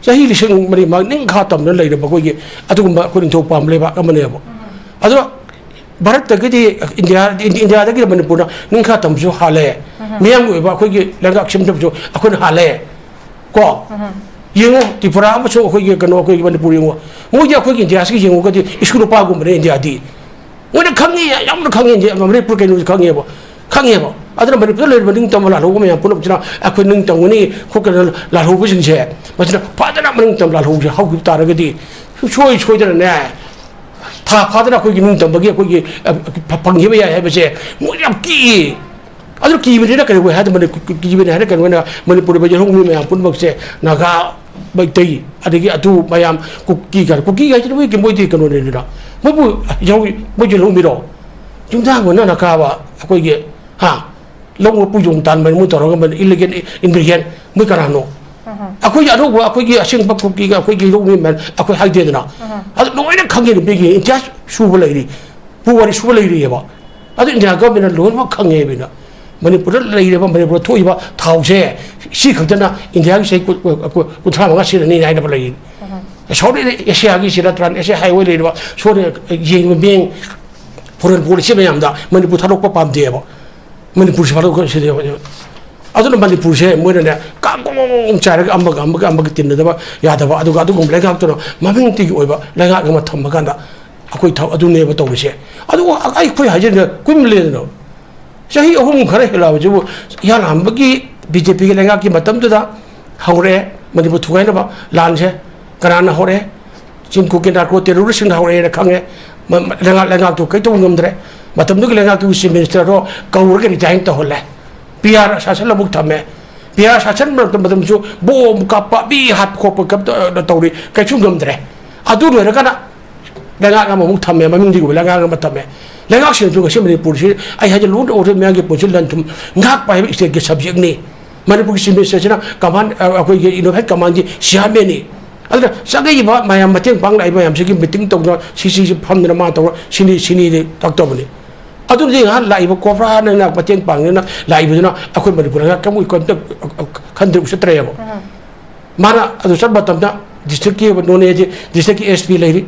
ꯆꯍꯤ ꯂꯤꯁꯤꯡ ꯃꯔꯤ ꯃꯉꯥ ꯅꯤꯡꯈꯥ ꯇꯝꯗꯨꯅ ꯂꯩꯔꯕ ꯑꯩꯈꯣꯏꯒꯤ ꯑꯗꯨꯒꯨꯝꯕ ꯑꯩꯈꯣꯏ ꯅꯤꯡꯊꯧ ꯄꯥꯟꯕ ꯂꯩꯕꯥꯛ ꯑꯃꯅꯦꯕ꯫ ꯑꯗꯨꯅ ꯚꯥꯔꯠꯇꯒꯤꯗꯤ ꯏꯟꯗꯤꯌꯥ, ꯏꯟꯗꯤꯌꯥꯗꯒꯤ ꯃꯅꯤꯄꯨꯔꯅ ꯅꯤꯡꯈꯥ ꯇꯝꯕꯁꯨ ꯍꯥꯜꯂꯦ꯫ ꯃꯤꯌꯥꯝꯒꯤ ꯑꯣꯏꯕ ꯑꯩꯈꯣꯏꯒꯤ ꯂꯩꯉꯥꯛ ꯁꯦꯝꯖꯕꯁꯨ ꯑꯩꯈꯣꯏꯅ ꯍꯥꯜꯂꯦ꯫ ꯀꯣ? ꯌꯦꯡꯉꯣ, ꯇ꯭ꯔꯤꯄꯨꯔꯥ ꯑꯃꯁꯨꯡ ꯑꯩꯈꯣꯏꯒꯤ ꯀꯩꯅꯣ, ꯑꯩꯈꯣꯏꯒꯤ ꯃꯅꯤꯄꯨꯔ ꯌꯦꯡꯉꯣ꯫ ꯃꯣꯏꯗꯤ ꯑꯩꯈꯣꯏꯒꯤ ꯏꯟꯗꯤꯌꯥꯁꯤꯒ ꯌꯦꯡꯉꯨꯔꯒꯗꯤ ꯁ꯭ꯀꯨꯜ ꯅꯨꯄꯥꯒꯨꯝꯕꯅꯦ ꯏꯟꯗꯤꯌꯥꯗꯤ꯫ ꯃꯣꯏꯅ ꯈꯪꯉꯤ, ꯌꯥꯝꯅ ꯈꯪꯉꯤ, ꯏꯟꯗꯤꯌꯥ, ꯃꯅꯤꯄꯨꯔ ꯀꯩꯅꯣꯁꯦ ꯈꯪꯉꯦꯕ꯫ ꯈꯪꯉꯦꯕ꯫ ꯑꯗꯨꯅ ꯃꯅꯤꯄꯨꯔꯗ ꯂꯩꯔꯤꯕ ꯅꯤꯡꯇꯝꯕ ꯂꯥꯜꯍꯧꯕ ꯃꯌꯥꯝ ꯄꯨꯝꯅꯃꯛꯁꯤꯅ ꯑꯩꯈꯣꯏ ꯅꯤꯡꯇꯝꯒꯅꯤ ꯈꯣꯠꯀꯅꯤ ꯂꯥꯜꯍꯧꯕꯁꯤꯡꯁꯦ, ꯃꯁꯤꯅ ꯐꯖꯅ ꯃꯅꯤꯡꯇꯝ ꯂꯥꯜꯍꯧꯕꯁꯦ ꯍꯧꯈꯤꯕ ꯇꯥꯔꯒꯗꯤ ꯁꯨꯡꯁꯣꯏ ꯁꯣꯏꯗꯅꯅꯦ ꯊꯥ ꯐꯥꯗꯅ ꯑꯩꯈꯣꯏꯒꯤ ꯅꯤꯡꯇꯝꯕꯒꯤ ꯑꯩꯈꯣꯏꯒꯤ, ꯑ, ꯐ-, ꯐꯪꯈꯤꯕ ꯌꯥꯏ ꯍꯥꯏꯕꯁꯦ ꯃꯣꯏ ꯌꯥꯝ ꯀꯤꯌꯦ꯫ ꯑꯗꯨ ꯀꯤꯕꯅꯤꯅ ꯀꯩꯗꯧꯋꯦ ꯍꯥꯏꯗ, ꯃꯅꯤ-, ꯀꯤ-, ꯀꯤꯕꯅꯤ ꯍꯥꯏꯅ ꯀꯩꯅꯣ ꯑꯣꯏꯅ ꯃꯅꯤꯄꯨꯔꯗ ꯌꯦꯜꯍꯧꯃꯤ ꯃꯌꯥꯝ ꯄꯨꯝꯅꯃꯛꯁꯦ ꯅꯥꯒꯥ, ꯃꯩꯇꯩ, ꯑꯗꯒꯤ ꯑꯗꯨ ꯃꯌꯥꯝ ꯀꯨꯀꯤ ꯀꯥꯏꯅ, ꯀꯨꯀꯤ ꯍꯥꯏꯁꯤꯅ ꯃꯣꯏꯒꯤ, ꯃꯣꯏꯗꯤ ꯀꯩꯅꯣꯅꯤꯗꯅ, ꯃꯣꯏꯕꯨ ꯌꯦꯜꯍꯧ-, ꯃꯣꯏ ꯌꯦꯜꯍꯧꯃꯤꯔꯣ? ꯌꯨꯝꯖꯥꯡ ꯃꯅꯥꯅ ꯀꯥꯕ ꯑꯩꯈꯣꯏꯒꯤ, ꯍꯥ? ꯂꯧ ꯃꯄꯨ ꯌꯣꯡ ꯇꯥꯟꯕ ꯃꯣꯏ ꯇꯧꯔꯒ ꯃꯣꯏ illegal immigrant ꯃꯣꯏ ꯀꯅꯥꯅꯣ? ꯑꯩꯈꯣꯏꯒꯤ ꯑꯅꯧꯕ, ꯑꯩꯈꯣꯏꯒꯤ ꯑꯁꯦꯡꯕ ꯀꯨꯀꯤꯒ ꯑꯩꯈꯣꯏꯒꯤ ꯂꯧꯃꯤ ꯃꯌꯥꯝ ꯑꯩꯈꯣꯏ ꯍꯥꯏꯗꯦꯗꯅ꯫ ꯑꯗꯨ ꯂꯣꯏꯅ ꯈꯪꯉꯦ ꯅꯨꯄꯤꯒꯤ ꯏꯟꯗꯤꯌꯥ ꯁꯨꯕ ꯂꯩꯔꯤ, ꯄꯨꯋꯥꯔꯤ ꯁꯨꯕ ꯂꯩꯔꯤꯑꯕ꯫ ꯑꯗꯨ ꯏꯟꯗꯤꯌꯥ ꯒꯚꯔꯟꯃꯦꯟꯠꯅ ꯂꯣꯏꯅꯃꯛ ꯈꯪꯉꯦꯕꯅ꯫ ꯃꯅꯤꯄꯨꯔꯗ ꯂꯩꯔꯤꯕ, ꯃꯅꯤꯄꯨꯔꯗ ꯊꯣꯛꯏꯕ ꯊꯥꯎꯁꯦ ꯁꯤ ꯈꯛꯇꯅ ꯏꯟꯗꯤꯌꯥꯒꯤ ꯆꯍꯤ ꯀꯨ-, ꯀꯨ-, ꯀꯨ-, ꯀꯨꯟꯊ꯭ꯔꯥ ꯃꯉꯥ ꯁꯤꯖꯤꯟꯅꯅꯤ ꯍꯥꯏꯅꯕ ꯂꯩꯔꯤ꯫ South Asia ꯒꯤ ꯁꯤꯗ Trans Asia Highway ꯂꯩꯔꯤꯕ ꯁꯣꯝꯗ ꯌꯦꯡꯉꯤꯕ ꯃꯤꯌꯦꯡ foreign policy ꯃꯌꯥꯝꯗ ꯃꯅꯤꯄꯨꯔ ꯊꯥꯗꯣꯛꯄ ꯄꯥꯝꯗꯦꯕ꯫ ꯃꯅꯤꯄꯨꯔꯁꯤ ꯐꯥꯗꯣꯛꯈ꯭ꯔꯁꯤꯗꯤ꯫ ꯑꯗꯨꯅ ꯃꯅꯤꯄꯨꯔꯁꯦ ꯃꯣꯏꯅꯅꯦ ꯀꯥꯡ ꯀꯣꯡ ꯀꯣꯡ ꯆꯥꯏꯔꯒ ꯑꯃꯒ ꯑꯃꯒ ꯑꯃꯒ ꯇꯤꯟꯅꯗꯕ ꯌꯥꯗꯕ, ꯑꯗꯨꯒ ꯑꯗꯨꯒꯨꯝꯕ ꯂꯩꯉꯥꯛꯇꯨꯅ ꯃꯃꯤꯡꯇꯒꯤ ꯑꯣꯏꯕ ꯂꯩꯉꯥꯛ ꯑꯃ ꯊꯝꯃ ꯀꯥꯟꯗ ꯑꯩꯈꯣꯏ ꯊ-, ꯑꯗꯨꯅꯦꯕ ꯇꯧꯔꯤꯁꯦ꯫ ꯑꯗꯨ ꯑꯩꯈꯣꯏ ꯍꯥꯏꯖꯔꯤꯅ ꯀꯨꯏꯃꯜꯂꯦꯗꯅ꯫ ꯆꯍꯤ ꯑꯍꯨꯝ ꯈꯔ ꯍꯦꯜꯂꯛꯑꯕꯁꯤꯕꯨ ꯏꯍꯥꯟ ꯍꯥꯟꯕꯒꯤ BJP ꯒꯤ ꯂꯩꯉꯥꯛꯀꯤ ꯃꯇꯝꯗꯨꯗ ꯍꯧꯔꯛꯑꯦ ꯃꯅꯤꯄꯨꯔ ꯊꯨꯒꯥꯏꯅꯕ ꯂꯥꯟꯁꯦ꯫ ꯀꯅꯥꯅ ꯍꯧꯔꯛꯑꯦ? ꯆꯤꯡ ꯀꯨꯀꯤ narco terrorist ꯁꯤꯡꯅ ꯍꯧꯔꯛꯑꯦꯅ ꯈꯪꯉꯦ꯫ ꯃ-, ꯃ-, ꯂꯩꯉꯥꯛ, ꯂꯩꯉꯥꯛꯇꯨ ꯀꯩ ꯇꯧꯕ ꯉꯝꯗ꯭ꯔꯦ꯫ ꯃꯇꯝꯗꯨꯒꯤ ꯂꯩꯉꯥꯛꯇꯨꯒꯤ chief minister ꯗꯣ ꯀꯧꯔꯒ resign ꯇꯧꯍꯜꯂꯦ꯫ PR ꯁꯥꯁꯟ ꯑꯃꯨꯛ ꯊꯝꯃꯦ꯫ PR ꯁꯥꯁꯟ ꯃꯔꯛꯇ ꯃꯇꯝꯁꯨ bomb ꯀꯥꯞꯄ, ꯃꯤ ꯍꯥꯠꯄ ꯈꯣꯠꯄ ꯀꯩꯝꯇ, ꯑ, ꯇꯧꯔꯤ, ꯀꯩꯁꯨ ꯉꯝꯗ꯭ꯔꯦ꯫ ꯑꯗꯨ ꯂꯣꯏꯔꯒꯅ ꯂꯩꯉꯥꯛ ꯑꯃꯃꯨꯛ ꯊꯝꯃꯦ, ꯃꯃꯤꯡꯗꯤ ꯑꯣꯏꯕ ꯂꯩꯉꯥꯛ ꯑꯃ ꯊꯝꯃꯦ꯫ ꯂꯩꯉꯥꯛꯁꯤꯡꯁꯨ ꯉꯁꯤ ꯃꯅꯤꯄꯨꯔꯁꯤ ꯑꯩ ꯍꯥꯏꯖ ꯂꯨꯅ ꯎꯔꯦ, ꯃꯌꯥꯝꯒꯤ ꯄꯨꯟꯁꯤ ꯂꯟ ꯊꯨꯝ ꯉꯥꯛꯄ ꯍꯥꯏꯕ state ꯀꯤ subject ꯅꯤ꯫ ꯃꯅꯤꯄꯨꯔꯒꯤ chief minister ꯁꯤꯅ command, ꯑ, ꯑꯩꯈꯣꯏꯒꯤ innovate command ꯀꯤ chairman ꯅꯤ꯫ ꯑꯗꯨꯅ ꯆꯪꯉꯛꯏꯕ ꯃꯌꯥꯝ, ꯃꯇꯦꯡ ꯄꯥꯡ ꯂꯥꯛꯏꯕ ꯃꯌꯥꯝꯁꯤꯒꯤ ꯃꯤꯇꯤꯡ ꯇꯧꯗꯅ, ꯁꯤ, ꯁꯤꯁꯤ ꯐꯝꯗꯅ ꯃꯥ ꯇꯧꯔ, ꯁꯤꯅꯤ, ꯁꯤꯅꯤꯗꯤ ꯇꯧꯔꯛꯇꯕꯅꯤ꯫ ꯑꯗꯨꯅꯗꯤ ꯉꯥꯏꯍꯥꯛ ꯂꯥꯛꯏꯕ ꯀꯣꯕ꯭ꯔꯥꯅ ꯃꯇꯦꯡ ꯄꯥꯡꯗꯅ ꯂꯥꯛꯏꯕꯗꯨꯅ ꯑꯩꯈꯣꯏ ꯃꯅꯤꯄꯨꯔꯗ ꯀꯔꯤꯝ ꯀꯔꯤꯝꯇ ꯈꯟꯗ꯭ꯔꯦ, ꯎꯁꯤꯠꯇ꯭ꯔꯦꯕ꯫ ꯃꯥꯅ ꯑꯗꯨ ꯆꯠꯄ ꯃꯇꯝꯗ ꯗꯤꯁꯇ꯭ꯔꯤꯛꯀꯤ ꯅꯣꯅꯦꯗꯤ ꯗꯤꯁꯇ꯭ꯔꯤꯛꯀꯤ ꯑꯦꯁ ꯄꯤ ꯂꯩꯔꯤ,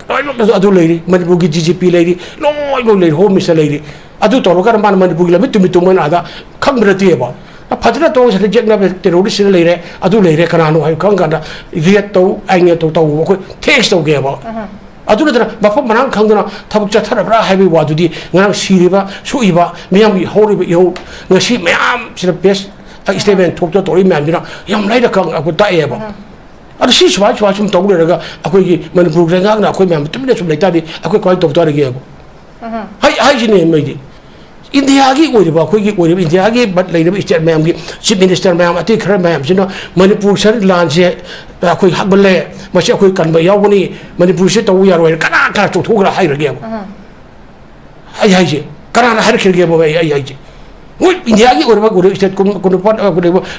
ꯂꯣꯏꯅꯃꯛ ꯑꯗꯨ ꯂꯩꯔꯤ, ꯃꯅꯤꯄꯨꯔꯒꯤ ꯗꯤ ꯖꯤ ꯄꯤ ꯂꯩꯔꯤ, ꯂꯣꯏꯅꯃꯛ ꯂꯩꯔꯤ, ꯍꯣꯝ ꯃꯤꯅꯤꯁꯇꯔ ꯂꯩꯔꯤ꯫ ꯑꯗꯨ ꯇꯧꯔꯒꯅ ꯃꯥꯅ ꯃꯅꯤꯄꯨꯔꯒꯤ ꯂꯝꯃꯤꯠ ꯇꯨꯃꯤꯠ ꯇꯨꯝꯕꯅ ꯑꯥꯗ ꯈꯪꯕ ꯅꯠꯇꯦꯕ꯫ ꯐꯖꯅ ꯇꯧꯔꯒ ꯁꯤꯗ ꯌꯦꯛꯅꯕ ꯇꯦꯔꯣꯔꯤꯁꯁꯤꯅ ꯂꯩꯔꯦ, ꯑꯗꯨ ꯂꯩꯔꯦ, ꯀꯅꯥꯅꯣ ꯍꯥꯏꯕ ꯈꯪ ꯀꯥꯟꯗ ꯔꯦꯗ ꯇꯧ, ꯑꯥꯏꯟ ꯇꯧ, ꯇꯧꯕ ꯑꯩꯈꯣꯏ ꯊꯦꯡꯁ ꯇꯧꯒꯦꯕ꯫ ꯑꯗꯨ ꯅꯠꯇꯅ ꯃꯐꯝ ꯃꯔꯥꯡ ꯈꯪꯗꯅ ꯊꯕꯛ ꯆꯠꯊꯔꯕ꯭ꯔꯥ ꯍꯥꯏꯕꯒꯤ ꯋꯥꯗꯨꯗꯤ ꯉꯔꯥꯡ ꯁꯤꯔꯤꯕ, ꯁꯣꯛꯏꯕ ꯃꯤꯌꯥꯝꯒꯤ ꯍꯧꯔꯤꯕ ꯏꯍꯧ ꯉꯁꯤ ꯃꯌꯥꯝꯁꯤꯗ ꯄ꯭ꯔꯦꯁ ꯁ꯭ꯇꯦꯠꯃꯦꯟ ꯊꯣꯛꯇ ꯇꯧꯔꯛꯏ ꯃꯌꯥꯝꯁꯤꯅ ꯌꯥꯝ ꯂꯥꯏꯅ ꯈꯪ ꯑꯩꯈꯣꯏ ꯇꯥꯛꯑꯦꯕ꯫ ꯑꯗꯣ ꯁꯤ ꯁꯨꯃꯥꯏ ꯁꯨꯃꯥꯏ ꯁꯨꯝ ꯇꯧ ꯂꯩꯔꯒ ꯑꯩꯈꯣꯏꯒꯤ ꯃꯅꯤꯄꯨꯔ ꯂꯩꯉꯥꯛꯅ ꯑꯩꯈꯣꯏ ꯃꯌꯥꯝ ꯇꯨꯃꯤꯟꯅ ꯁꯨꯝ ꯂꯩꯇꯥꯔꯗꯤ ꯑꯩꯈꯣꯏ ꯀꯃꯥꯏꯅ ꯇꯧ ꯇꯥꯔꯒꯦꯕ? ꯍꯥꯏ-, ꯍꯥꯏꯁꯤꯅꯦ ꯃꯩꯗꯤ꯫ ꯏꯟꯗꯤꯌꯥꯒꯤ ꯑꯣꯏꯔꯤꯕ, ꯑꯩꯈꯣꯏꯒꯤ ꯑꯣꯏꯔꯤꯕ ꯏꯟꯗꯤꯌꯥꯒꯤ ꯕꯠ ꯂꯩꯔꯤꯕ ꯁ꯭ꯇꯦꯠ ꯃꯌꯥꯝꯒꯤ ꯆꯤꯐ ꯃꯤꯅꯤꯁꯇꯔ ꯃꯌꯥꯝ, ꯑꯇꯩ ꯈꯔ ꯃꯌꯥꯝꯁꯤꯅ ꯃꯅꯤꯄꯨꯔ ꯁꯔ ꯂꯥꯟꯁꯦ ꯑꯩꯈꯣꯏ ꯍꯥꯞꯃꯜꯂꯦ, ꯃꯁꯤ ꯑꯩꯈꯣꯏ ꯀꯟꯕ ꯌꯥꯎꯒꯅꯤ, ꯃꯅꯤꯄꯨꯔꯁꯤ ꯇꯧꯕ ꯌꯥꯔꯣꯏꯅ ꯀꯅꯥ ꯀꯅꯥ ꯆꯣꯡꯊꯣꯛꯈ꯭ꯔ ꯍꯥꯏꯈ꯭ꯔꯒꯦꯕ? ꯑꯩ ꯍꯥꯏꯁꯦ, ꯀꯅꯥꯅ ꯍꯥꯏꯔꯛꯈꯤꯒꯦꯕ? ꯑꯩ, ꯑꯩ ꯍꯥꯏꯁꯦ, ꯃꯣꯏ ꯏꯟꯗꯤꯌꯥꯒꯤ ꯑꯣꯏꯔꯕ ꯁ꯭ꯇꯦꯠ ꯀꯨꯝ-, ꯀꯨꯝ-,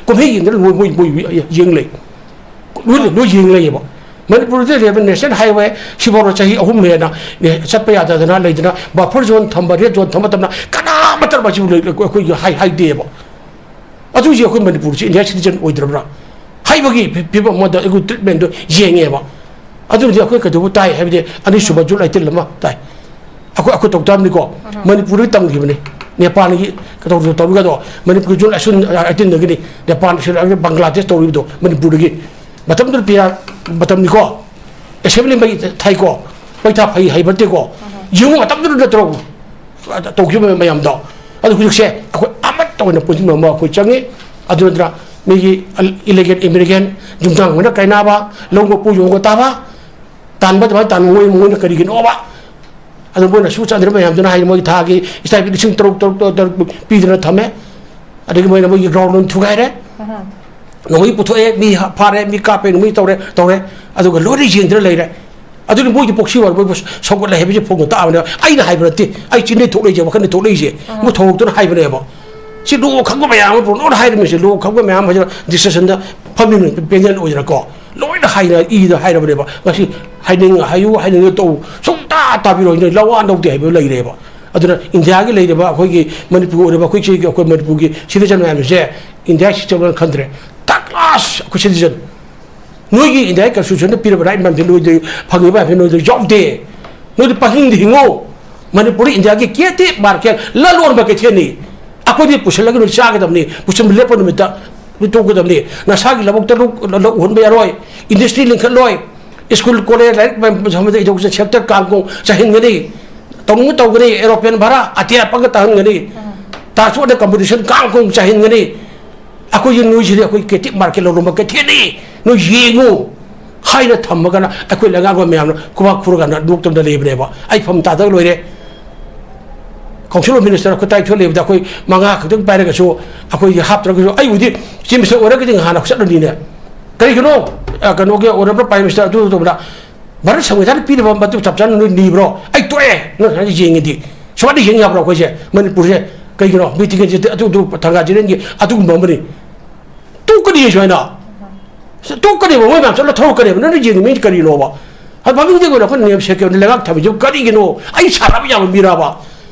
ꯀꯨꯝꯍꯩ ꯌꯦꯡꯗꯅ ꯃꯣꯏ, ꯃꯣꯏ, ꯃꯣꯏ ꯌꯦꯡ ꯂꯩ꯫ ꯂꯣꯏ, ꯂꯣꯏ ꯌꯦꯡ ꯂꯩꯌꯦꯕ꯫ ꯃꯅꯤꯄꯨꯔꯗ ꯂꯩꯔꯤꯕ ꯅꯦꯁꯅꯦꯜ ꯍꯥꯏꯋꯦ ꯁꯤꯐꯥꯎꯗ ꯆꯍꯤ ꯑꯍꯨꯝ ꯍꯦꯟꯅ ꯆꯠꯄ ꯌꯥꯗꯗꯅ ꯂꯩꯗꯅ ꯕꯐꯔ ꯖꯣꯟ ꯊꯝꯕ, ꯔꯦꯗ ꯖꯣꯟ ꯊꯝꯕ ꯃꯇꯝꯗ ꯀꯅꯥꯃꯠꯇꯅ ꯃꯁꯤꯕꯨ ꯂꯩ-, ꯑꯩꯈꯣꯏꯒꯤ ꯍꯥꯏ-, ꯍꯥꯏꯗꯦꯕ꯫ ꯑꯗꯨ ꯍꯧꯖꯤꯛ ꯑꯩꯈꯣꯏ ꯃꯅꯤꯄꯨꯔꯁꯤ ꯏꯟꯗꯤꯌꯥ ꯁꯤꯇꯤꯖꯟ ꯑꯣꯏꯗ꯭ꯔꯕ꯭ꯔꯥ ꯍꯥꯏꯕꯒꯤ ꯐꯤ-, ꯐꯤꯕꯝ ꯑꯃꯗ ꯑꯩꯈꯣꯏ ꯇ꯭ꯔꯤꯠꯃꯦꯟꯗꯣ ꯌꯦꯡꯉꯦꯕ꯫ ꯑꯗꯨꯅꯗꯤ ꯑꯩꯈꯣꯏ ꯀꯩꯗꯧꯕ ꯇꯥꯏ ꯍꯥꯏꯕꯗꯤ ꯑꯅꯤꯁꯨꯕ ꯖꯨꯟ ꯑꯩꯇꯤꯟ ꯑꯃ ꯇꯥꯏ꯫ ꯑꯩꯈꯣꯏ, ꯑꯩꯈꯣꯏ ꯇꯧ ꯇꯥꯕꯅꯤꯀꯣ꯫ ꯃꯅꯤꯄꯨꯔꯗꯒꯤ ꯇꯝꯈꯤꯕꯅꯤ꯫ ꯅꯦꯄꯥꯜꯒꯤ ꯇꯧ-, ꯇꯧꯔꯒꯗꯣ ꯃꯅꯤꯄꯨꯔꯒꯤ ꯖꯨꯟ ꯑꯁꯨꯟ, ꯑꯩꯇꯤꯟꯗꯒꯤꯅꯤ꯫ ꯅꯦꯄꯥꯜ, ꯁ꯭ꯔꯤ ꯂꯪꯀꯥ, ꯕꯪꯒ꯭ꯂꯥꯗꯦꯁ ꯇꯧꯔꯤꯕꯗꯣ ꯃꯅꯤꯄꯨꯔꯗꯒꯤ꯫ ꯃꯇꯝꯗꯨꯗ ꯄꯤꯌꯥ ꯃꯇꯝꯅꯤꯀꯣ꯫ ꯑꯦꯁꯦꯝꯕ꯭ꯂꯤ ꯃꯩ ꯊꯥꯏꯀꯣ꯫ ꯃꯩ ꯊꯥ ꯐꯩ ꯍꯩꯕ ꯅꯠꯇꯦꯀꯣ꯫ ꯌꯦꯡꯉꯨ, ꯃꯇꯝꯗꯨꯗ ꯅꯠꯇ꯭ꯔꯣ ꯇꯧꯈꯤꯕ ꯃꯌꯥꯝꯗꯣ꯫ ꯑꯗꯨ ꯍꯧꯖꯤꯛꯁꯦ ꯑꯩꯈꯣꯏ ꯑꯃꯠꯇ ꯑꯣꯏꯅ ꯄꯨꯟꯁꯤꯟꯕ ꯑꯃ ꯑꯩꯈꯣꯏ ꯆꯪꯉꯤ꯫ ꯑꯗꯨ ꯅꯠꯇ꯭ꯔ ꯃꯤꯒꯤ ꯏꯂꯤꯒꯦꯜ ꯏꯃꯤꯒ꯭ꯔꯦꯟ, ꯌꯨꯝꯊꯥꯡ ꯑꯣꯏꯅ ꯀꯥꯏꯅꯕ, ꯂꯧ ꯃꯄꯨ ꯌꯣꯟꯕ ꯇꯥꯕ, ꯇꯥꯟꯕ ꯑꯗꯨꯃꯥꯏꯅ ꯇꯥꯟꯕ ꯃꯣꯏ, ꯃꯣꯏꯅ ꯀꯔꯤꯒꯤꯅꯣꯕ? ꯑꯗꯨ ꯃꯣꯏꯅ ꯁꯨ ꯆꯥꯟꯗ꯭ꯔ ꯃꯌꯥꯝꯗꯨꯅ ꯍꯥꯏ, ꯃꯣꯏꯒꯤ ꯊꯥꯒꯤ ꯏꯁꯇꯥꯏꯄꯦꯟ ꯂꯤꯁꯤꯡ ꯇꯔꯨꯛ, ꯇꯔꯨꯛ, ꯇꯔꯨꯛ, ꯇꯔꯨꯛ ꯄꯤꯗꯅ ꯊꯝꯃꯦ꯫ ꯑꯗꯒꯤ ꯃꯣꯏꯅ ꯃꯣꯏꯒꯤ ꯒ꯭ꯔꯥꯎꯟ ꯂꯣꯏꯅ ꯊꯨꯒꯥꯏꯔꯦ꯫ ꯅꯣꯡꯃꯩ ꯄꯨꯊꯣꯛꯑꯦ, ꯃꯤ ꯍꯥ-, ꯐꯥꯔꯦ, ꯃꯤ ꯀꯥꯞꯄꯦ, ꯅꯣꯡꯃꯩ ꯇꯧꯔꯦ, ꯇꯧꯔꯦ꯫ ꯑꯗꯨꯒ ꯂꯣꯏꯅ ꯌꯦꯡꯗꯅ ꯂꯩꯔꯦ꯫ ꯑꯗꯨꯅ ꯃꯣꯏꯗꯤ ꯄꯣꯛꯁꯤ ꯋꯥꯔ ꯃꯣꯏꯕꯨ ꯁꯧꯒꯠꯂꯦ ꯍꯥꯏꯕꯁꯤ ꯐꯣꯡꯅ ꯇꯥꯛꯑꯕꯅꯦꯕ꯫ ꯑꯩꯅ ꯍꯥꯏꯕ ꯅꯠꯇꯦ, ꯑꯩ ꯆꯤꯟꯗꯩ ꯊꯣꯛꯂꯛꯏꯁꯦ, ꯋꯥꯈꯜꯗꯩ ꯊꯣꯛꯂꯛꯏꯁꯦ꯫ ꯃꯣꯏ ꯊꯧꯑꯣꯛꯇꯨꯅ ꯍꯥꯏꯕꯅꯦꯕ꯫ ꯁꯤ ꯂꯣ ꯈꯪꯕ ꯃꯌꯥꯝ ꯑꯃ ꯂꯣꯏꯅ ꯍꯥꯏꯔꯝꯃꯤꯁꯦ, ꯂꯣ ꯈꯪꯕ ꯃꯌꯥꯝ ꯍꯥꯏꯁꯤꯅ ꯗꯤꯁꯀꯁꯟꯗ ꯐꯝꯃꯤꯕꯅꯤ, ꯄꯦꯅꯦꯜ ꯑꯣꯏꯗꯅꯀꯣ꯫ ꯂꯣꯏꯅ ꯍꯥꯏꯅ ꯏꯗ ꯍꯥꯏꯔꯕꯅꯦꯕ꯫ ꯉꯁꯤ ꯍꯥꯏꯅꯤꯡ ꯍꯥꯏꯌꯨ, ꯍꯥꯏꯅꯤꯡꯉ ꯇꯧ, ꯁꯨꯡꯇꯥ ꯇꯥꯕꯤꯔꯣꯏ, ꯅꯣꯏ ꯂꯧꯋꯥ ꯂꯧꯗꯦ ꯍꯥꯏꯕ ꯂꯩꯔꯦꯕ꯫ ꯑꯗꯨꯅ ꯏꯟꯗꯤꯌꯥꯒꯤ ꯂꯩꯔꯤꯕ ꯑꯩꯈꯣꯏꯒꯤ ꯃꯅꯤꯄꯨꯔꯒꯤ ꯑꯣꯏꯔꯤꯕ ꯑꯩꯈꯣꯏ ꯁꯤꯒꯤ ꯑꯩꯈꯣꯏ ꯃꯅꯤꯄꯨꯔꯒꯤ ꯁꯤꯇꯤꯖꯟ ꯃꯌꯥꯝꯁꯦ ꯏꯟꯗꯤꯌꯥ ꯁꯤꯇꯤꯖꯟ ꯈꯟꯗ꯭ꯔꯦ꯫ ꯊꯥꯔꯠ ꯀ꯭ꯂꯥꯁ ꯑꯩꯈꯣꯏ ꯁꯤꯇꯤꯖꯟ꯫ ꯅꯣꯏꯒꯤ ꯏꯟꯗꯤꯌꯥꯒꯤ ꯀꯟꯁꯇꯤꯇ꯭ꯌꯨꯁꯟꯗ ꯄꯤꯔꯕ ꯔꯥꯏꯠ ꯃꯌꯥꯝꯁꯦ ꯅꯣꯏꯗ ꯐꯪꯉꯤꯕ ꯃꯌꯥꯝꯁꯦ ꯅꯣꯏꯗ ꯌꯥꯎꯗꯦ꯫ ꯅꯣꯏꯗꯤ ꯄꯪꯍꯤꯡꯗ ꯍꯤꯡꯉꯣ꯫ ꯃꯅꯤꯄꯨꯔꯗ ꯏꯟꯗꯤꯌꯥꯒꯤ ꯀꯦꯇꯦ ꯃꯥꯔꯀꯦꯠ ꯂꯂꯣꯟꯕ ꯀꯩꯊꯦꯜꯅꯤ꯫ ꯑꯩꯈꯣꯏꯗꯤ ꯄꯨꯁꯤꯜꯂꯒ ꯅꯣꯏ ꯆꯥꯒꯗꯕꯅꯤ, ꯄꯨꯁꯤꯟꯕ ꯂꯦꯞꯄ ꯅꯨꯃꯤꯠꯇ ꯅꯣꯏ ꯇꯣꯛꯀꯗꯕꯅꯤ꯫ ꯅꯁꯥꯒꯤ ꯂꯧꯕꯨꯛꯇ ꯂꯧ ꯂꯧ ꯎꯍꯟꯕ ꯌꯥꯔꯣꯏ, ꯏꯟꯗꯁꯇ꯭ꯔꯤ ꯂꯤꯡꯈꯠꯂꯣꯏ, ꯁ꯭ꯀꯨꯜ ꯀꯣꯂꯦꯖ ꯂꯥꯏꯔꯤꯛ ꯃꯌꯥꯝ ꯁꯦꯛꯇꯔ ꯀꯥꯡ ꯀꯣꯡ ꯆꯥꯏꯍꯟꯒꯅꯤ, ꯇꯧꯅꯤꯡꯕ ꯇꯧꯒꯅꯤ, ꯑꯦꯔꯣꯄ꯭ꯂꯦꯟ ꯚꯔꯥ ꯑꯇꯤꯌꯥ ꯄꯪꯒ ꯇꯥꯍꯟꯒꯅꯤ, ꯇ꯭ꯔꯥꯟꯁꯄꯣꯔꯠꯇ ꯀꯝꯄꯤꯇꯤꯁꯟ ꯀꯥꯡ ꯀꯣꯡ ꯆꯥꯏꯍꯟꯒꯅꯤ꯫ ꯑꯩꯈꯣꯏꯒꯤ ꯅꯣꯏꯁꯤꯗꯤ ꯑꯩꯈꯣꯏ ꯀꯦꯇꯤꯞ ꯃꯥꯔꯀꯦꯠ ꯂꯧꯔꯝꯕ ꯀꯩꯊꯦꯜꯅꯤ, ꯅꯣꯏ ꯌꯦꯡꯉꯨ ꯍꯥꯏꯅ ꯊꯝꯃꯒꯅ ꯑꯩꯈꯣꯏ ꯂꯩꯉꯥꯛꯂꯣꯟ ꯃꯌꯥꯝꯅ ꯈꯨꯕꯥꯛ ꯈꯨꯔꯀꯥꯟꯗ ꯅꯣꯛꯇꯅ ꯂꯩꯕꯅꯦꯕ꯫ ꯑꯩ ꯐꯝ ꯇꯥꯗꯕ ꯂꯣꯏꯔꯦ꯫ ꯀꯥꯎꯟꯁꯤꯜ ꯑꯣꯐ ꯃꯤꯅꯤꯁꯇꯔ ꯑꯩꯈꯣꯏ ꯇꯔꯥꯅꯤꯊꯣꯏ ꯂꯩꯕꯗ ꯑꯩꯈꯣꯏ ꯃꯉꯥ ꯈꯛꯇꯪ ꯄꯥꯏꯔꯒꯁꯨ ꯑꯩꯈꯣꯏꯒꯤ ꯍꯥꯞꯇ꯭ꯔꯒꯁꯨ ꯑꯩꯕꯨꯗꯤ ꯆꯤꯐ ꯃꯤꯅꯤꯁꯇꯔ ꯑꯣꯏꯔꯒꯗꯤ ꯉꯍꯥꯟꯅ ꯆꯠꯂꯅꯤꯅꯦ꯫ ꯀꯔꯤꯒꯤꯅꯣ? ꯑ, ꯀꯩꯅꯣꯒꯤ ꯑꯣꯅꯔꯦꯕꯜ ꯄ꯭ꯔꯥꯏꯝ ꯃꯤꯅꯤꯁꯇꯔ ꯑꯗꯨ ꯇꯧꯕꯗ ꯚꯥꯔꯠ ꯁꯪꯕꯤꯙꯥꯟ ꯄꯤꯔꯕ ꯃꯇꯨꯡ ꯆꯞ ꯆꯥꯅ ꯅꯣꯏ ꯅꯤꯕ꯭ꯔꯣ? ꯑꯩ ꯇꯣꯛꯑꯦ꯫ ꯅꯪ ꯁꯨꯃꯥꯏꯅ ꯌꯦꯡꯉꯗꯤ ꯁꯨꯃꯥꯏꯅ ꯌꯦꯡ ꯌꯥꯕ꯭ꯔꯣ ꯑꯩꯈꯣꯏꯁꯦ ꯃꯅꯤꯄꯨꯔꯁꯦ? ꯀꯩꯒꯤꯅꯣ ꯃꯤꯇꯤꯡ ꯑꯁꯤ ꯑꯗꯨ ꯑꯗꯨ ꯊꯪꯒꯥ ꯖꯤꯔꯦꯟꯒꯤ ꯑꯗꯨꯒꯨꯝꯕ ꯑꯃꯅꯤ꯫ ꯇꯣꯛꯀꯅꯤ ꯁꯨꯃꯥꯏꯅ꯫ ꯇꯣꯛꯀꯅꯦꯕ, ꯃꯣꯏ ꯃꯌꯥꯝ ꯆꯠꯂ ꯊꯧꯔꯛꯀꯅꯦꯕ꯫ ꯅꯪꯅ ꯌꯦꯡꯅꯤꯡꯉꯤ ꯀꯔꯤꯅꯣꯕ? ꯍꯥꯏ, ꯃꯃꯤꯡꯗꯒꯤ ꯑꯣꯏꯅ ꯑꯩꯈꯣꯏꯅ ꯅꯦꯝ ꯁꯦꯛꯀꯦꯕꯅꯤ ꯂꯩꯉꯥꯛ ꯊꯝꯃꯤꯁꯤꯕꯨ ꯀꯔꯤꯒꯤꯅꯣ? ꯑꯩ ꯁꯥꯟꯅꯕ ꯌꯥꯕ ꯃꯤꯔꯕ?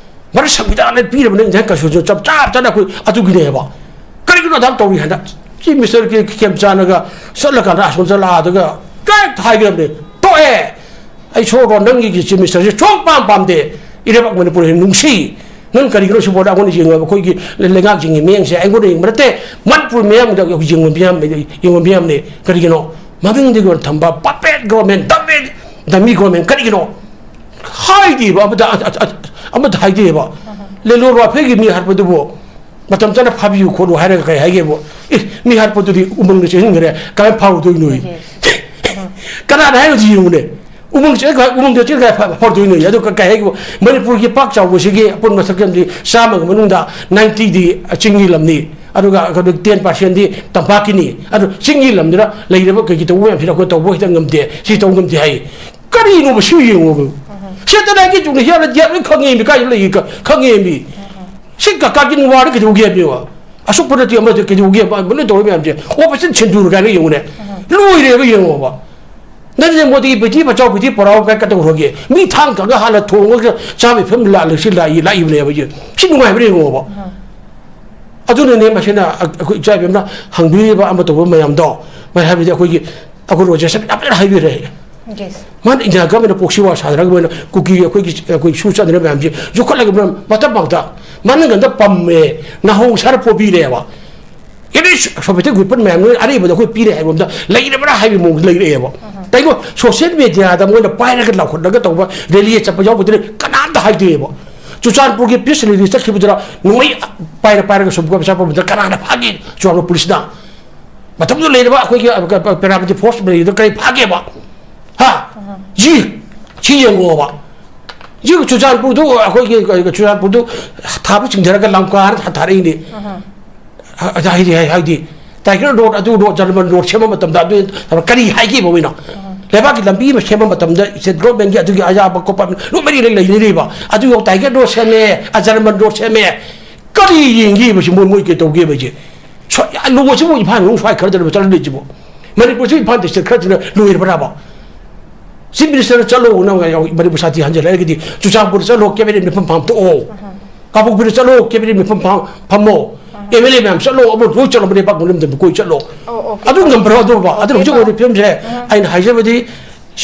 ꯃꯔꯝ ꯁꯪꯕꯤꯙꯥꯟꯅ ꯄꯤꯔꯕꯅꯤ, ꯏꯟꯗꯤꯌꯥꯟ ꯀꯟꯁꯇꯤꯇ꯭ꯌꯨꯁꯟ ꯆꯞ ꯆꯥꯞ ꯆꯥꯅ ꯑꯩꯈꯣꯏ ꯑꯗꯨꯒꯤꯅꯦꯕ꯫ ꯀꯔꯤꯒꯤꯅꯣ ꯑꯗꯥꯝ ꯇꯧꯔꯤ ꯍꯥꯏꯅ ꯆꯤꯐ ꯃꯤꯅꯤꯁꯇꯔꯒꯤ ꯈꯦꯝꯆꯥꯟꯅꯒ ꯆꯠꯂꯀꯥꯟꯗ ꯑꯁꯣꯝ ꯆꯠꯂꯛꯑꯗꯒ ꯀꯔꯤꯝꯇ ꯍꯥꯏꯈ꯭ꯔꯕꯅꯦ꯫ ꯇꯣꯛꯑꯦ꯫ ꯑꯩ ꯁꯣꯔꯣ ꯅꯪꯒꯤ ꯆꯤꯐ ꯃꯤꯅꯤꯁꯇꯔꯁꯦ ꯁꯨꯡ ꯄꯥꯝ ꯄꯥꯝꯗꯦ꯫ ꯏꯔꯩꯕꯥꯛ ꯃꯅꯤꯄꯨꯔ ꯍꯦꯟꯅ ꯅꯨꯡꯁꯤ꯫ ꯅꯪ ꯀꯔꯤꯒꯤꯅꯣ ꯁꯤꯕꯣꯗ ꯑꯩꯉꯣꯟꯗ ꯌꯦꯡꯉꯣ, ꯑꯩꯈꯣꯏꯒꯤ ꯂꯩꯉꯥꯛꯁꯤꯡꯒꯤ ꯃꯤꯠꯌꯦꯡꯁꯦ ꯑꯩꯉꯣꯟꯗ ꯌꯦꯡꯕ ꯅꯠꯇꯦ, ꯃꯅꯤꯄꯨꯔ ꯃꯤꯌꯥꯝꯗ ꯌꯦꯡꯕ ꯃꯤꯌꯥꯝ, ꯌꯦꯡꯕ ꯃꯤꯌꯥꯝꯅꯦ꯫ ꯀꯔꯤꯒꯤꯅꯣ? ꯃꯃꯤꯡꯗꯒꯤ ꯑꯣꯏꯅ ꯊꯝꯕ puppet government, dummy, dummy government ꯀꯔꯤꯒꯤꯅꯣ? ꯍꯥꯏꯗꯦꯕ ꯑꯃꯗ, ꯑ-, ꯑ-, ꯑ-, ꯑꯃꯗ ꯍꯥꯏꯗꯦꯕ꯫ ꯂꯦꯂꯣꯔ ꯋꯥꯐꯦꯒꯤ ꯃꯤ ꯍꯥꯠꯄꯗꯨꯕꯨ ꯃꯇꯝ ꯆꯥꯅ ꯐꯥꯕꯤꯌꯨ ꯈꯣꯠꯂꯨ ꯍꯥꯏꯔꯒ ꯀꯩ ꯍꯥꯏꯒꯦꯕꯨ? ꯑꯦ, ꯃꯤ ꯍꯥꯠꯄꯗꯨꯗꯤ ꯎꯃꯪꯗ ꯆꯦꯟꯁꯤꯟꯈ꯭ꯔꯦ, ꯀꯃꯥꯏꯅ ꯐꯥꯔꯨꯗꯣꯏꯅꯣ? ꯀꯅꯥꯅ ꯍꯥꯏꯔꯤꯁꯤ ꯌꯦꯡꯉꯨꯅꯦ꯫ ꯎꯃꯪ ꯆꯦꯟꯈ꯭ꯔ-, ꯎꯃꯪꯗ ꯆꯦꯟꯈ꯭ꯔ ꯐ-, ꯐꯥꯔꯨꯗꯣꯏꯅꯣ? ꯑꯗꯨ ꯀ-, ꯀꯩ ꯍꯥꯏꯒꯦꯕꯨ? ꯃꯅꯤꯄꯨꯔꯒꯤ ꯄꯥꯛ ꯆꯥꯎꯕꯁꯤꯒꯤ ꯑꯄꯨꯟꯕ ꯁꯛꯇꯝꯗꯤ ꯆꯥꯝꯃꯒꯤ ꯃꯅꯨꯡꯗ ꯅꯥꯏꯟꯇꯤꯗꯤ ꯆꯤꯡꯒꯤ ꯂꯝꯅꯤ, ꯑꯗꯨꯒ ꯀꯩꯅꯣ, ꯇꯦꯟ ꯄꯥꯔꯁꯦꯟꯗꯤ ꯇꯝꯄꯥꯛꯀꯤꯅꯤ꯫ ꯑꯗꯨ ꯆꯤꯡꯒꯤ ꯂꯝꯗꯨꯅ ꯂꯩꯔꯤꯕ ꯀꯩꯒꯤ ꯇꯧꯕ ꯃꯌꯥꯝꯁꯤꯗ ꯑꯩꯈꯣꯏ ꯇꯧꯕ ꯍꯦꯛꯇ ꯉꯝꯗꯦ, ꯁꯤ ꯇꯧꯕ ꯉꯝꯗꯦ ꯍꯥꯏ꯫ ꯀꯔꯤꯅꯣꯕ ꯁꯤ ꯌꯦꯡꯉꯣꯕ? ꯁꯦꯇꯦꯂꯥꯏꯠꯀꯤ ꯖꯨꯛꯅꯤ, ꯁꯤ ꯌꯥꯝꯅ ꯌꯥꯝ ꯂꯣꯏ ꯈꯪꯉꯦꯃꯤ, ꯀꯥꯏꯗ ꯂꯩꯒꯦ ꯈ-, ꯈꯪꯉꯦꯃꯤ꯫ ꯁꯤ ꯀ-, ꯀꯥꯔꯒꯤꯜ ꯋꯥꯔꯗ ꯀꯩꯗꯧꯒꯦ ꯍꯥꯏꯕꯅꯦꯕ? ꯑꯁꯨꯛ ꯄꯨꯂꯞꯇꯤ ꯑꯃꯗꯤ ꯀꯩꯗꯧꯒꯦ ꯍꯥꯏꯕ? ꯂꯣꯏ ꯇꯧꯔꯤ ꯃꯌꯥꯝꯁꯦ꯫ ꯑꯣꯄꯔꯦꯁꯟ ꯁꯤꯟꯗꯨꯔ ꯀꯥꯏꯅ ꯌꯦꯡꯉꯨꯅꯦ꯫ ꯂꯣꯏꯔꯦꯕ, ꯌꯦꯡꯉꯣꯕ꯫ ꯅꯔꯦꯟꯗ꯭ꯔ ꯃꯣꯗꯤꯒꯤ "ꯕꯦꯇꯤ ꯕꯆꯥꯎ, ꯕꯦꯇꯤ ꯄꯔꯥꯎ" ꯀꯥꯏ ꯀꯩꯗꯧꯈ꯭ꯔꯒꯦ? ꯃꯤ ꯊꯥꯡ ꯀꯪꯉ ꯍꯥꯟꯅ ꯊꯣꯡꯉꯒ ꯆꯥꯕꯒꯤ ꯐꯤꯕꯝ ꯂꯥꯛꯂꯤꯁꯤ, ꯂꯥꯛꯏ, ꯂꯥꯛꯏꯕꯅꯦꯕ꯫ ꯁꯤ ꯅꯨꯡꯉꯥꯏꯕ꯭ꯔꯥ ꯌꯦꯡꯉꯣꯕ꯫ ꯑꯗꯨꯅꯅꯦ ꯃꯁꯤꯅ ꯑꯩꯈꯣꯏ ꯏꯆꯥ ꯏꯕꯦꯝꯅ ꯍꯪꯕꯤꯔꯤꯕ ꯑꯃ ꯇꯧꯕ ꯃꯌꯥꯝꯗꯣ, ꯃꯥꯏ ꯍꯥꯏꯕꯗꯤ ꯑꯩꯈꯣꯏꯒꯤ, ꯑꯩꯈꯣꯏ ꯔꯣꯖꯦꯁꯟ ꯌꯥꯝ ꯐꯖꯅ ꯍꯥꯏꯕꯤꯔꯦ꯫ ꯌꯦꯁ꯫ ꯃꯥꯅ ꯏꯟꯗꯤꯔꯥ ꯒꯃꯦꯟꯅ ꯄ꯭ꯔꯣꯛꯁꯤ ꯋꯥꯔ ꯁꯥꯟꯅꯔꯒ ꯃꯣꯏꯅ ꯀꯨꯀꯤ ꯑꯩꯈꯣꯏꯒꯤ, ꯑꯩꯈꯣꯏ ꯁꯨ ꯆꯠꯅꯔꯤꯕ ꯃꯌꯥꯝꯁꯦ ꯌꯣꯛꯈꯠꯂꯒ ꯃꯇꯝ ꯃꯥꯡꯗ ꯃꯅꯪꯒꯟꯗ ꯄꯝꯃꯦ, ꯅꯍꯧ ꯁꯥꯔ ꯄꯣꯕꯤꯔꯦꯕ꯫ ꯑꯦꯅꯤ ꯁꯣꯚꯤꯌꯦꯠ ꯋꯤꯄꯟ ꯃꯌꯥꯝ ꯂꯣꯏ ꯑꯔꯤꯕꯗ ꯑꯩꯈꯣꯏ ꯄꯤꯔꯦ ꯍꯥꯏꯕ ꯑꯝꯗ ꯂꯩꯔꯕ꯭ꯔꯥ ꯍꯥꯏꯕꯒꯤ ꯃꯑꯣꯡꯗ ꯂꯩꯔꯛꯑꯦꯕ꯫ ꯀꯩꯅꯣ, ꯁꯣꯁꯤꯌꯦꯜ ꯃꯦꯗꯤꯌꯥꯗ ꯃꯣꯏꯅ ꯄꯥꯏꯔꯒ ꯂꯥꯎꯈꯠꯂꯒ ꯇꯧꯕ ꯔꯦꯂꯤ ꯆꯠꯄ ꯌꯥꯎꯕꯗꯨꯅ ꯀꯅꯥꯝꯇ ꯍꯥꯏꯗꯦꯕ꯫ ꯆꯨꯔꯆꯥꯟꯄꯨꯔꯒꯤ ꯄ꯭ꯔꯦꯁ ꯔꯤꯂꯤꯖ ꯆꯠꯈꯤꯕꯗꯨꯗ ꯅꯣꯡꯃꯩ ꯄꯥꯏꯔ ꯄꯥꯏꯔꯒ ꯁꯨꯝ ꯀꯣꯏꯕ ꯆꯠꯄ ꯃꯇꯝꯗ ꯀꯅꯥꯅ ꯐꯥꯒꯦ? ꯆꯨꯔꯆꯥꯟꯄꯨꯔ ꯄꯨꯂꯤꯁꯅ꯫ ꯃꯇꯝꯗꯨꯗ ꯂꯩꯔꯤꯕ ꯑꯩꯈꯣꯏꯒꯤ, ꯑ, ꯄꯦꯔꯥꯃꯤꯂꯤꯇꯔꯤ ꯐꯣꯔꯁ ꯂꯩꯔꯤꯗꯣ ꯀꯔꯤ ꯐꯥꯒꯦꯕ? ꯍꯥ? ꯁꯤ, ꯁꯤ ꯌꯦꯡꯉꯣꯕ꯫ ꯁꯤ ꯆꯨꯔꯆꯥꯟꯄꯨꯔꯗꯨ, ꯑꯩꯈꯣꯏꯒꯤ ꯆꯨꯔꯆꯥꯟꯄꯨꯔꯗꯨ ꯊꯥꯕ ꯆꯤꯡꯊꯔꯒ ꯂꯝꯀꯥꯅ ꯊꯥ-, ꯊꯥꯔꯛꯏꯅꯦ꯫ ꯍꯥꯏꯗꯤ, ꯍꯥꯏ-, ꯍꯥꯏꯗꯤ, ꯇꯥꯏꯒꯔ ꯔꯣꯗ, ꯑꯗꯨ ꯔꯣꯗ, ꯖꯔꯃꯟ ꯔꯣꯗ ꯁꯦꯝꯕ ꯃꯇꯝꯗ ꯑꯗꯨ ꯀꯔꯤ ꯍꯥꯏꯒꯦꯕ ꯃꯣꯏꯅ? ꯂꯩꯕꯥꯛꯀꯤ ꯂꯝꯕꯤ ꯑꯃ ꯁꯦꯝꯕ ꯃꯇꯝꯗ ꯁ꯭ꯇꯦꯠ ꯒꯣꯔꯃꯦꯟꯒꯤ ꯑꯗꯨꯒꯤ ꯑꯌꯥꯕ ꯈꯣꯠꯄ ꯂꯣꯏ ꯃꯔꯤ ꯂꯩ-, ꯂꯩꯅꯔꯤꯕ꯫ ꯑꯗꯨ ꯌꯧ ꯇꯥꯏꯒꯔ ꯔꯣꯗ ꯁꯦꯝꯃꯦ, ꯑ, ꯖꯔꯃꯟ ꯔꯣꯗ ꯁꯦꯝꯃꯦ꯫ ꯀꯔꯤ ꯌꯦꯡꯒꯦꯕ ꯁꯤ? ꯃꯣꯏ, ꯃꯣꯏ ꯀꯩ ꯇꯧꯒꯦꯕ ꯁꯤ? ꯁ꯭ꯋꯥꯏ-, ꯂꯣꯁꯤꯕꯨ ꯏꯝꯐꯥꯜ ꯃꯅꯨꯡ ꯁ꯭ꯋꯥꯏ ꯈꯔꯗ ꯆꯠꯂ ꯂꯩꯁꯤꯕꯣ? ꯃꯅꯤꯄꯨꯔꯁꯤ ꯏꯝꯐꯥꯜ ꯗꯤꯁꯇ꯭ꯔꯤꯛ ꯈꯔꯁꯤꯅ ꯂꯣꯏꯔꯕ꯭ꯔꯥꯕ? ꯆꯤꯐ ꯃꯤꯅꯤꯁꯇꯔꯅ ꯆꯠꯂꯣ, ꯅꯪ ꯃꯅꯤꯄꯨꯔ ꯁꯥꯊꯤ ꯍꯟꯖꯜꯂꯦ ꯍꯥꯏꯔꯒꯗꯤ ꯆꯨꯔꯆꯥꯟꯄꯨꯔꯗ ꯆꯠꯂꯣ, ꯀꯦꯕꯤꯅꯦꯠ ꯃꯤꯐꯝ ꯐꯝ ꯊꯣꯛꯑꯣ꯫ ꯀꯥꯡꯄꯣꯛꯄꯤꯗ ꯆꯠꯂꯣ, ꯀꯦꯕꯤꯅꯦꯠ ꯃꯤꯐꯝ ꯐꯝ-, ꯐꯝꯃꯣ꯫ ꯑꯦꯝ ꯑꯦꯜ ꯑꯦ ꯃꯌꯥꯝ ꯆꯠꯂꯣ, ꯑꯃ ꯂꯣꯏ ꯆꯠꯂꯣ, ꯃꯅꯤꯄꯥꯛ ꯃꯅꯨꯡꯗ ꯀꯣꯏ ꯆꯠꯂꯣ꯫ ꯑꯣ, ꯑꯣꯀꯦ꯫ ꯑꯗꯨ ꯉꯝꯕ꯭ꯔꯣ? ꯑꯗꯨꯕ? ꯑꯗꯨꯅ ꯍꯧꯖꯤꯛ ꯑꯣꯏꯔꯤꯕ ꯐꯤꯕꯝꯁꯦ ꯑꯩꯅ ꯍꯥꯏꯖꯕꯗꯤ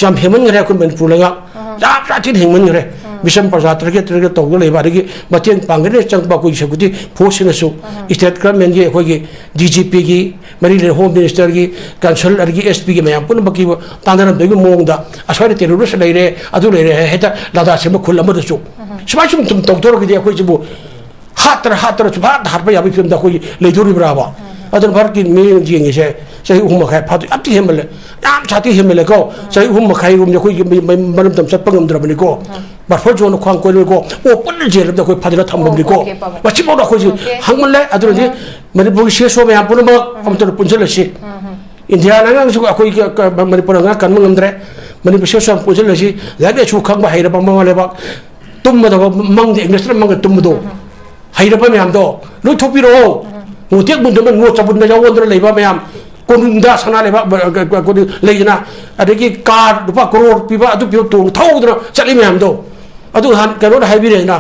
ꯌꯥꯝ ꯍꯦꯟꯃꯟꯈ꯭ꯔꯦ ꯑꯩꯈꯣꯏ ꯃꯅꯤꯄꯨꯔ ꯂꯩꯉꯥꯛ꯫ ꯌꯥꯝ ꯁꯥꯊꯤꯅ ꯍꯦꯟꯃꯟꯈ꯭ꯔꯦ꯫ ꯕꯤꯁꯝ ꯄ꯭ꯔꯖꯥ ꯇꯔꯒꯦꯠ ꯇꯔꯒꯦꯠ ꯇꯧꯗꯨꯅ ꯂꯩꯕ, ꯑꯗꯒꯤ ꯃꯇꯦꯡ ꯄꯥꯡꯒꯅꯤ ꯆꯪꯕ ꯑꯩꯈꯣꯏꯒꯤ ꯁꯦꯀ꯭ꯌꯨꯔꯤꯇꯤ ꯐꯣꯔꯁꯁꯤꯅꯁꯨ, ꯁ꯭ꯇꯦꯠ ꯒꯔꯃꯦꯟꯒꯤ, ꯑꯩꯈꯣꯏꯒꯤ ꯗꯤ ꯖꯤ ꯄꯤꯒꯤ, ꯃꯔꯤ ꯂꯩꯅꯕ ꯍꯣꯝ ꯃꯤꯅꯤꯁꯇꯔꯒꯤ, ꯀꯟꯁꯜ, ꯑꯗꯒꯤ ꯑꯦꯁ ꯄꯤꯒꯤ ꯃꯌꯥꯝ ꯄꯨꯝꯅꯃꯛꯀꯤ ꯇꯥꯟꯅꯔꯝꯕꯒꯤ ꯃꯑꯣꯡꯗ ꯑꯁ꯭ꯋꯥꯏꯗ ꯇꯦꯔꯣꯔꯤꯁ ꯂꯩꯔꯦ, ꯑꯗꯨ ꯂꯩꯔꯦ ꯍꯥꯏ ꯍꯦꯛꯇ ꯂꯥꯗꯥ ꯁꯦꯝꯕ ꯈꯨꯜ ꯑꯃꯗꯁꯨ꯫ ꯁꯨꯃꯥꯏ ꯁꯨꯝ ꯇꯧ-, ꯇꯧꯗꯧꯔꯒꯗꯤ ꯑꯩꯈꯣꯏꯁꯤꯕꯨ ꯍꯥꯠꯇꯅ ꯍꯥꯠꯇꯅ ꯁꯨꯝ ꯍꯥꯠ ꯍꯥꯠꯄ ꯌꯥꯕꯒꯤ ꯐꯤꯕꯝꯗ ꯑꯩꯈꯣꯏ ꯂꯩꯗꯣꯔꯤꯕ꯭ꯔꯥꯕ? ꯑꯗꯨꯅ ꯚꯥꯔꯠꯀꯤ ꯃꯤꯠꯌꯦꯡꯁꯦ ꯆꯍꯤ ꯑꯍꯨꯝ ꯃꯈꯥꯏ ꯐꯥꯗꯣꯏ ꯌꯥꯝ ꯊꯤ ꯍꯦꯟꯃꯜꯂꯦ꯫ ꯌꯥꯝ ꯁꯥꯊꯤ ꯍꯦꯟꯃꯜꯂꯦꯀꯣ꯫ ꯆꯍꯤ ꯑꯍꯨꯝ ꯃꯈꯥꯏꯔꯣꯝꯗꯤ ꯑꯩꯈꯣꯏꯒꯤ ꯃ-, ꯃ-, ꯃꯔꯝꯗꯝ ꯆꯠꯄ ꯉꯝꯗ꯭ꯔꯕꯅꯤꯀꯣ꯫ ꯕꯐꯔ ꯖꯣꯟꯗ ꯈ꯭ꯋꯥꯡ ꯀꯣꯏꯔꯣꯏꯀꯣ꯫ ꯑꯣꯄꯟ ꯖꯦꯜ ꯑꯃꯗ ꯑꯩꯈꯣꯏ ꯐꯥꯖꯤꯜꯂ ꯊꯝꯕꯅꯤꯀꯣ꯫ ꯑꯣꯀꯦ, ꯄꯥꯕ꯫ ꯃꯁꯤꯐꯥꯎꯗ ꯑꯩꯈꯣꯏꯁꯦ ꯑꯣꯀꯦ꯫ ꯍꯪꯃꯜꯂꯦ꯫ ꯑꯗꯨꯅꯗꯤ ꯃꯅꯤꯄꯨꯔꯒꯤ ꯁꯤ ꯑꯦꯁ ꯑꯣ ꯃꯌꯥꯝ ꯄꯨꯝꯅꯃꯛ ꯑꯃꯠꯇ ꯄꯨꯟꯁꯤꯜꯂꯁꯤ꯫ ꯏꯟꯗꯤꯌꯥ ꯂꯩꯉꯥꯛꯁꯨ ꯑꯩꯈꯣꯏꯒꯤ ꯀ-, ꯃꯅꯤꯄꯨꯔ ꯂꯩꯉꯥꯛ ꯀꯟꯕ ꯉꯝꯗ꯭ꯔꯦ꯫ ꯃꯅꯤꯄꯨꯔ ꯁꯤ ꯑꯦꯁ ꯑꯣ ꯄꯨꯟꯁꯤꯜꯂꯁꯤ꯫ ꯂꯥꯏꯔꯤꯛ ꯂꯥꯏꯁꯨ ꯈꯪꯕ ꯍꯩꯔꯕ ꯃꯃꯥ ꯂꯩꯕꯥꯛ, ꯇꯨꯝꯃꯗꯕ ꯃꯪꯗ, ꯏꯪꯂꯤꯁꯇ ꯃꯪꯗ ꯇꯨꯝꯕꯗꯣ, ꯍꯩꯔꯕ ꯃꯌꯥꯝꯗꯣ ꯂꯣꯏ ꯊꯣꯛꯄꯤꯔꯛꯑꯣ꯫ ꯃꯣꯇꯦꯛ ꯃꯨꯟꯗꯅ ꯅꯣꯠ ꯆꯕꯨꯟꯗ ꯌꯥꯎꯑꯣꯟꯗꯅ ꯂꯩꯕ ꯃꯌꯥꯝ, ꯀꯣꯅꯨꯡꯗ ꯁꯅꯥ ꯂꯩꯕꯥꯛ ꯀꯣꯅꯨꯡ ꯂꯩꯗꯅ, ꯑꯗꯒꯤ ꯀꯥꯔ ꯂꯨꯄꯥ ꯀꯔꯣꯔ ꯄꯤꯕ ꯑꯗꯨ ꯄꯤꯕ ꯇꯣꯡ ꯊꯧꯗꯅ ꯆꯠꯂꯤ ꯃꯌꯥꯝꯗꯣ꯫ ꯑꯗꯨ ꯅꯍꯥꯟ ꯀꯩꯅꯣꯅ ꯍꯥꯏꯕꯤꯔꯦꯗꯅ,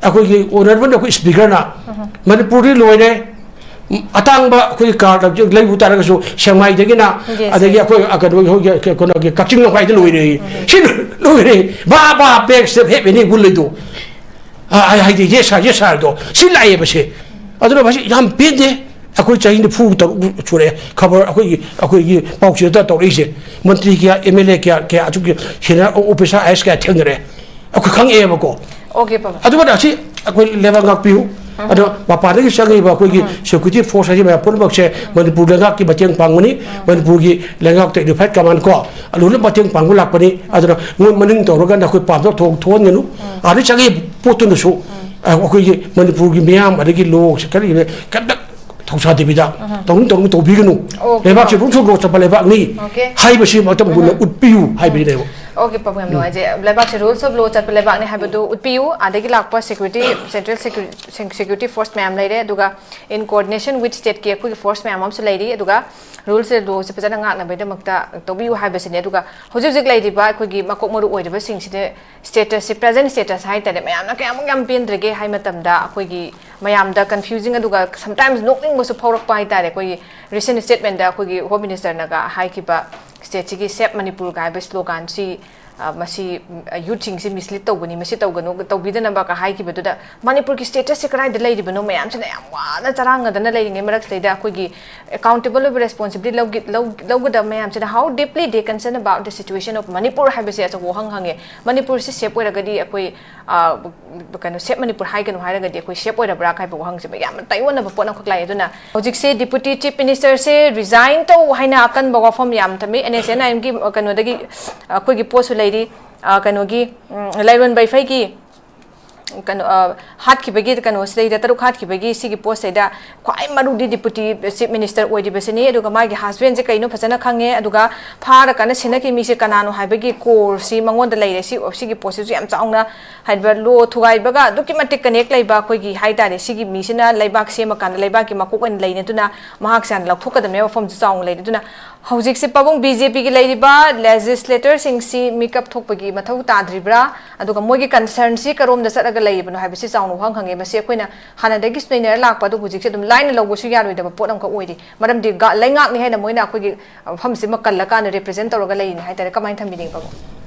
ꯑꯩꯈꯣꯏꯒꯤ ꯑꯣꯅꯔꯦꯕꯜ ꯑꯩꯈꯣꯏ ꯁ꯭ꯄꯤꯀꯔꯅ ꯃꯅꯤꯄꯨꯔꯗꯤ ꯂꯣꯏꯔꯦ, ꯑꯇꯥꯡꯕ ꯑꯩꯈꯣꯏꯒꯤ ꯀꯥꯔ ꯂꯩꯕ ꯇꯥꯔꯒꯁꯨ ꯁꯦꯡꯃꯥꯏꯗꯒꯤꯅ, Yes, ꯑꯗꯒꯤ yes. ꯑꯩꯈꯣꯏ ꯀꯩꯅꯣꯒꯤ ꯍꯧꯖꯤꯛ ꯀꯩꯅꯣꯒꯤ ꯀꯛꯆꯤꯡ ꯂꯝꯈꯥꯏꯗ ꯂꯣꯏꯔꯦ꯫ ꯁꯤ ꯂꯣꯏꯔꯦ꯫ ꯕꯥ ꯕꯥ ꯕꯦꯛ ꯁꯤꯗ ꯍꯦꯞ ꯑꯦꯅꯤ ꯒꯨꯜ ꯂꯩꯗꯣ꯫ ꯑ, ꯑꯩ ꯍꯥꯏꯗꯤ ꯌꯦꯁ ꯁꯥꯔ, ꯌꯦꯁ ꯁꯥꯔꯗꯣ ꯁꯤ ꯂꯥꯛꯑꯦꯕ ꯁꯦ꯫ ꯑꯗꯨꯅ ꯃꯁꯤ ꯌꯥꯝ ꯄꯦꯟꯗꯦ꯫ ꯑꯩꯈꯣꯏ ꯆꯍꯤ ꯅꯤꯐꯨ ꯇꯔꯨꯛ ꯁꯨꯔꯛꯑꯦ꯫ ꯈꯕꯔ ꯑꯩꯈꯣꯏꯒꯤ, ꯑꯩꯈꯣꯏꯒꯤ ꯄꯥꯎꯆꯦꯗ ꯇꯧꯔꯛꯏꯁꯦ꯫ ꯃꯟꯇ꯭ꯔꯤ ꯀꯌꯥ, ꯑꯦꯝ ꯑꯦꯜ ꯑꯦ ꯀꯌꯥ, ꯀꯌꯥ, ꯑꯁꯨꯛꯀꯤ ꯁꯦꯅꯤꯌꯔ ꯑꯣꯐꯤꯁꯔ ꯑꯥꯏ ꯑꯦꯁ ꯀꯌꯥ ꯊꯦꯡꯅꯔꯦ꯫ ꯑꯩꯈꯣꯏ ꯈꯪꯉꯛꯑꯦꯕꯀꯣ꯫ Okay, ꯄꯥꯕ꯫ ꯑꯗꯨꯃꯥꯏꯅ ꯑꯁꯤ ꯑꯩꯈꯣꯏ ꯂꯩꯕꯥꯛ ꯉꯥꯛꯄꯤꯌꯨ꯫ ꯑꯗꯣ ꯃꯄꯥꯟꯗꯒꯤ ꯆꯪꯉꯤꯕ ꯑꯩꯈꯣꯏꯒꯤ ꯁꯦꯀ꯭ꯌꯨꯔꯤꯇꯤ ꯐꯣꯔꯁ ꯍꯥꯏꯁꯤ ꯃꯌꯥꯝ ꯄꯨꯝꯅꯃꯛꯁꯦ ꯃꯅꯤꯄꯨꯔ ꯂꯩꯉꯥꯛꯀꯤ ꯃꯇꯦꯡ ꯄꯥꯡꯕꯅꯤ꯫ ꯃꯅꯤꯄꯨꯔꯒꯤ ꯂꯩꯉꯥꯛꯇ ꯌꯨꯅꯤꯐꯥꯏꯠ ꯀꯃꯥꯟ ꯀꯣ, ꯑꯗꯨꯅ ꯃꯇꯦꯡ ꯄꯥꯡꯕ ꯂꯥꯛꯄꯅꯤ꯫ ꯑꯗꯨꯅ ꯃꯣꯏ ꯃꯅꯤꯡ ꯇꯧꯔꯒ ꯅꯈꯣꯏ ꯄꯥꯝꯗꯕ ꯊꯣꯛ-, ꯊꯣꯛꯍꯟꯒꯅꯨ꯫ ꯑꯥꯗ ꯆꯪꯉꯤ ꯄꯣꯠꯇꯨꯅꯁꯨ ꯑꯩꯈꯣꯏꯒꯤ ꯃꯅꯤꯄꯨꯔꯒꯤ ꯃꯤꯌꯥꯝ ꯑꯗꯒꯤ ꯂꯣ ꯀꯔꯤ ꯀꯩꯝꯇ ꯊꯧꯁꯥꯗꯕꯤꯗ ꯇꯧꯅꯤꯡ ꯇꯧꯅꯤꯡ ꯇꯧꯕꯤꯒꯅꯨ꯫ Okay, ꯂꯩꯕꯥꯛꯁꯤ ꯄꯥꯕ꯫ ꯔꯨꯜꯁ ꯑꯣꯐ ꯂꯣ ꯆꯠꯄ ꯂꯩꯕꯥꯛꯅꯤ Okay. ꯍꯥꯏꯕꯁꯤ ꯃꯇꯝ ꯃꯨꯟꯅ ꯎꯠꯄꯤꯌꯨ ꯍꯥꯏꯕꯅꯦꯕ꯫ Okay, ꯄꯥꯕ, ꯌꯥꯝ ꯅꯨꯡꯉꯥꯏꯖꯩ꯫ ꯂꯩꯕꯥꯛꯁꯦ ꯔꯨꯜꯁ ꯑꯣꯐ ꯂꯣ ꯆꯠꯄ ꯂꯩꯕꯥꯛꯅꯤ ꯍꯥꯏꯕꯗꯨ ꯎꯠꯄꯤꯌꯨ꯫ ꯑꯗꯒꯤ ꯂꯥꯛꯄ ꯁꯦꯀ꯭ꯌꯨꯔꯤꯇꯤ, ꯁꯦꯟꯇ꯭ꯔꯦꯜ ꯁꯦꯀ꯭ꯌꯨꯔꯤꯇꯤ ꯐꯣꯔꯁ ꯃꯌꯥꯝ ꯂꯩꯔꯦ, ꯑꯗꯨꯒ in coordination with stateꯀꯤ ꯑꯩꯈꯣꯏꯒꯤ ꯐꯣꯔꯁ ꯃꯌꯥꯝ ꯑꯃꯁꯨ ꯂꯩꯔꯤ, ꯑꯗꯨꯒ ꯔꯨꯜꯁ ꯑꯦꯟ ꯂꯣꯁꯦ ꯐꯖꯅ ꯉꯥꯛꯅꯕꯒꯤꯗꯃꯛꯇ ꯇꯧꯕꯤꯌꯨ ꯍꯥꯏꯕꯁꯤꯅꯤ꯫ ꯑꯗꯨꯒ ꯍꯧꯖꯤꯛ ꯍꯧꯖꯤꯛ ꯂꯩꯔꯤꯕ ꯑꯩꯈꯣꯏꯒꯤ ꯃꯀꯣꯛ ꯃꯔꯨ ꯑꯣꯏꯔꯤꯕꯁꯤꯡꯁꯤꯗ ꯁ꯭ꯇꯦꯇꯁꯁꯦ, ꯄ꯭ꯔꯖꯦꯟ ꯁ꯭ꯇꯦꯇꯁ ꯍꯥꯏ ꯇꯥꯔꯦ, ꯃꯌꯥꯝꯅ ꯀꯌꯥꯃꯨꯛ ꯌꯥꯝ ꯄꯦꯟꯗ꯭ꯔꯒꯦ ꯍꯥꯏ ꯃꯇꯝꯗ ꯑꯩꯈꯣꯏꯒꯤ ꯃꯌꯥꯝꯗ ꯀꯟꯐ꯭ꯌꯨꯖꯤꯡ ꯑꯗꯨꯒ sometimes ꯅꯣꯛꯅꯤꯡꯕꯁꯨ ꯐꯥꯎꯔꯛꯄ ꯍꯥꯏ ꯇꯥꯔꯦ꯫ ꯑꯩꯈꯣꯏꯒꯤ ꯔꯤꯁꯦꯟ ꯁ꯭ꯇꯦꯠꯃꯦꯟꯗ ꯑꯩꯈꯣꯏꯒꯤ ꯍꯣꯝ ꯃꯤꯅꯤꯁꯇꯔꯅꯒ ꯍꯥꯏꯈꯤꯕ ꯁ꯭ꯇꯦꯠꯁꯤꯒꯤ ꯁꯦꯞ ꯃꯅꯤꯄꯨꯔꯒ ꯍꯥꯏꯕ ꯁ꯭ꯂꯣꯒꯥꯟꯁꯤ, ꯑ, ꯃꯁꯤ, ꯎꯝ, ꯌꯨꯠꯁꯤꯡꯁꯤ ꯃꯤꯁꯂꯤꯗ ꯇꯧꯕꯅꯤ, ꯃꯁꯤ ꯇꯧꯒꯅꯨ, ꯇꯧꯕꯤꯗꯅꯕꯒ ꯍꯥꯏꯈꯤꯕꯗꯨꯗ ꯃꯅꯤꯄꯨꯔꯒꯤ ꯁ꯭ꯇꯦꯇꯁꯁꯦ ꯀꯗꯥꯏꯗ ꯂꯩꯔꯤꯕꯅꯣ ꯃꯌꯥꯝꯁꯤꯅ ꯌꯥꯝ ꯋꯥꯅ ꯆꯔꯥꯡꯅꯗꯅ ꯂꯩꯔꯤꯉꯩ ꯃꯔꯛꯁꯤꯗꯩꯗ ꯑꯩꯈꯣꯏꯒꯤ ꯑꯦꯀꯥꯎꯟꯇꯦꯕꯜ ꯑꯣꯏꯕ ꯔꯦꯁꯄꯣꯟꯁꯤꯕꯤꯂꯤꯇꯤ ꯂꯧꯒꯗꯕ ꯃꯌꯥꯝꯁꯤꯅ how deeply they concern about the situation of Manipur ꯍꯥꯏꯕꯁꯦ ꯑꯆꯧꯕ ꯋꯥꯍꯪ ꯍꯪꯉꯦ꯫ ꯃꯅꯤꯄꯨꯔꯁꯤ ꯁꯦꯞ ꯑꯣꯏꯔꯒꯗꯤ ꯑꯩꯈꯣꯏ, ꯑ, ꯀꯩꯅꯣ, ꯁꯦꯞ ꯃꯅꯤꯄꯨꯔ ꯍꯥꯏꯒꯅꯨ ꯍꯥꯏꯔꯒꯗꯤ ꯑꯩꯈꯣꯏ ꯁꯦꯞ ꯑꯣꯏꯔꯕ꯭ꯔꯥ ꯍꯥꯏꯕ ꯋꯥꯍꯪꯁꯤꯃ ꯌꯥꯝꯅ ꯇꯥꯏꯑꯣꯟꯅꯕ ꯄꯣꯠ ꯑꯃꯈꯛ ꯂꯥꯛꯑꯦ꯫ ꯑꯗꯨꯅ ꯍꯧꯖꯤꯛꯁꯦ ꯗꯤꯄꯨꯇꯤ ꯆꯤꯐ ꯃꯤꯅꯤꯁꯇꯔꯁꯦ ꯔꯤꯖꯥꯏꯟ ꯇꯧ ꯍꯥꯏꯅ ꯑꯀꯟꯕ ꯋꯥꯐꯝ ꯌꯥꯝ ꯊꯝꯃꯤ꯫ ꯑꯦꯟ ꯑꯦꯁ ꯑꯦꯟ ꯑꯥꯏ ꯑꯦꯝꯒꯤ ꯀꯩꯅꯣꯗꯒꯤ ꯑꯩꯈꯣꯏꯒꯤ ꯄꯣꯠꯁꯨ ꯂꯩꯔꯤ, ꯑ, ꯀꯩꯅꯣꯒꯤ, ꯎꯝ, ꯂꯥꯏꯔꯣꯟꯕ ꯏꯐꯩꯒꯤ ꯀꯩꯅꯣ, ꯑ, ꯍꯥꯠꯈꯤꯕꯒꯤ ꯀꯩꯅꯣꯁꯤꯗꯩꯗ, ꯇꯔꯨꯛ ꯍꯥꯠꯈꯤꯕꯒꯤ ꯁꯤꯒꯤ ꯄꯣꯠꯁꯤꯗꯩꯗ ꯈ꯭ꯋꯥꯏ ꯃꯔꯨꯗꯤ ꯗꯤꯄꯨꯇꯤ ꯆꯤꯐ ꯃꯤꯅꯤꯁꯇꯔ ꯑꯣꯏꯔꯤꯕꯁꯤꯅꯤ꯫ ꯑꯗꯨꯒ ꯃꯥꯒꯤ ꯍꯁꯕꯦꯟꯁꯦ ꯀꯩꯅꯣ ꯐꯖꯅ ꯈꯪꯉꯦ꯫ ꯑꯗꯨꯒ ꯐꯥꯔꯀꯥꯟꯗ ꯁꯤꯟꯅꯈꯤ ꯃꯤꯁꯦ ꯀꯅꯥꯅꯣ ꯍꯥꯏꯕꯒꯤ ꯀꯣꯔꯁꯤ ꯃꯉꯣꯟꯗ ꯂꯩꯔꯦ꯫ ꯁꯤ, ꯁꯤꯒꯤ ꯄꯣꯠꯁꯤꯁꯨ ꯌꯥꯝ ꯆꯥꯎꯅ ꯍꯥꯏꯕ ꯂꯣ ꯊꯨꯒꯥꯏꯕꯒ ꯑꯗꯨꯛꯀꯤ ꯃꯇꯤꯛ ꯀꯅꯦꯛ ꯂꯩꯕ ꯑꯩꯈꯣꯏꯒꯤ ꯍꯥꯏ ꯇꯥꯔꯦ, ꯁꯤꯒꯤ ꯃꯤꯁꯤꯅ ꯂꯩꯕꯥꯛ ꯁꯦꯝꯃꯀꯥꯟꯗ ꯂꯩꯕꯥꯛꯀꯤ ꯃꯀꯣꯛ ꯑꯣꯏꯅ ꯂꯩꯅꯗꯨꯅ ꯃꯍꯥꯛꯁꯦ ꯍꯥꯟꯅ ꯂꯧꯊꯣꯛꯀꯗꯕꯅꯦꯕ, ꯃꯐꯝꯁꯨ ꯆꯥꯎꯅ ꯂꯩꯔꯦ꯫ ꯑꯗꯨꯅ ꯍꯧꯖꯤꯛꯁꯦ ꯄꯕꯨꯡ ꯕꯤ ꯖꯦ ꯄꯤꯒꯤ ꯂꯩꯔꯤꯕ ꯂꯦꯖꯤꯁꯂꯦꯇꯔꯁꯤꯡꯁꯤ ꯃꯤꯀꯞ ꯊꯣꯛꯄꯒꯤ ꯃꯊꯧ ꯇꯥꯗ꯭ꯔꯤꯕ꯭ꯔꯥ? ꯑꯗꯨꯒ ꯃꯣꯏꯒꯤ ꯀꯟꯁꯔꯟꯁꯤ ꯀꯔꯣꯝꯗ ꯆꯠꯂꯒ ꯂꯩꯔꯤꯕꯅꯣ ꯍꯥꯏꯕꯁꯤ ꯆꯥꯎꯅ ꯋꯥꯍꯪ ꯍꯪꯉꯦ꯫ ꯃꯁꯤ ꯑꯩꯈꯣꯏꯅ ꯍꯥꯟꯅꯗꯒꯤꯁꯨ ꯅꯩꯅꯔ ꯂꯥꯛꯄ ꯑꯗꯨ ꯍꯧꯖꯤꯛꯁꯦ ꯑꯗꯨꯝ ꯂꯥꯏꯅ ꯂꯧꯕꯁꯨ ꯌꯥꯔꯣꯏꯗꯕ ꯄꯣꯠ ꯑꯃꯈꯛ ꯑꯣꯏꯔꯤ꯫ ꯃꯔꯝꯗꯤ ꯒ-, ꯂꯩꯉꯥꯛꯅꯤ ꯍꯥꯏꯅ ꯃꯣꯏꯅ ꯑꯩꯈꯣꯏꯒꯤ ꯃꯐꯝꯁꯤꯃ ꯀꯜꯂꯀꯥꯟꯗ ꯔꯤꯄ꯭ꯔꯖꯦꯟ ꯇꯧꯔꯒ ꯂꯩꯔꯤꯅꯤ ꯍꯥꯏꯇꯥꯔꯦ꯫ ꯀꯃꯥꯏꯅ ꯊꯝꯕꯤꯅꯤꯡꯉꯤ ꯄꯕꯨꯡ?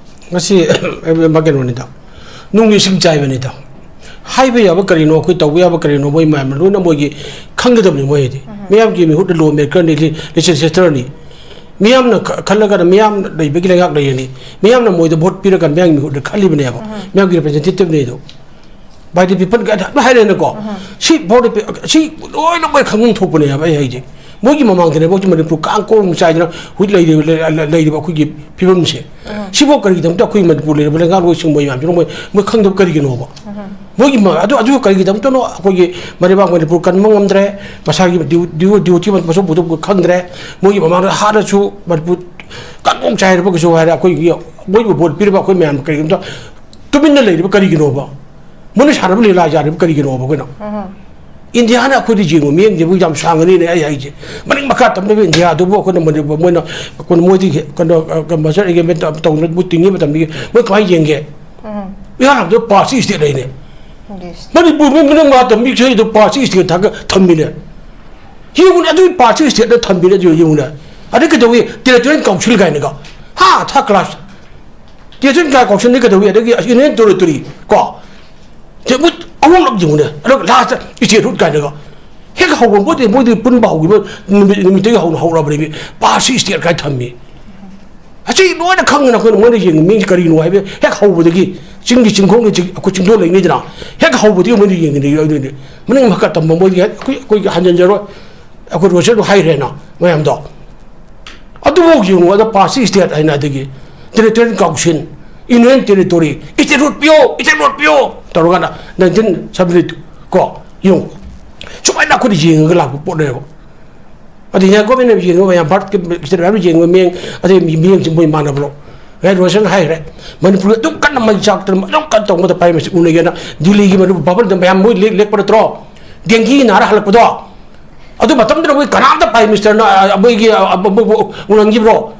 ꯃꯁꯤ ꯀꯩꯅꯣꯅꯤꯗ, ꯅꯨꯡꯒꯤ ꯏꯁꯤꯡ ꯆꯥꯏꯕꯅꯤꯗ꯫ ꯍꯥꯏꯕ ꯌꯥꯕ ꯀꯔꯤꯅꯣ, ꯑꯩꯈꯣꯏ ꯇꯧꯕ ꯌꯥꯕ ꯀꯔꯤꯅꯣ, ꯃꯣꯏ ꯃꯌꯥꯝꯅ ꯂꯣꯏꯅ ꯃꯣꯏꯒꯤ ꯈꯪꯒꯗꯕꯅꯤ꯫ ꯃꯣꯏ ꯍꯥꯏꯗꯤ ꯃꯤꯌꯥꯝꯒꯤ ꯃꯤꯍꯨꯠ ꯂꯣ ꯃꯦꯀꯔꯅꯤ, ꯂꯦꯖꯤꯁꯂꯦꯇꯔꯅꯤ꯫ ꯃꯤꯌꯥꯝꯅ ꯈ-, ꯈꯜꯂꯒꯅ ꯃꯤꯌꯥꯝ ꯂꯩꯕꯒꯤ ꯂꯩꯉꯥꯛ ꯂꯩꯔꯅꯤ꯫ ꯃꯤꯌꯥꯝꯅ ꯃꯣꯏꯗ ꯚꯣꯠ ꯄꯤꯔꯀꯥꯟꯗ ꯃꯤꯌꯥꯝꯒꯤ ꯃꯤꯍꯨꯠꯅ ꯈꯜꯂꯤꯕꯅꯦꯕ, ꯃꯤꯌꯥꯝꯒꯤ ꯔꯤꯄ꯭ꯔꯖꯦꯟꯇꯦꯇꯤꯚꯅꯦ ꯑꯗꯣ꯫ ꯕꯥꯏ ꯗ ꯄꯤꯄꯜ ꯀꯥꯏꯅ ꯑꯗꯨꯝ ꯍꯥꯏꯔꯦꯅꯀꯣ꯫ ꯁꯤ ꯚꯣꯠ ꯁꯤ ꯂꯣꯏꯅ ꯃꯣꯏ ꯈꯪꯐꯝ ꯊꯣꯛꯄꯅꯦꯕ꯫ ꯑꯩ ꯍꯥꯏꯁꯦ, ꯃꯣꯏꯒꯤ ꯃꯃꯥꯡꯗꯅꯦ ꯃꯣꯏꯒꯤ ꯃꯅꯤꯄꯨꯔ ꯀꯥꯡ ꯀꯣꯡ ꯆꯥꯏꯗꯅ ꯍꯧꯖꯤꯛ ꯂꯩꯔꯤꯕ, ꯂꯩꯔꯤꯕ ꯑꯩꯈꯣꯏꯒꯤ ꯐꯤꯕꯝꯁꯦ꯫ ꯁꯤꯐꯥꯎ ꯀꯔꯤꯒꯤꯗꯃꯛꯇ ꯑꯩꯈꯣꯏ ꯃꯅꯤꯄꯨꯔ ꯂꯩꯔꯤꯕ ꯂꯩꯉꯥꯛꯂꯣꯏꯁꯤꯡ ꯃꯣꯏ ꯃꯌꯥꯝꯁꯤꯅ ꯃꯣꯏ, ꯃꯣꯏ ꯈꯪꯗꯕ ꯀꯔꯤꯒꯤꯅꯣꯕ? ꯃꯣꯏꯒꯤ ꯃ-, ꯑꯗꯨ, ꯑꯗꯨ ꯀꯔꯤꯒꯤꯗꯃꯛꯇꯅꯣ ꯑꯩꯈꯣꯏꯒꯤ ꯃꯔꯩꯕꯥꯛ ꯃꯅꯤꯄꯨꯔ ꯀꯟꯕ ꯉꯝꯗ꯭ꯔꯦ, ꯃꯁꯥꯒꯤ ꯗ꯭ꯌꯨ-, ꯗ꯭ꯌꯨ-, ꯗ꯭ꯌꯨꯇꯤ ꯃꯁꯛ ꯄꯨꯊꯣꯛꯄ ꯈꯪꯗ꯭ꯔꯦ꯫ ꯃꯣꯏꯒꯤ ꯃꯃꯥꯡꯗ ꯍꯥꯟꯅꯁꯨ ꯃꯅꯤꯄꯨꯔ ꯀꯥꯡ ꯀꯣꯡ ꯆꯥꯏꯔꯕꯒꯤꯁꯨ ꯍꯥꯏꯔꯦ, ꯑꯩꯈꯣꯏꯒꯤ ꯃꯣꯏꯕꯨ ꯚꯣꯠ ꯄꯤꯔꯤꯕ ꯑꯩꯈꯣꯏ ꯃꯌꯥꯝ ꯀꯔꯤꯒꯤꯅꯣ ꯇꯨꯃꯤꯟꯅ ꯂꯩꯔꯤꯕ ꯀꯔꯤꯒꯤꯅꯣꯕ? ꯃꯣꯏꯅ ꯁꯥꯟꯅꯕ ꯂꯤꯂꯥ ꯌꯥꯔꯤꯕ ꯀꯔꯤꯒꯤꯅꯣꯕ ꯑꯩꯈꯣꯏꯅ? ꯏꯟꯗꯤꯌꯥꯅ ꯑꯩꯈꯣꯏꯗ ꯌꯦꯡꯕ ꯃꯤꯠꯌꯦꯡꯁꯦ ꯌꯥꯝ ꯁꯥꯡꯒꯅꯤꯅꯦ ꯑꯩ ꯍꯥꯏꯁꯦ꯫ ꯃꯅꯤꯡ ꯃꯈꯥ ꯇꯝꯗꯕ ꯏꯟꯗꯤꯌꯥꯗꯨꯕꯨ ꯑꯩꯈꯣꯏꯅ ꯃꯅꯤꯄꯨꯔ, ꯃꯣꯏꯅ, ꯑꯩꯈꯣꯏꯅ ꯃꯣꯏꯗꯤ ꯀꯩꯅꯣ, ꯑ, ꯃꯁꯇꯔ ꯑꯦꯒ꯭ꯔꯤꯃꯦꯟ ꯇꯧꯅ ꯃꯣꯏ ꯇꯤꯡꯉꯤ ꯃꯇꯝꯗꯒꯤ ꯃꯣꯏ ꯀꯃꯥꯏꯅ ꯌꯦꯡꯒꯦ? ꯏꯍꯥꯟ ꯍꯥꯟꯕꯗ ꯄꯥꯁꯁꯤ ꯏꯁꯇꯦꯠ ꯍꯥꯏꯅꯦ꯫ ꯃꯅꯤꯄꯨꯔ ꯃꯣꯏ ꯃꯅꯤꯡ ꯃꯈꯥ ꯇꯝꯕꯤ ꯆꯍꯤꯗꯣ ꯄꯥꯁꯁꯤ ꯏꯁꯇꯦꯠ ꯊꯥꯒ ꯊꯝꯃꯤꯅꯦ꯫ ꯌꯦꯡꯉꯨꯅꯦ, ꯑꯗꯨꯒꯤ ꯄꯥꯁꯁꯤ ꯏꯁꯇꯦꯠꯅ ꯊꯝꯃꯤꯅꯦ꯫ ꯑꯗꯨ ꯌꯦꯡꯉꯨꯅꯦ꯫ ꯑꯗꯒꯤ ꯀꯩꯗꯧꯏ ꯇꯦꯔꯤꯇꯣꯔꯤꯌꯦꯜ ꯀꯥꯎꯟꯁꯤꯜ ꯀꯥꯏꯅꯒ? ꯍꯥ, ꯊꯥꯔꯠ ꯀ꯭ꯂꯥꯁ꯫ ꯇꯦꯔꯤꯇꯣꯔꯤꯌꯦꯜ ꯀꯥꯎꯟꯁꯤꯜꯅꯤ ꯀꯩꯗꯧꯏ? ꯑꯗꯒꯤ ꯌꯨꯅꯤꯌꯟ ꯇꯦꯔꯤꯇꯣꯔꯤ ꯀꯣ, ꯁꯦ ꯃꯣꯏ ꯑꯍꯨꯝꯂꯛ ꯌꯦꯡꯉꯨꯅꯦ꯫ ꯑꯗꯨꯒ ꯂꯥꯁꯇ ꯏꯁꯇꯦꯠꯍꯨꯠ ꯀꯥꯏꯅꯒ ꯍꯦꯛ ꯍꯧꯕ ꯄꯣꯠꯇꯤ ꯃꯣꯏꯗꯤ ꯄꯨꯟꯕ ꯍꯧꯈꯤꯕ ꯅꯨꯃꯤꯠ, ꯅꯨꯃꯤꯠꯇꯒꯤ ꯍꯧꯅ ꯍꯧꯔꯕꯅꯦꯃꯤ꯫ ꯄꯥꯁꯁꯤ ꯏꯁꯇꯦꯠ ꯀꯥꯏ ꯊꯝꯃꯤ꯫ ꯑꯁꯤ ꯂꯣꯏꯅ ꯈꯪꯗꯅ ꯑꯩꯈꯣꯏꯅ ꯃꯣꯏꯅ ꯌꯦꯡꯉꯤ ꯃꯤꯁꯤ ꯀꯔꯤꯅꯣ ꯍꯥꯏꯕ ꯍꯦꯛ ꯍꯧꯕꯗꯒꯤ ꯆꯤꯡꯒꯤ ꯆꯤꯡꯈꯣꯡꯒꯤ ꯆꯤꯡ-, ꯑꯩꯈꯣꯏ ꯆꯤꯡꯗꯣꯜ ꯂꯩꯅꯤꯗꯅ, ꯍꯦꯛ ꯍꯧꯕꯗꯒꯤ ꯃꯣꯏꯅ ꯌꯦꯡꯉꯤꯅꯤ꯫ ꯑꯗꯨꯅꯤ ꯃꯅꯤꯡ ꯃꯈꯥ ꯇꯝꯕ ꯃꯣꯏꯗꯤ ꯍꯦꯛ ꯑꯩꯈꯣꯏ, ꯑꯩꯈꯣꯏꯒꯤ ꯍꯟꯖꯤꯟꯖꯔꯣꯏ꯫ ꯑꯩꯈꯣꯏ ꯔꯣꯁꯦꯜꯗꯣ ꯍꯥꯏꯈ꯭ꯔꯦꯅ ꯃꯌꯥꯝꯗꯣ꯫ ꯑꯗꯨꯐꯥꯎ ꯌꯦꯡꯉꯨ, ꯑꯗ ꯄꯥꯁꯁꯤ ꯏꯁꯇꯦꯠ ꯍꯥꯏꯅ ꯑꯗꯒꯤ ꯇꯦꯔꯤꯇꯣꯔꯤꯌꯦꯜ ꯀꯥꯎꯟꯁꯤꯜ, ꯌꯨꯅꯤꯌꯟ ꯇꯦꯔꯤꯇꯣꯔꯤ, ꯏꯁꯇꯦꯠꯍꯨꯠ ꯄꯤꯌꯣ, ꯏꯁꯇꯦꯠꯍꯨꯠ ꯄꯤꯌꯣ꯫ ꯇꯧꯔꯀꯥꯟꯗ ꯅꯥꯏꯟꯇꯤꯟ ꯁꯕꯦꯟꯇꯤ ꯇꯨ ꯀꯣ, ꯌꯦꯡꯉꯨ, ꯁꯨꯃꯥꯏꯅ ꯑꯩꯈꯣꯏꯅ ꯌꯦꯡꯉꯒ ꯂꯥꯛꯄ ꯄꯣꯠꯅꯦꯕ꯫ ꯑꯗ ꯏꯟꯗꯤꯌꯥ ꯒꯣꯔꯃꯦꯟꯅ ꯌꯦꯡꯉꯨ ꯃꯌꯥꯝ, ꯕꯥꯔꯠꯀꯤ ꯃꯌꯥꯝ ꯌꯦꯡꯉꯨ, ꯃꯤꯠꯌꯦꯡ, ꯑꯗꯩ ꯃꯤꯠꯌꯦꯡꯁꯤ ꯃꯣꯏ ꯃꯥꯟꯅꯕ꯭ꯔꯣ? ꯉꯁꯥꯏ ꯔꯣꯁꯟ ꯍꯥꯏꯈ꯭ꯔꯦ, ꯃꯅꯤꯄꯨꯔꯗ ꯑꯗꯨꯛ ꯀꯟꯅ ꯃꯩ ꯆꯥꯛꯇꯅ ꯑꯗꯨꯛ ꯀꯟꯅ ꯇꯧꯕꯗ ꯄ꯭ꯔꯥꯏꯝ ꯃꯤꯅꯤꯁꯇꯔ ꯎꯅꯒꯦꯅ ꯗꯤꯜꯂꯤꯒꯤ ꯃꯅꯤꯄꯨꯔ ꯚꯕꯟꯗ ꯃꯌꯥꯝ ꯃꯣꯏ ꯂꯦꯛ-, ꯂꯦꯛꯄ ꯅꯠꯇ꯭ꯔꯣ? ꯗꯦꯡꯒꯤ ꯅꯥꯔ ꯍꯜꯂꯛꯄꯗꯣ, ꯑꯗꯨ ꯃꯇꯝꯗꯨꯗ ꯃꯣꯏ ꯀꯅꯥꯝꯇ ꯄ꯭ꯔꯥꯏꯝ ꯃꯤꯅꯤꯁꯇꯔꯅ, ꯑ, ꯃꯣꯏꯒꯤ, ꯑ, ꯑ, ꯎꯅꯈꯤꯕ꯭ꯔꯣ?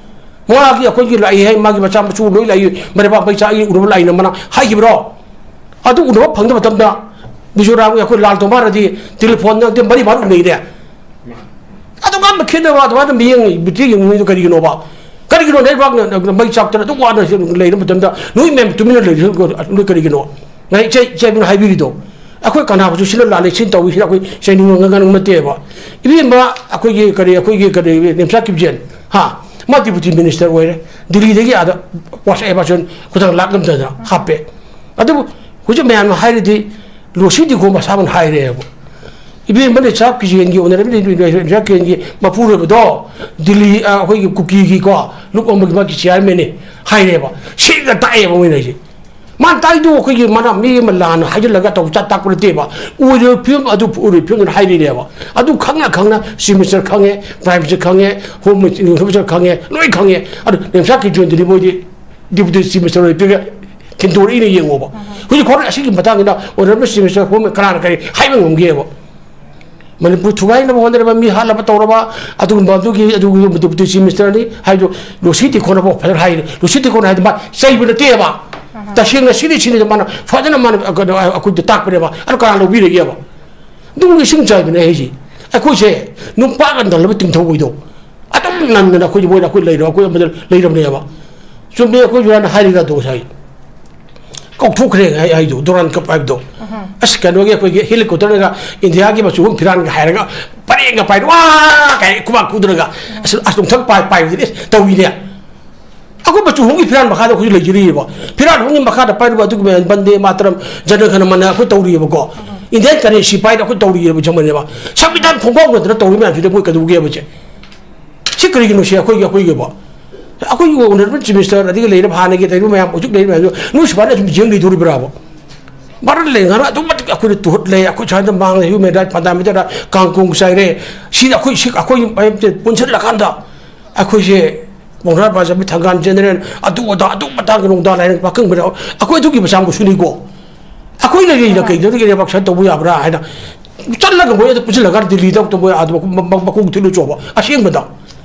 ꯃꯥꯒꯤ ꯑꯩꯈꯣꯏꯒꯤ ꯂꯥꯛꯏ ꯍꯥꯏ, ꯃꯥꯒꯤ ꯃꯆꯥ ꯃꯁꯨ ꯂꯣꯏ ꯂꯥꯛꯏ, ꯃꯔꯩꯕꯥꯛ ꯃꯩ ꯆꯥꯛꯏ, ꯎꯅꯕ ꯂꯥꯛꯏꯅ ꯃꯅꯥ ꯍꯥꯏꯈꯤꯕ꯭ꯔꯣ? ꯑꯗꯨ ꯎꯅꯕ ꯐꯪꯗꯕ ꯃꯇꯝꯗ ꯃꯤꯖꯣꯔꯥꯝꯒꯤ ꯑꯩꯈꯣꯏ ꯂꯥꯜ ꯇꯣꯝꯕꯥꯔꯗꯤ ꯇꯦꯂꯤꯐꯣꯟꯗ ꯃꯔꯤ ꯃꯉꯥ ꯎꯅꯩꯅꯦ꯫ ꯑꯗꯨ ꯀꯔꯝꯕ ꯈꯦꯠꯅꯕ ꯑꯗꯨꯃꯥꯏꯅ ꯃꯤꯠꯌꯦꯡ, ꯃꯤꯠꯌꯦꯡ ꯌꯦꯡꯉꯤꯗꯣ ꯀꯔꯤꯒꯤꯅꯣꯕ? ꯀꯔꯤꯒꯤꯅꯣ ꯂꯩꯕꯥꯛꯅ ꯃꯩ ꯆꯥꯛꯇꯅ ꯑꯗꯨꯛ ꯋꯥꯅ ꯂꯩꯔ ꯃꯇꯝꯗ ꯅꯣꯏ ꯃꯌꯥꯝ ꯇꯨꯃꯤꯟꯅ ꯂꯩꯔꯤꯗꯣ ꯀꯔꯤꯒꯤꯅꯣ? ꯉꯁꯥꯏ ꯏꯆꯦ, ꯏꯆꯦ ꯑꯗꯨꯅ ꯍꯥꯏꯕꯤꯔꯤꯗꯣ, ꯑꯩꯈꯣꯏ ꯀꯅꯥꯕꯨꯁꯨ ꯁꯤꯅ ꯂꯥꯜꯂꯦ, ꯁꯤꯅ ꯇꯧꯏ, ꯁꯤꯅ ꯑꯩꯈꯣꯏ ꯆꯩꯅꯤꯡꯕ ꯉꯥꯡꯅꯤꯡꯕ ꯅꯠꯇꯦꯕ꯫ ꯏꯕꯦꯝꯃ ꯑꯩꯈꯣꯏꯒꯤ ꯀꯔꯤ, ꯑꯩꯈꯣꯏꯒꯤ ꯀꯔꯤ, ꯅꯦꯝꯆꯥ ꯀꯤꯞꯖꯦꯟ, ꯍꯥ, ꯃꯥ ꯗꯤꯄꯨꯇꯤ ꯃꯤꯅꯤꯁꯇꯔ ꯑꯣꯏꯔꯦ, ꯗꯤꯜꯂꯤꯗꯒꯤ ꯑꯥꯗ ꯋꯥꯁ ꯑꯦꯕꯥꯁꯟ ꯈꯨꯊꯥꯡ ꯂꯥꯛ ꯉꯝꯗꯅ ꯍꯥꯞꯄꯦ꯫ ꯑꯗꯨꯕꯨ ꯍꯧꯖꯤꯛ ꯃꯌꯥꯝꯅ ꯍꯥꯏꯔꯤꯗꯤ ꯂꯣꯁꯤ ꯗꯤꯒꯣ ꯃꯁꯥꯃꯛꯅ ꯍꯥꯏꯔꯦꯕ꯫ ꯏꯕꯦꯝꯃ ꯅꯦꯝꯆꯥ ꯀꯤꯞꯖꯦꯟꯒꯤ ꯑꯣꯅꯔꯦꯕꯜ ꯅꯦꯝꯆꯥ ꯀꯤꯞꯖꯦꯟꯒꯤ ꯃꯄꯨꯔꯣꯏꯕꯗꯣ ꯗꯤꯜꯂꯤ, ꯑ, ꯑꯩꯈꯣꯏꯒꯤ ꯀꯨꯀꯤꯒꯤꯀꯣ ꯂꯨꯞ ꯑꯃꯒꯤ ꯃꯥꯒꯤ ꯆꯤꯌꯥꯔꯃꯦꯟꯅꯤ ꯍꯥꯏꯔꯦꯕ꯫ ꯁꯦꯡꯅ ꯇꯥꯛꯑꯦꯕ ꯃꯣꯏꯅ ꯍꯥꯏꯁꯦ꯫ ꯃꯥꯅ ꯇꯥꯛꯏꯗꯣ ꯑꯩꯈꯣꯏꯒꯤ ꯃꯥꯅ ꯃꯤ ꯑꯃ ꯂꯥꯟꯅ ꯍꯥꯏꯖꯤꯜꯂꯒ ꯇꯧ ꯆꯥ ꯇꯥꯛꯄ ꯅꯠꯇꯦꯕ꯫ ꯑꯣꯏꯔꯤꯕ ꯐꯤꯕꯝ ꯑꯗꯨ ꯑꯣꯏꯔꯤꯕ ꯐꯤꯕꯝꯗꯨꯅ ꯍꯥꯏꯔꯤꯅꯦꯕ꯫ ꯑꯗꯨ ꯈꯪꯅ ꯈꯪꯅ ꯆꯤꯐ ꯃꯤꯅꯤꯁꯇꯔ ꯈꯪꯉꯦ, ꯄ꯭ꯔꯥꯏꯝ ꯃꯤꯅꯤꯁꯇꯔ ꯈꯪꯉꯦ, ꯍꯣꯝ ꯃꯤꯅꯤꯁꯇꯔ ꯈꯪꯉꯦ, ꯂꯣꯏ ꯈꯪꯉꯦ꯫ ꯑꯗꯨ ꯅꯦꯝꯆꯥ ꯀꯤꯞꯖꯦꯟꯗꯨꯗꯤ ꯃꯣꯏꯗꯤ ꯗꯤꯄꯨꯇꯤ ꯆꯤꯐ ꯃꯤꯅꯤꯁꯇꯔ ꯑꯣꯏꯔ ꯄꯤꯔꯒ ꯈꯤꯟꯗꯣꯔꯛꯏꯅ ꯌꯦꯡꯉꯣꯕ꯫ ꯍꯧꯖꯤꯛ ꯈꯣꯔ ꯑꯁꯤꯒꯤ ꯃꯇꯥꯡꯁꯤꯗ ꯑꯣꯅꯔꯦꯕꯜ ꯆꯤꯐ ꯃꯤꯅꯤꯁꯇꯔ ꯍꯣꯝ ꯀꯅꯥꯅ ꯀꯔꯤ ꯍꯥꯏꯕ ꯉꯝꯒꯦꯕ? ꯃꯅꯤꯄꯨꯔ ꯊꯨꯒꯥꯏꯅꯕ ꯍꯣꯠꯅꯔꯕ, ꯃꯤ ꯍꯥꯠꯅꯕ ꯇꯧꯔꯕ ꯑꯗꯨꯒꯨꯝꯕ ꯑꯗꯨꯒꯤ, ꯑꯗꯨꯒꯤ ꯗꯤꯄꯨꯇꯤ ꯆꯤꯐ ꯃꯤꯅꯤꯁꯇꯔꯅꯤ ꯍꯥꯏꯗꯣ ꯂꯣꯁꯤ ꯗꯤꯒꯣꯅꯐꯥꯎ ꯐꯖꯅ ꯍꯥꯏꯔꯦ꯫ ꯂꯣꯁꯤ ꯗꯤꯒꯣꯅ ꯍꯥꯏꯗꯣ ꯃꯥ ꯆꯩꯕ ꯅꯠꯇꯦꯕ꯫ ꯇꯁꯦꯡꯅ ꯁꯤꯅꯤ, ꯁꯤꯅꯤ ꯃꯥꯅ ꯐꯖꯅ ꯃꯥꯅ, ꯑ, ꯀꯩꯅꯣ, ꯑꯩꯈꯣꯏꯗ ꯇꯥꯛꯄꯅꯦꯕ꯫ ꯑꯗꯣ ꯀꯅꯥ ꯂꯧꯕꯤꯔꯒꯦꯕ? ꯑꯗꯨꯒꯤ ꯏꯁꯤꯡ ꯆꯥꯏꯕꯅꯦ ꯑꯩꯁꯦ꯫ ꯑꯩꯈꯣꯏꯁꯦ ꯅꯨꯄꯥꯒ ꯅꯜꯂꯕ ꯇꯤꯡꯊꯧ ꯑꯣꯏꯗꯧ꯫ ꯑꯗꯨꯝ ꯅꯟꯗꯅ ꯑꯩꯈꯣꯏꯁꯦ ꯃꯣꯏꯅ ꯑꯩꯈꯣꯏ ꯂꯩꯔꯣ, ꯑꯩꯈꯣꯏ ꯑꯃꯗ ꯂꯩꯔꯕꯅꯦꯕ꯫ ꯆꯨꯝꯃꯦ, ꯑꯩꯈꯣꯏ ꯖꯨꯔꯥꯅ ꯍꯥꯏꯔꯤꯒꯗꯣ ꯉꯁꯥꯏ꯫ ꯀꯥꯎꯊꯣꯛꯈ꯭ꯔꯦ ꯑꯩ ꯍꯥꯏꯗꯣ, ꯗꯨꯔꯥꯟ ꯀꯞ ꯍꯥꯏꯕꯗꯣ꯫ ꯑꯁ, ꯀꯩꯅꯣꯒꯤ ꯑꯩꯈꯣꯏꯒꯤ ꯍꯦꯂꯤꯀꯣꯞꯇꯔꯒ ꯏꯟꯗꯤꯌꯥꯒꯤ ꯃꯆꯨ ꯑꯍꯨꯝ ꯐꯤꯔꯥꯟꯒ ꯍꯥꯏꯔꯒ ꯄꯔꯦꯡꯒ ꯄꯥꯏꯔ ꯋꯥ ꯀꯥꯏ ꯈꯨꯕꯥꯛ ꯈꯨꯗ꯭ꯔꯒ, ꯑꯁ, ꯑꯁ, ꯅꯣꯡꯊꯛ ꯄꯥꯏ-, ꯄꯥꯏꯕꯗꯤ ꯏꯁ ꯇꯧꯏꯅꯦ꯫ ꯑꯩꯈꯣꯏ ꯃꯆꯨ ꯑꯍꯨꯝꯒꯤ ꯐꯤꯔꯥꯟ ꯃꯈꯥꯗ ꯑꯩꯈꯣꯏꯁꯨ ꯂꯩꯖꯔꯤꯑꯕ꯫ ꯐꯤꯔꯥꯟ ꯑꯍꯨꯝꯒꯤ ꯃꯈꯥꯗ ꯄꯥꯏꯔꯤꯕ ꯑꯗꯨꯒꯨꯝꯕ ꯕꯟꯗꯦ ꯃꯥꯇꯔꯝ, ꯖꯅ ꯒꯅ ꯃꯅ ꯑꯩꯈꯣꯏ ꯇꯧꯔꯤꯑꯕꯀꯣ꯫ ꯏꯟꯗꯤꯌꯥꯟ ꯀꯔꯦꯟꯁꯤ ꯄꯥꯏꯔ ꯑꯩꯈꯣꯏ ꯇꯧꯔꯤꯑꯕ ꯖꯃꯅꯦꯕ꯫ ꯁꯪꯕꯤꯙꯥꯟ ꯈꯣꯡꯒꯥꯎ ꯅꯠꯇꯅ ꯇꯧꯔꯤ ꯃꯌꯥꯝꯁꯤꯗ ꯃꯣꯏ ꯀꯩꯗꯧꯒꯦꯕꯁꯦ? ꯁꯤ ꯀꯔꯤꯒꯤꯅꯣ ꯁꯤ ꯑꯩꯈꯣꯏꯒꯤ, ꯑꯩꯈꯣꯏꯒꯤꯕꯣ? ꯑꯩꯈꯣꯏꯒꯤ ꯑꯣꯅꯔꯦꯕꯜ ꯆꯤꯐ ꯃꯤꯅꯤꯁꯇꯔ, ꯑꯗꯒꯤ ꯂꯩꯔꯤꯕ ꯍꯥꯟꯅꯒꯤ ꯂꯩꯔꯤꯕ ꯃꯌꯥꯝ, ꯍꯧꯖꯤꯛ ꯂꯩꯔꯤꯕ ꯃꯌꯥꯝꯗꯣ ꯅꯣꯏ ꯁꯨꯃꯥꯏꯅ ꯑꯗꯨꯝ ꯌꯦꯡ ꯂꯩꯗꯣꯔꯤꯕ꯭ꯔꯥꯕ? ꯃꯔꯝ ꯂꯩ, ꯉꯔꯥꯡ ꯑꯗꯨꯛ ꯃꯇꯤꯛ ꯑꯩꯈꯣꯏꯗ ꯇꯨꯍꯠꯂꯦ, ꯑꯩꯈꯣꯏ ꯁ꯭ꯋꯥꯏꯗ ꯃꯥꯡꯂꯦ, human right fundamental ꯀꯥꯡꯀꯣꯡ ꯆꯥꯏꯔꯦ꯫ ꯁꯤ ꯑꯩꯈꯣꯏ, ꯁꯤ ꯑꯩꯈꯣꯏ ꯃꯌꯥꯝꯁꯦ ꯄꯨꯟꯁꯤꯜꯂꯀꯥꯟꯗ ꯑꯩꯈꯣꯏꯁꯦ ꯄꯥꯎꯅꯥ ꯕꯖꯥꯔꯒꯤ ꯊꯪꯒꯥꯜ ꯖꯦꯅꯦꯔꯦꯜ, ꯑꯗꯨ ꯑꯗꯥ, ꯑꯗꯨ ꯃꯇꯥꯡꯒꯤ ꯅꯨꯡꯗꯥꯡ ꯂꯥꯏꯔꯪ ꯄꯥꯈꯪꯕꯗ ꯑꯩꯈꯣꯏ ꯑꯗꯨꯒꯤ ꯃꯆꯥ ꯃꯁꯨꯅꯤꯀꯣ꯫ ꯑꯩꯈꯣꯏ ꯂꯩꯔꯤꯅ ꯀꯩꯗꯧꯗꯒꯤ ꯔꯦꯕꯥꯛꯁꯟ ꯇꯧꯕ ꯌꯥꯕ꯭ꯔꯥ ꯍꯥꯏꯅ ꯆꯠꯂꯒ ꯃꯣꯏ ꯑꯗꯨ ꯄꯨꯁꯤꯜꯂꯒ ꯗꯤꯜꯂꯤꯗ ꯑꯃꯨꯛꯇ ꯃꯣꯏ ꯑꯥꯗ ꯃꯈꯣꯡ ꯊꯤꯜꯂꯨ ꯆꯣꯕ ꯑꯁꯦꯡꯕꯗ꯫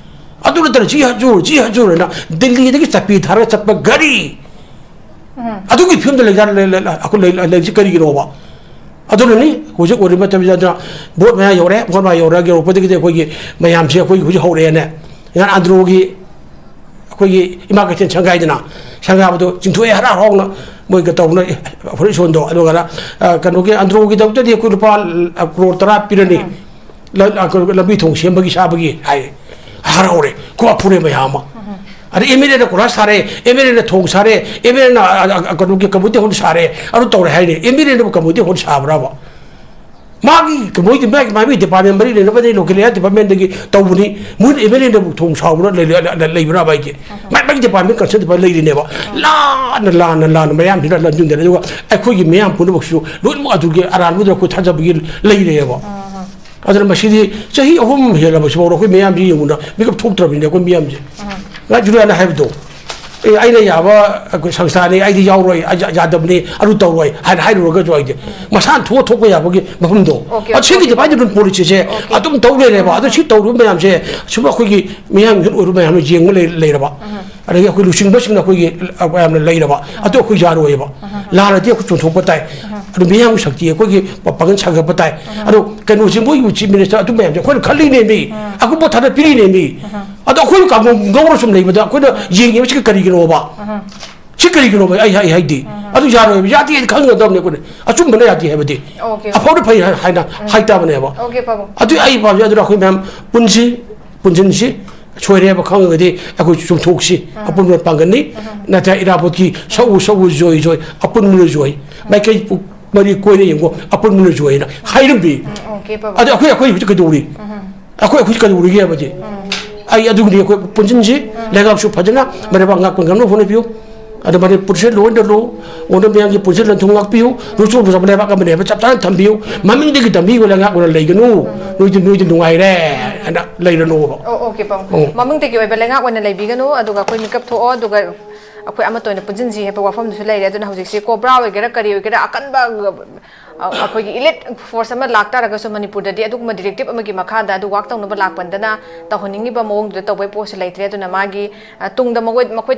ꯑꯗꯨ ꯅꯠꯇꯅ ꯖꯤ ꯍꯖꯨꯔ, ꯖꯤ ꯍꯖꯨꯔ ꯍꯥꯏꯅ ꯗꯤꯜꯂꯤꯗꯒꯤ ꯆꯠꯄꯤ ꯊꯥꯔꯒ ꯆꯠꯄ ꯒꯥꯔꯤ꯫ ꯎꯝ꯫ ꯑꯗꯨꯒꯤ ꯐꯤꯕꯝꯗ ꯂꯩꯖꯥꯠ-, ꯂꯩ-, ꯂꯩ-, ꯑꯩꯈꯣꯏ ꯂꯩ-, ꯂꯩꯔꯤꯁꯤ ꯀꯔꯤꯒꯤꯅꯣꯕ? ꯑꯗꯨꯅꯅꯤ ꯍꯧꯖꯤꯛ ꯑꯣꯏꯔꯤꯕ ꯃꯇꯝꯁꯤꯗ ꯑꯗꯨꯅ ꯚꯣꯠ ꯃꯌꯥ ꯌꯧꯔꯦ, ꯚꯣꯠ ꯃꯌꯥ ꯌꯧꯔꯒ ꯌꯧꯔꯛꯄꯗꯒꯤꯗꯤ ꯑꯩꯈꯣꯏꯒꯤ ꯃꯌꯥꯝꯁꯦ ꯑꯩꯈꯣꯏꯒꯤ ꯍꯧꯖꯤꯛ ꯍꯧꯔꯛꯑꯦꯅꯦ꯫ ꯏꯍꯥꯟ ꯑꯟꯗ꯭ꯔꯣꯒꯤ ꯑꯩꯈꯣꯏꯒꯤ ꯏꯃꯥ ꯀꯩꯊꯦꯜ ꯁꯪꯒꯥꯏꯗꯅ, ꯁꯪꯒꯥꯕꯗꯣ ꯆꯤꯡꯊꯣꯛꯑꯦ ꯍꯔꯥꯎ ꯍꯔꯥꯎꯅ ꯃꯣꯏꯒ ꯇꯧꯗꯅ ꯐꯨꯔꯤꯠ ꯁꯣꯟꯗꯣ꯫ ꯑꯗꯨꯒ, ꯑ, ꯀꯩꯅꯣꯒꯤ ꯑꯟꯗ꯭ꯔꯣꯒꯤꯗꯃꯛꯇꯗꯤ ꯑꯩꯈꯣꯏ ꯂꯨꯄꯥ, ꯑ, ꯀ꯭ꯔꯣꯔ ꯇꯔꯥ ꯄꯤꯔꯅꯤ꯫ ꯎꯝ꯫ ꯂ-, ꯑ, ꯀꯩꯅꯣꯒꯤ ꯂꯝꯕꯤ ꯊꯣꯡ ꯁꯦꯝꯕꯒꯤ ꯁꯥꯕꯒꯤ ꯍꯥꯏ꯫ ꯍꯔꯥꯎꯔꯦ꯫ ꯈꯨꯕꯥꯛ ꯐꯨꯔꯦ ꯃꯌꯥꯝ ꯑꯃ꯫ ꯎꯝ꯫ ꯑꯗ ꯑꯦꯝ ꯑꯦꯜ ꯑꯦꯅ ꯀꯣꯏꯂꯥꯁ ꯊꯥꯔꯦ, ꯑꯦꯝ ꯑꯦꯜ ꯑꯦꯅ ꯊꯣꯡ ꯁꯥꯔꯦ, ꯑꯦꯝ ꯑꯦꯜ ꯑꯦꯅ, ꯑ, ꯑ, ꯑ, ꯀꯩꯅꯣꯒꯤ ꯀꯝꯃ꯭ꯌꯨꯅꯤꯇꯤ ꯍꯣꯜ ꯁꯥꯔꯦ, ꯑꯗꯨ ꯇꯧꯔꯦ ꯍꯥꯏꯅꯦ꯫ ꯑꯦꯝ ꯑꯦꯜ ꯑꯦꯅꯕꯨ ꯀꯝꯃ꯭ꯌꯨꯅꯤꯇꯤ ꯍꯣꯜ ꯁꯥꯕ꯭ꯔꯕ? ꯃꯥꯒꯤ ꯃꯣꯏꯗꯤ ꯃꯥꯒꯤ, ꯃꯥꯒꯤ ꯗꯤꯄꯥꯔꯠꯃꯦꯟ ꯃꯔꯤ ꯂꯩꯅꯕꯅꯤ, ꯂꯣꯀꯦꯜ ꯑꯦꯔꯤꯌꯥ ꯗꯤꯄꯥꯔꯠꯃꯦꯟꯗꯒꯤ ꯇꯧꯕꯅꯤ꯫ ꯃꯣꯏꯅ ꯑꯦꯝ ꯑꯦꯜ ꯑꯦꯅꯕꯨ ꯊꯣꯡ ꯁꯥꯎꯕ꯭ꯔꯥ ꯂꯩ-, ꯂꯩ-, ꯂꯩꯕ꯭ꯔꯥ ꯍꯥꯏꯁꯦ? ꯃꯥꯏ, ꯃꯥꯒꯤ ꯗꯤꯄꯥꯔꯠꯃꯦꯟ ꯀꯟꯁꯔꯟ ꯗꯤꯄꯥꯔꯠꯃꯦꯟ ꯂꯩꯔꯤꯅꯦꯕ꯫ ꯂꯥꯟꯅ, ꯂꯥꯟꯅ, ꯂꯥꯟꯅ ꯃꯌꯥꯝꯁꯤꯗ ꯂꯝꯖꯤꯡꯗꯅ, ꯑꯗꯨꯒ ꯑꯩꯈꯣꯏꯒꯤ ꯃꯤꯌꯥꯝ ꯄꯨꯝꯅꯃꯛꯁꯨ ꯂꯣꯏꯅꯃꯛ ꯑꯗꯨꯒꯤ ꯑꯔꯥꯟꯕꯗꯨꯗ ꯑꯩꯈꯣꯏ ꯊꯥꯖꯕꯒꯤ ꯂꯩꯔꯦꯕ꯫ ꯑꯗꯨꯅ ꯃꯁꯤꯗꯤ ꯆꯍꯤ ꯑꯍꯨꯝ ꯍꯦꯜꯂꯕꯁꯤꯐꯥꯎꯗ ꯑꯩꯈꯣꯏ ꯃꯤꯌꯥꯝꯁꯤ ꯌꯦꯡꯉꯨꯅ ꯃꯤꯀꯞ ꯊꯣꯛꯇ꯭ꯔꯕꯅꯤꯅ ꯑꯩꯈꯣꯏ ꯃꯤꯌꯥꯝꯁꯦ꯫ ꯉꯥꯏ ꯖꯨꯂꯤꯌꯥꯅ ꯍꯥꯏꯕꯗꯣ, "ꯑꯦ, ꯑꯩꯅ ꯌꯥꯕ ꯑꯩꯈꯣꯏ ꯁꯪꯁꯊꯥꯅꯤ, ꯑꯩꯗꯤ ꯌꯥꯎꯔꯣꯏ, ꯑꯩ ꯌꯥ-, ꯌꯥꯗꯕꯅꯤ, ꯑꯗꯨ ꯇꯧꯔꯣꯏ" ꯍꯥꯏꯅ ꯍꯥꯏꯔꯨꯔꯒꯁꯨ ꯑꯩꯗꯤ ꯃꯁꯥꯅ ꯊꯣꯛꯑ ꯊꯣꯛꯄ ꯌꯥꯕꯒꯤ ꯃꯐꯝꯗꯣ꯫ ꯑꯣꯀꯦ, ꯑꯗꯨ ꯁꯤꯒꯤ ꯑꯣꯀꯦ꯫ ꯗꯤꯚꯥꯏꯠ ꯑꯦꯟ ꯔꯨꯜ ꯄꯣꯂꯤꯁꯤꯁꯦ ꯑꯣꯀꯦ꯫ ꯑꯗꯨꯝ ꯇꯧ ꯂꯩꯔꯦꯕ꯫ ꯑꯗꯣ ꯁꯤ ꯇꯧꯔꯤꯕ ꯃꯌꯥꯝꯁꯦ ꯁꯨꯝ ꯑꯩꯈꯣꯏꯒꯤ ꯃꯤꯌꯥꯝ ꯌꯨꯠ ꯑꯣꯏꯔꯤꯕ ꯃꯌꯥꯝꯅ ꯌꯦꯡꯕ ꯂꯩ-, ꯂꯩꯔꯕ꯫ ꯑꯗꯒꯤ ꯑꯩꯈꯣꯏ ꯂꯨꯆꯤꯡꯕꯁꯤꯡꯅ ꯑꯩꯈꯣꯏꯒꯤ, ꯑ, ꯌꯥꯝꯅ ꯂꯩꯔꯕ꯫ ꯑꯗꯨ ꯑꯩꯈꯣꯏ ꯌꯥꯔꯣꯏꯕ꯫ ꯂꯥꯜꯂꯗꯤ ꯑꯩꯈꯣꯏ ꯆꯣꯡꯊꯣꯛꯄ ꯇꯥꯏ꯫ ꯑꯗꯨ ꯃꯤꯌꯥꯝꯒꯤ ꯁꯛꯇꯤ ꯑꯩꯈꯣꯏꯒꯤ ꯄꯥꯡꯒꯜ ꯁꯥꯒꯠꯄ ꯇꯥꯏ꯫ ꯑꯗꯣ ꯀꯩꯅꯣꯁꯦ ꯃꯣꯏꯒꯤ ꯆꯤꯐ ꯃꯤꯅꯤꯁꯇꯔ ꯑꯗꯨ ꯃꯌꯥꯝꯁꯦ ꯑꯩꯈꯣꯏꯅ ꯈꯜꯂꯤꯅꯦꯃꯤ꯫ ꯑꯩꯈꯣꯏ ꯄꯣꯠ ꯊꯥꯗ ꯄꯤꯔꯤꯅꯦꯃꯤ꯫ ꯑꯗꯣ ꯑꯩꯈꯣꯏꯅ ꯀꯥꯡꯒꯣꯝ ꯉꯧꯔ ꯁꯨꯝ ꯂꯩꯕꯗ ꯑꯩꯈꯣꯏꯅ ꯌꯦꯡꯉꯤꯕꯁꯤ ꯀꯔꯤꯒꯤꯅꯣꯕ? ꯁꯤ ꯀꯔꯤꯒꯤꯅꯣꯕ? ꯑꯩ, ꯑꯩ ꯍꯥꯏꯗꯤ꯫ ꯑꯗꯨ ꯌꯥꯔꯣꯏꯕ, ꯌꯥꯗꯦ ꯍꯥꯏꯗꯤ ꯈꯪꯒꯗꯕꯅꯤ ꯑꯩꯈꯣꯏꯅ꯫ ꯑꯆꯨꯝꯕꯅ ꯌꯥꯗꯦ ꯍꯥꯏꯕꯗꯤ꯫ ꯑꯣꯀꯦ, ꯑꯐꯕꯅ ꯐꯩ ꯍꯥꯏ-, ꯍꯥꯏꯅ ꯍꯥꯏꯇꯥꯕꯅꯦꯕ꯫ ꯑꯣꯀꯦ, ꯄꯥꯕꯨꯡ꯫ ꯑꯗꯨ ꯑꯩ ꯄꯥꯝꯖꯩ꯫ ꯑꯗꯨꯅ ꯑꯩꯈꯣꯏ ꯃꯌꯥꯝ ꯄꯨꯟꯁꯤ, ꯄꯨꯟꯁꯤꯟꯁꯤ, ꯁꯣꯏꯔꯦ ꯍꯥꯏꯕ ꯈꯪꯉꯒꯗꯤ ꯑꯩꯈꯣꯏ ꯆꯨꯝꯊꯣꯛꯁꯤ꯫ ꯑꯄꯨꯟꯕ ꯄꯥꯡꯒꯜꯅꯤ꯫ ꯅꯠꯇ꯭ꯔ ꯏꯔꯥꯕꯣꯠꯀꯤ "ꯁꯛꯎ, ꯁꯛꯎ, ꯖꯣꯏ, ꯖꯣꯏ, ꯑꯄꯨꯟꯕꯅ ꯖꯣꯏ꯫ ꯃꯥꯏꯀꯩ ꯄꯨ-, ꯃꯔꯤ ꯀꯣꯏꯅ ꯌꯦꯡꯉꯨ, ꯑꯄꯨꯟꯕꯅ ꯖꯣꯏ" ꯍꯥꯏꯅ ꯍꯥꯏꯔꯝꯃꯤ꯫ ꯎꯝ, ꯑꯣꯀꯦ, ꯄꯥꯕꯨꯡ꯫ ꯑꯗꯣ ꯑꯩꯈꯣꯏ, ꯑꯩꯈꯣꯏ ꯍꯧꯖꯤꯛ ꯀꯩꯗꯧꯔꯤ? ꯑꯩꯈꯣꯏ, ꯑꯩꯈꯣꯏ ꯀꯩꯗꯧꯔꯤꯒꯦ ꯍꯥꯏꯕꯗꯤ? ꯑꯩ ꯑꯗꯨꯒꯤꯗꯤ ꯑꯩꯈꯣꯏ ꯄꯨꯟꯁꯤꯟꯁꯤ, ꯂꯩꯉꯥꯛꯁꯨ ꯐꯖꯅ ꯃꯔꯩꯕꯥꯛ ꯉꯥꯛꯄ ꯉꯝꯅꯕ ꯍꯣꯠꯅꯕꯤꯌꯨ꯫ ꯑꯗꯣ ꯃꯅꯤꯄꯨꯔꯁꯦ ꯂꯣꯏꯅ ꯂꯨ, ꯑꯣꯅ ꯃꯌꯥꯝꯒꯤ ꯄꯨꯟꯁꯤ ꯂꯟꯊꯨꯡ ꯉꯥꯛꯄꯤꯌꯨ, ꯂꯨꯆꯣꯡꯕ ꯆꯥꯕ ꯂꯩꯕꯥꯛ ꯑꯃꯅꯦ ꯍꯥꯏꯕ ꯆꯞ ꯆꯥꯅ ꯊꯝꯕꯤꯌꯨ, ꯃꯃꯤꯡꯗꯒꯤ ꯇꯝꯕꯤꯌꯨ, ꯂꯩꯉꯥꯛ ꯑꯣꯏꯅ ꯂꯩꯒꯅꯨ, ꯅꯣꯏꯗꯤ ꯅꯣꯏꯗꯤ ꯅꯨꯡꯉꯥꯏꯔꯦ ꯍꯥꯏꯅ ꯂꯩꯔꯅꯣꯕ꯫ ꯑꯣ ꯑꯣꯀꯦ ꯄꯥꯎ꯫ ꯑꯣ꯫ ꯃꯃꯤꯡꯇꯒꯤ ꯑꯣꯏꯕ ꯂꯩꯉꯥꯛ ꯑꯣꯏꯅ ꯂꯩꯕꯤꯒꯅꯨ, ꯑꯗꯨꯒ ꯑꯩꯈꯣꯏ ꯃꯤꯀꯞ ꯊꯣꯛꯑꯣ, ꯑꯗꯨꯒ ꯑꯩꯈꯣꯏ ꯑꯃꯠꯇ ꯑꯣꯏꯅ ꯄꯨꯟꯁꯤꯟꯁꯤ ꯍꯥꯏꯕ ꯋꯥꯐꯝꯗꯨꯁꯨ ꯂꯩꯔꯦ꯫ ꯑꯗꯨꯅ ꯍꯧꯖꯤꯛꯁꯤ ꯀꯣꯕ꯭ꯔꯥ ꯑꯣꯏꯒꯦꯔꯥ ꯀꯔꯤ ꯑꯣꯏꯒꯦꯔꯥ ꯑꯀꯟꯕ ꯑ, ꯑꯩꯈꯣꯏꯒꯤ ꯏꯂꯤꯠ ꯐꯣꯔꯁ ꯑꯃ ꯂꯥꯛꯇꯥꯔꯒꯁꯨ ꯃꯅꯤꯄꯨꯔꯗꯗꯤ ꯑꯗꯨꯒꯨꯝꯕ ꯗꯤꯔꯦꯛꯇꯤꯞ ꯑꯃꯒꯤ ꯃꯈꯥꯗ ꯑꯗꯨ ꯋꯥꯛ ꯇꯧꯅꯕ ꯂꯥꯛꯄꯟꯗꯅ ꯇꯧꯍꯟꯅꯤꯡꯉꯤꯕ ꯃꯑꯣꯡꯗꯨꯗ ꯇꯧꯕꯩ ꯄꯣꯠꯁꯨ ꯂꯩꯇ꯭ꯔꯦ꯫ ꯑꯗꯨꯅ ꯃꯥꯒꯤ ꯑ, ꯇꯨꯡꯗ ꯃꯈꯣꯏ ꯃꯈꯣꯏꯗꯒꯤ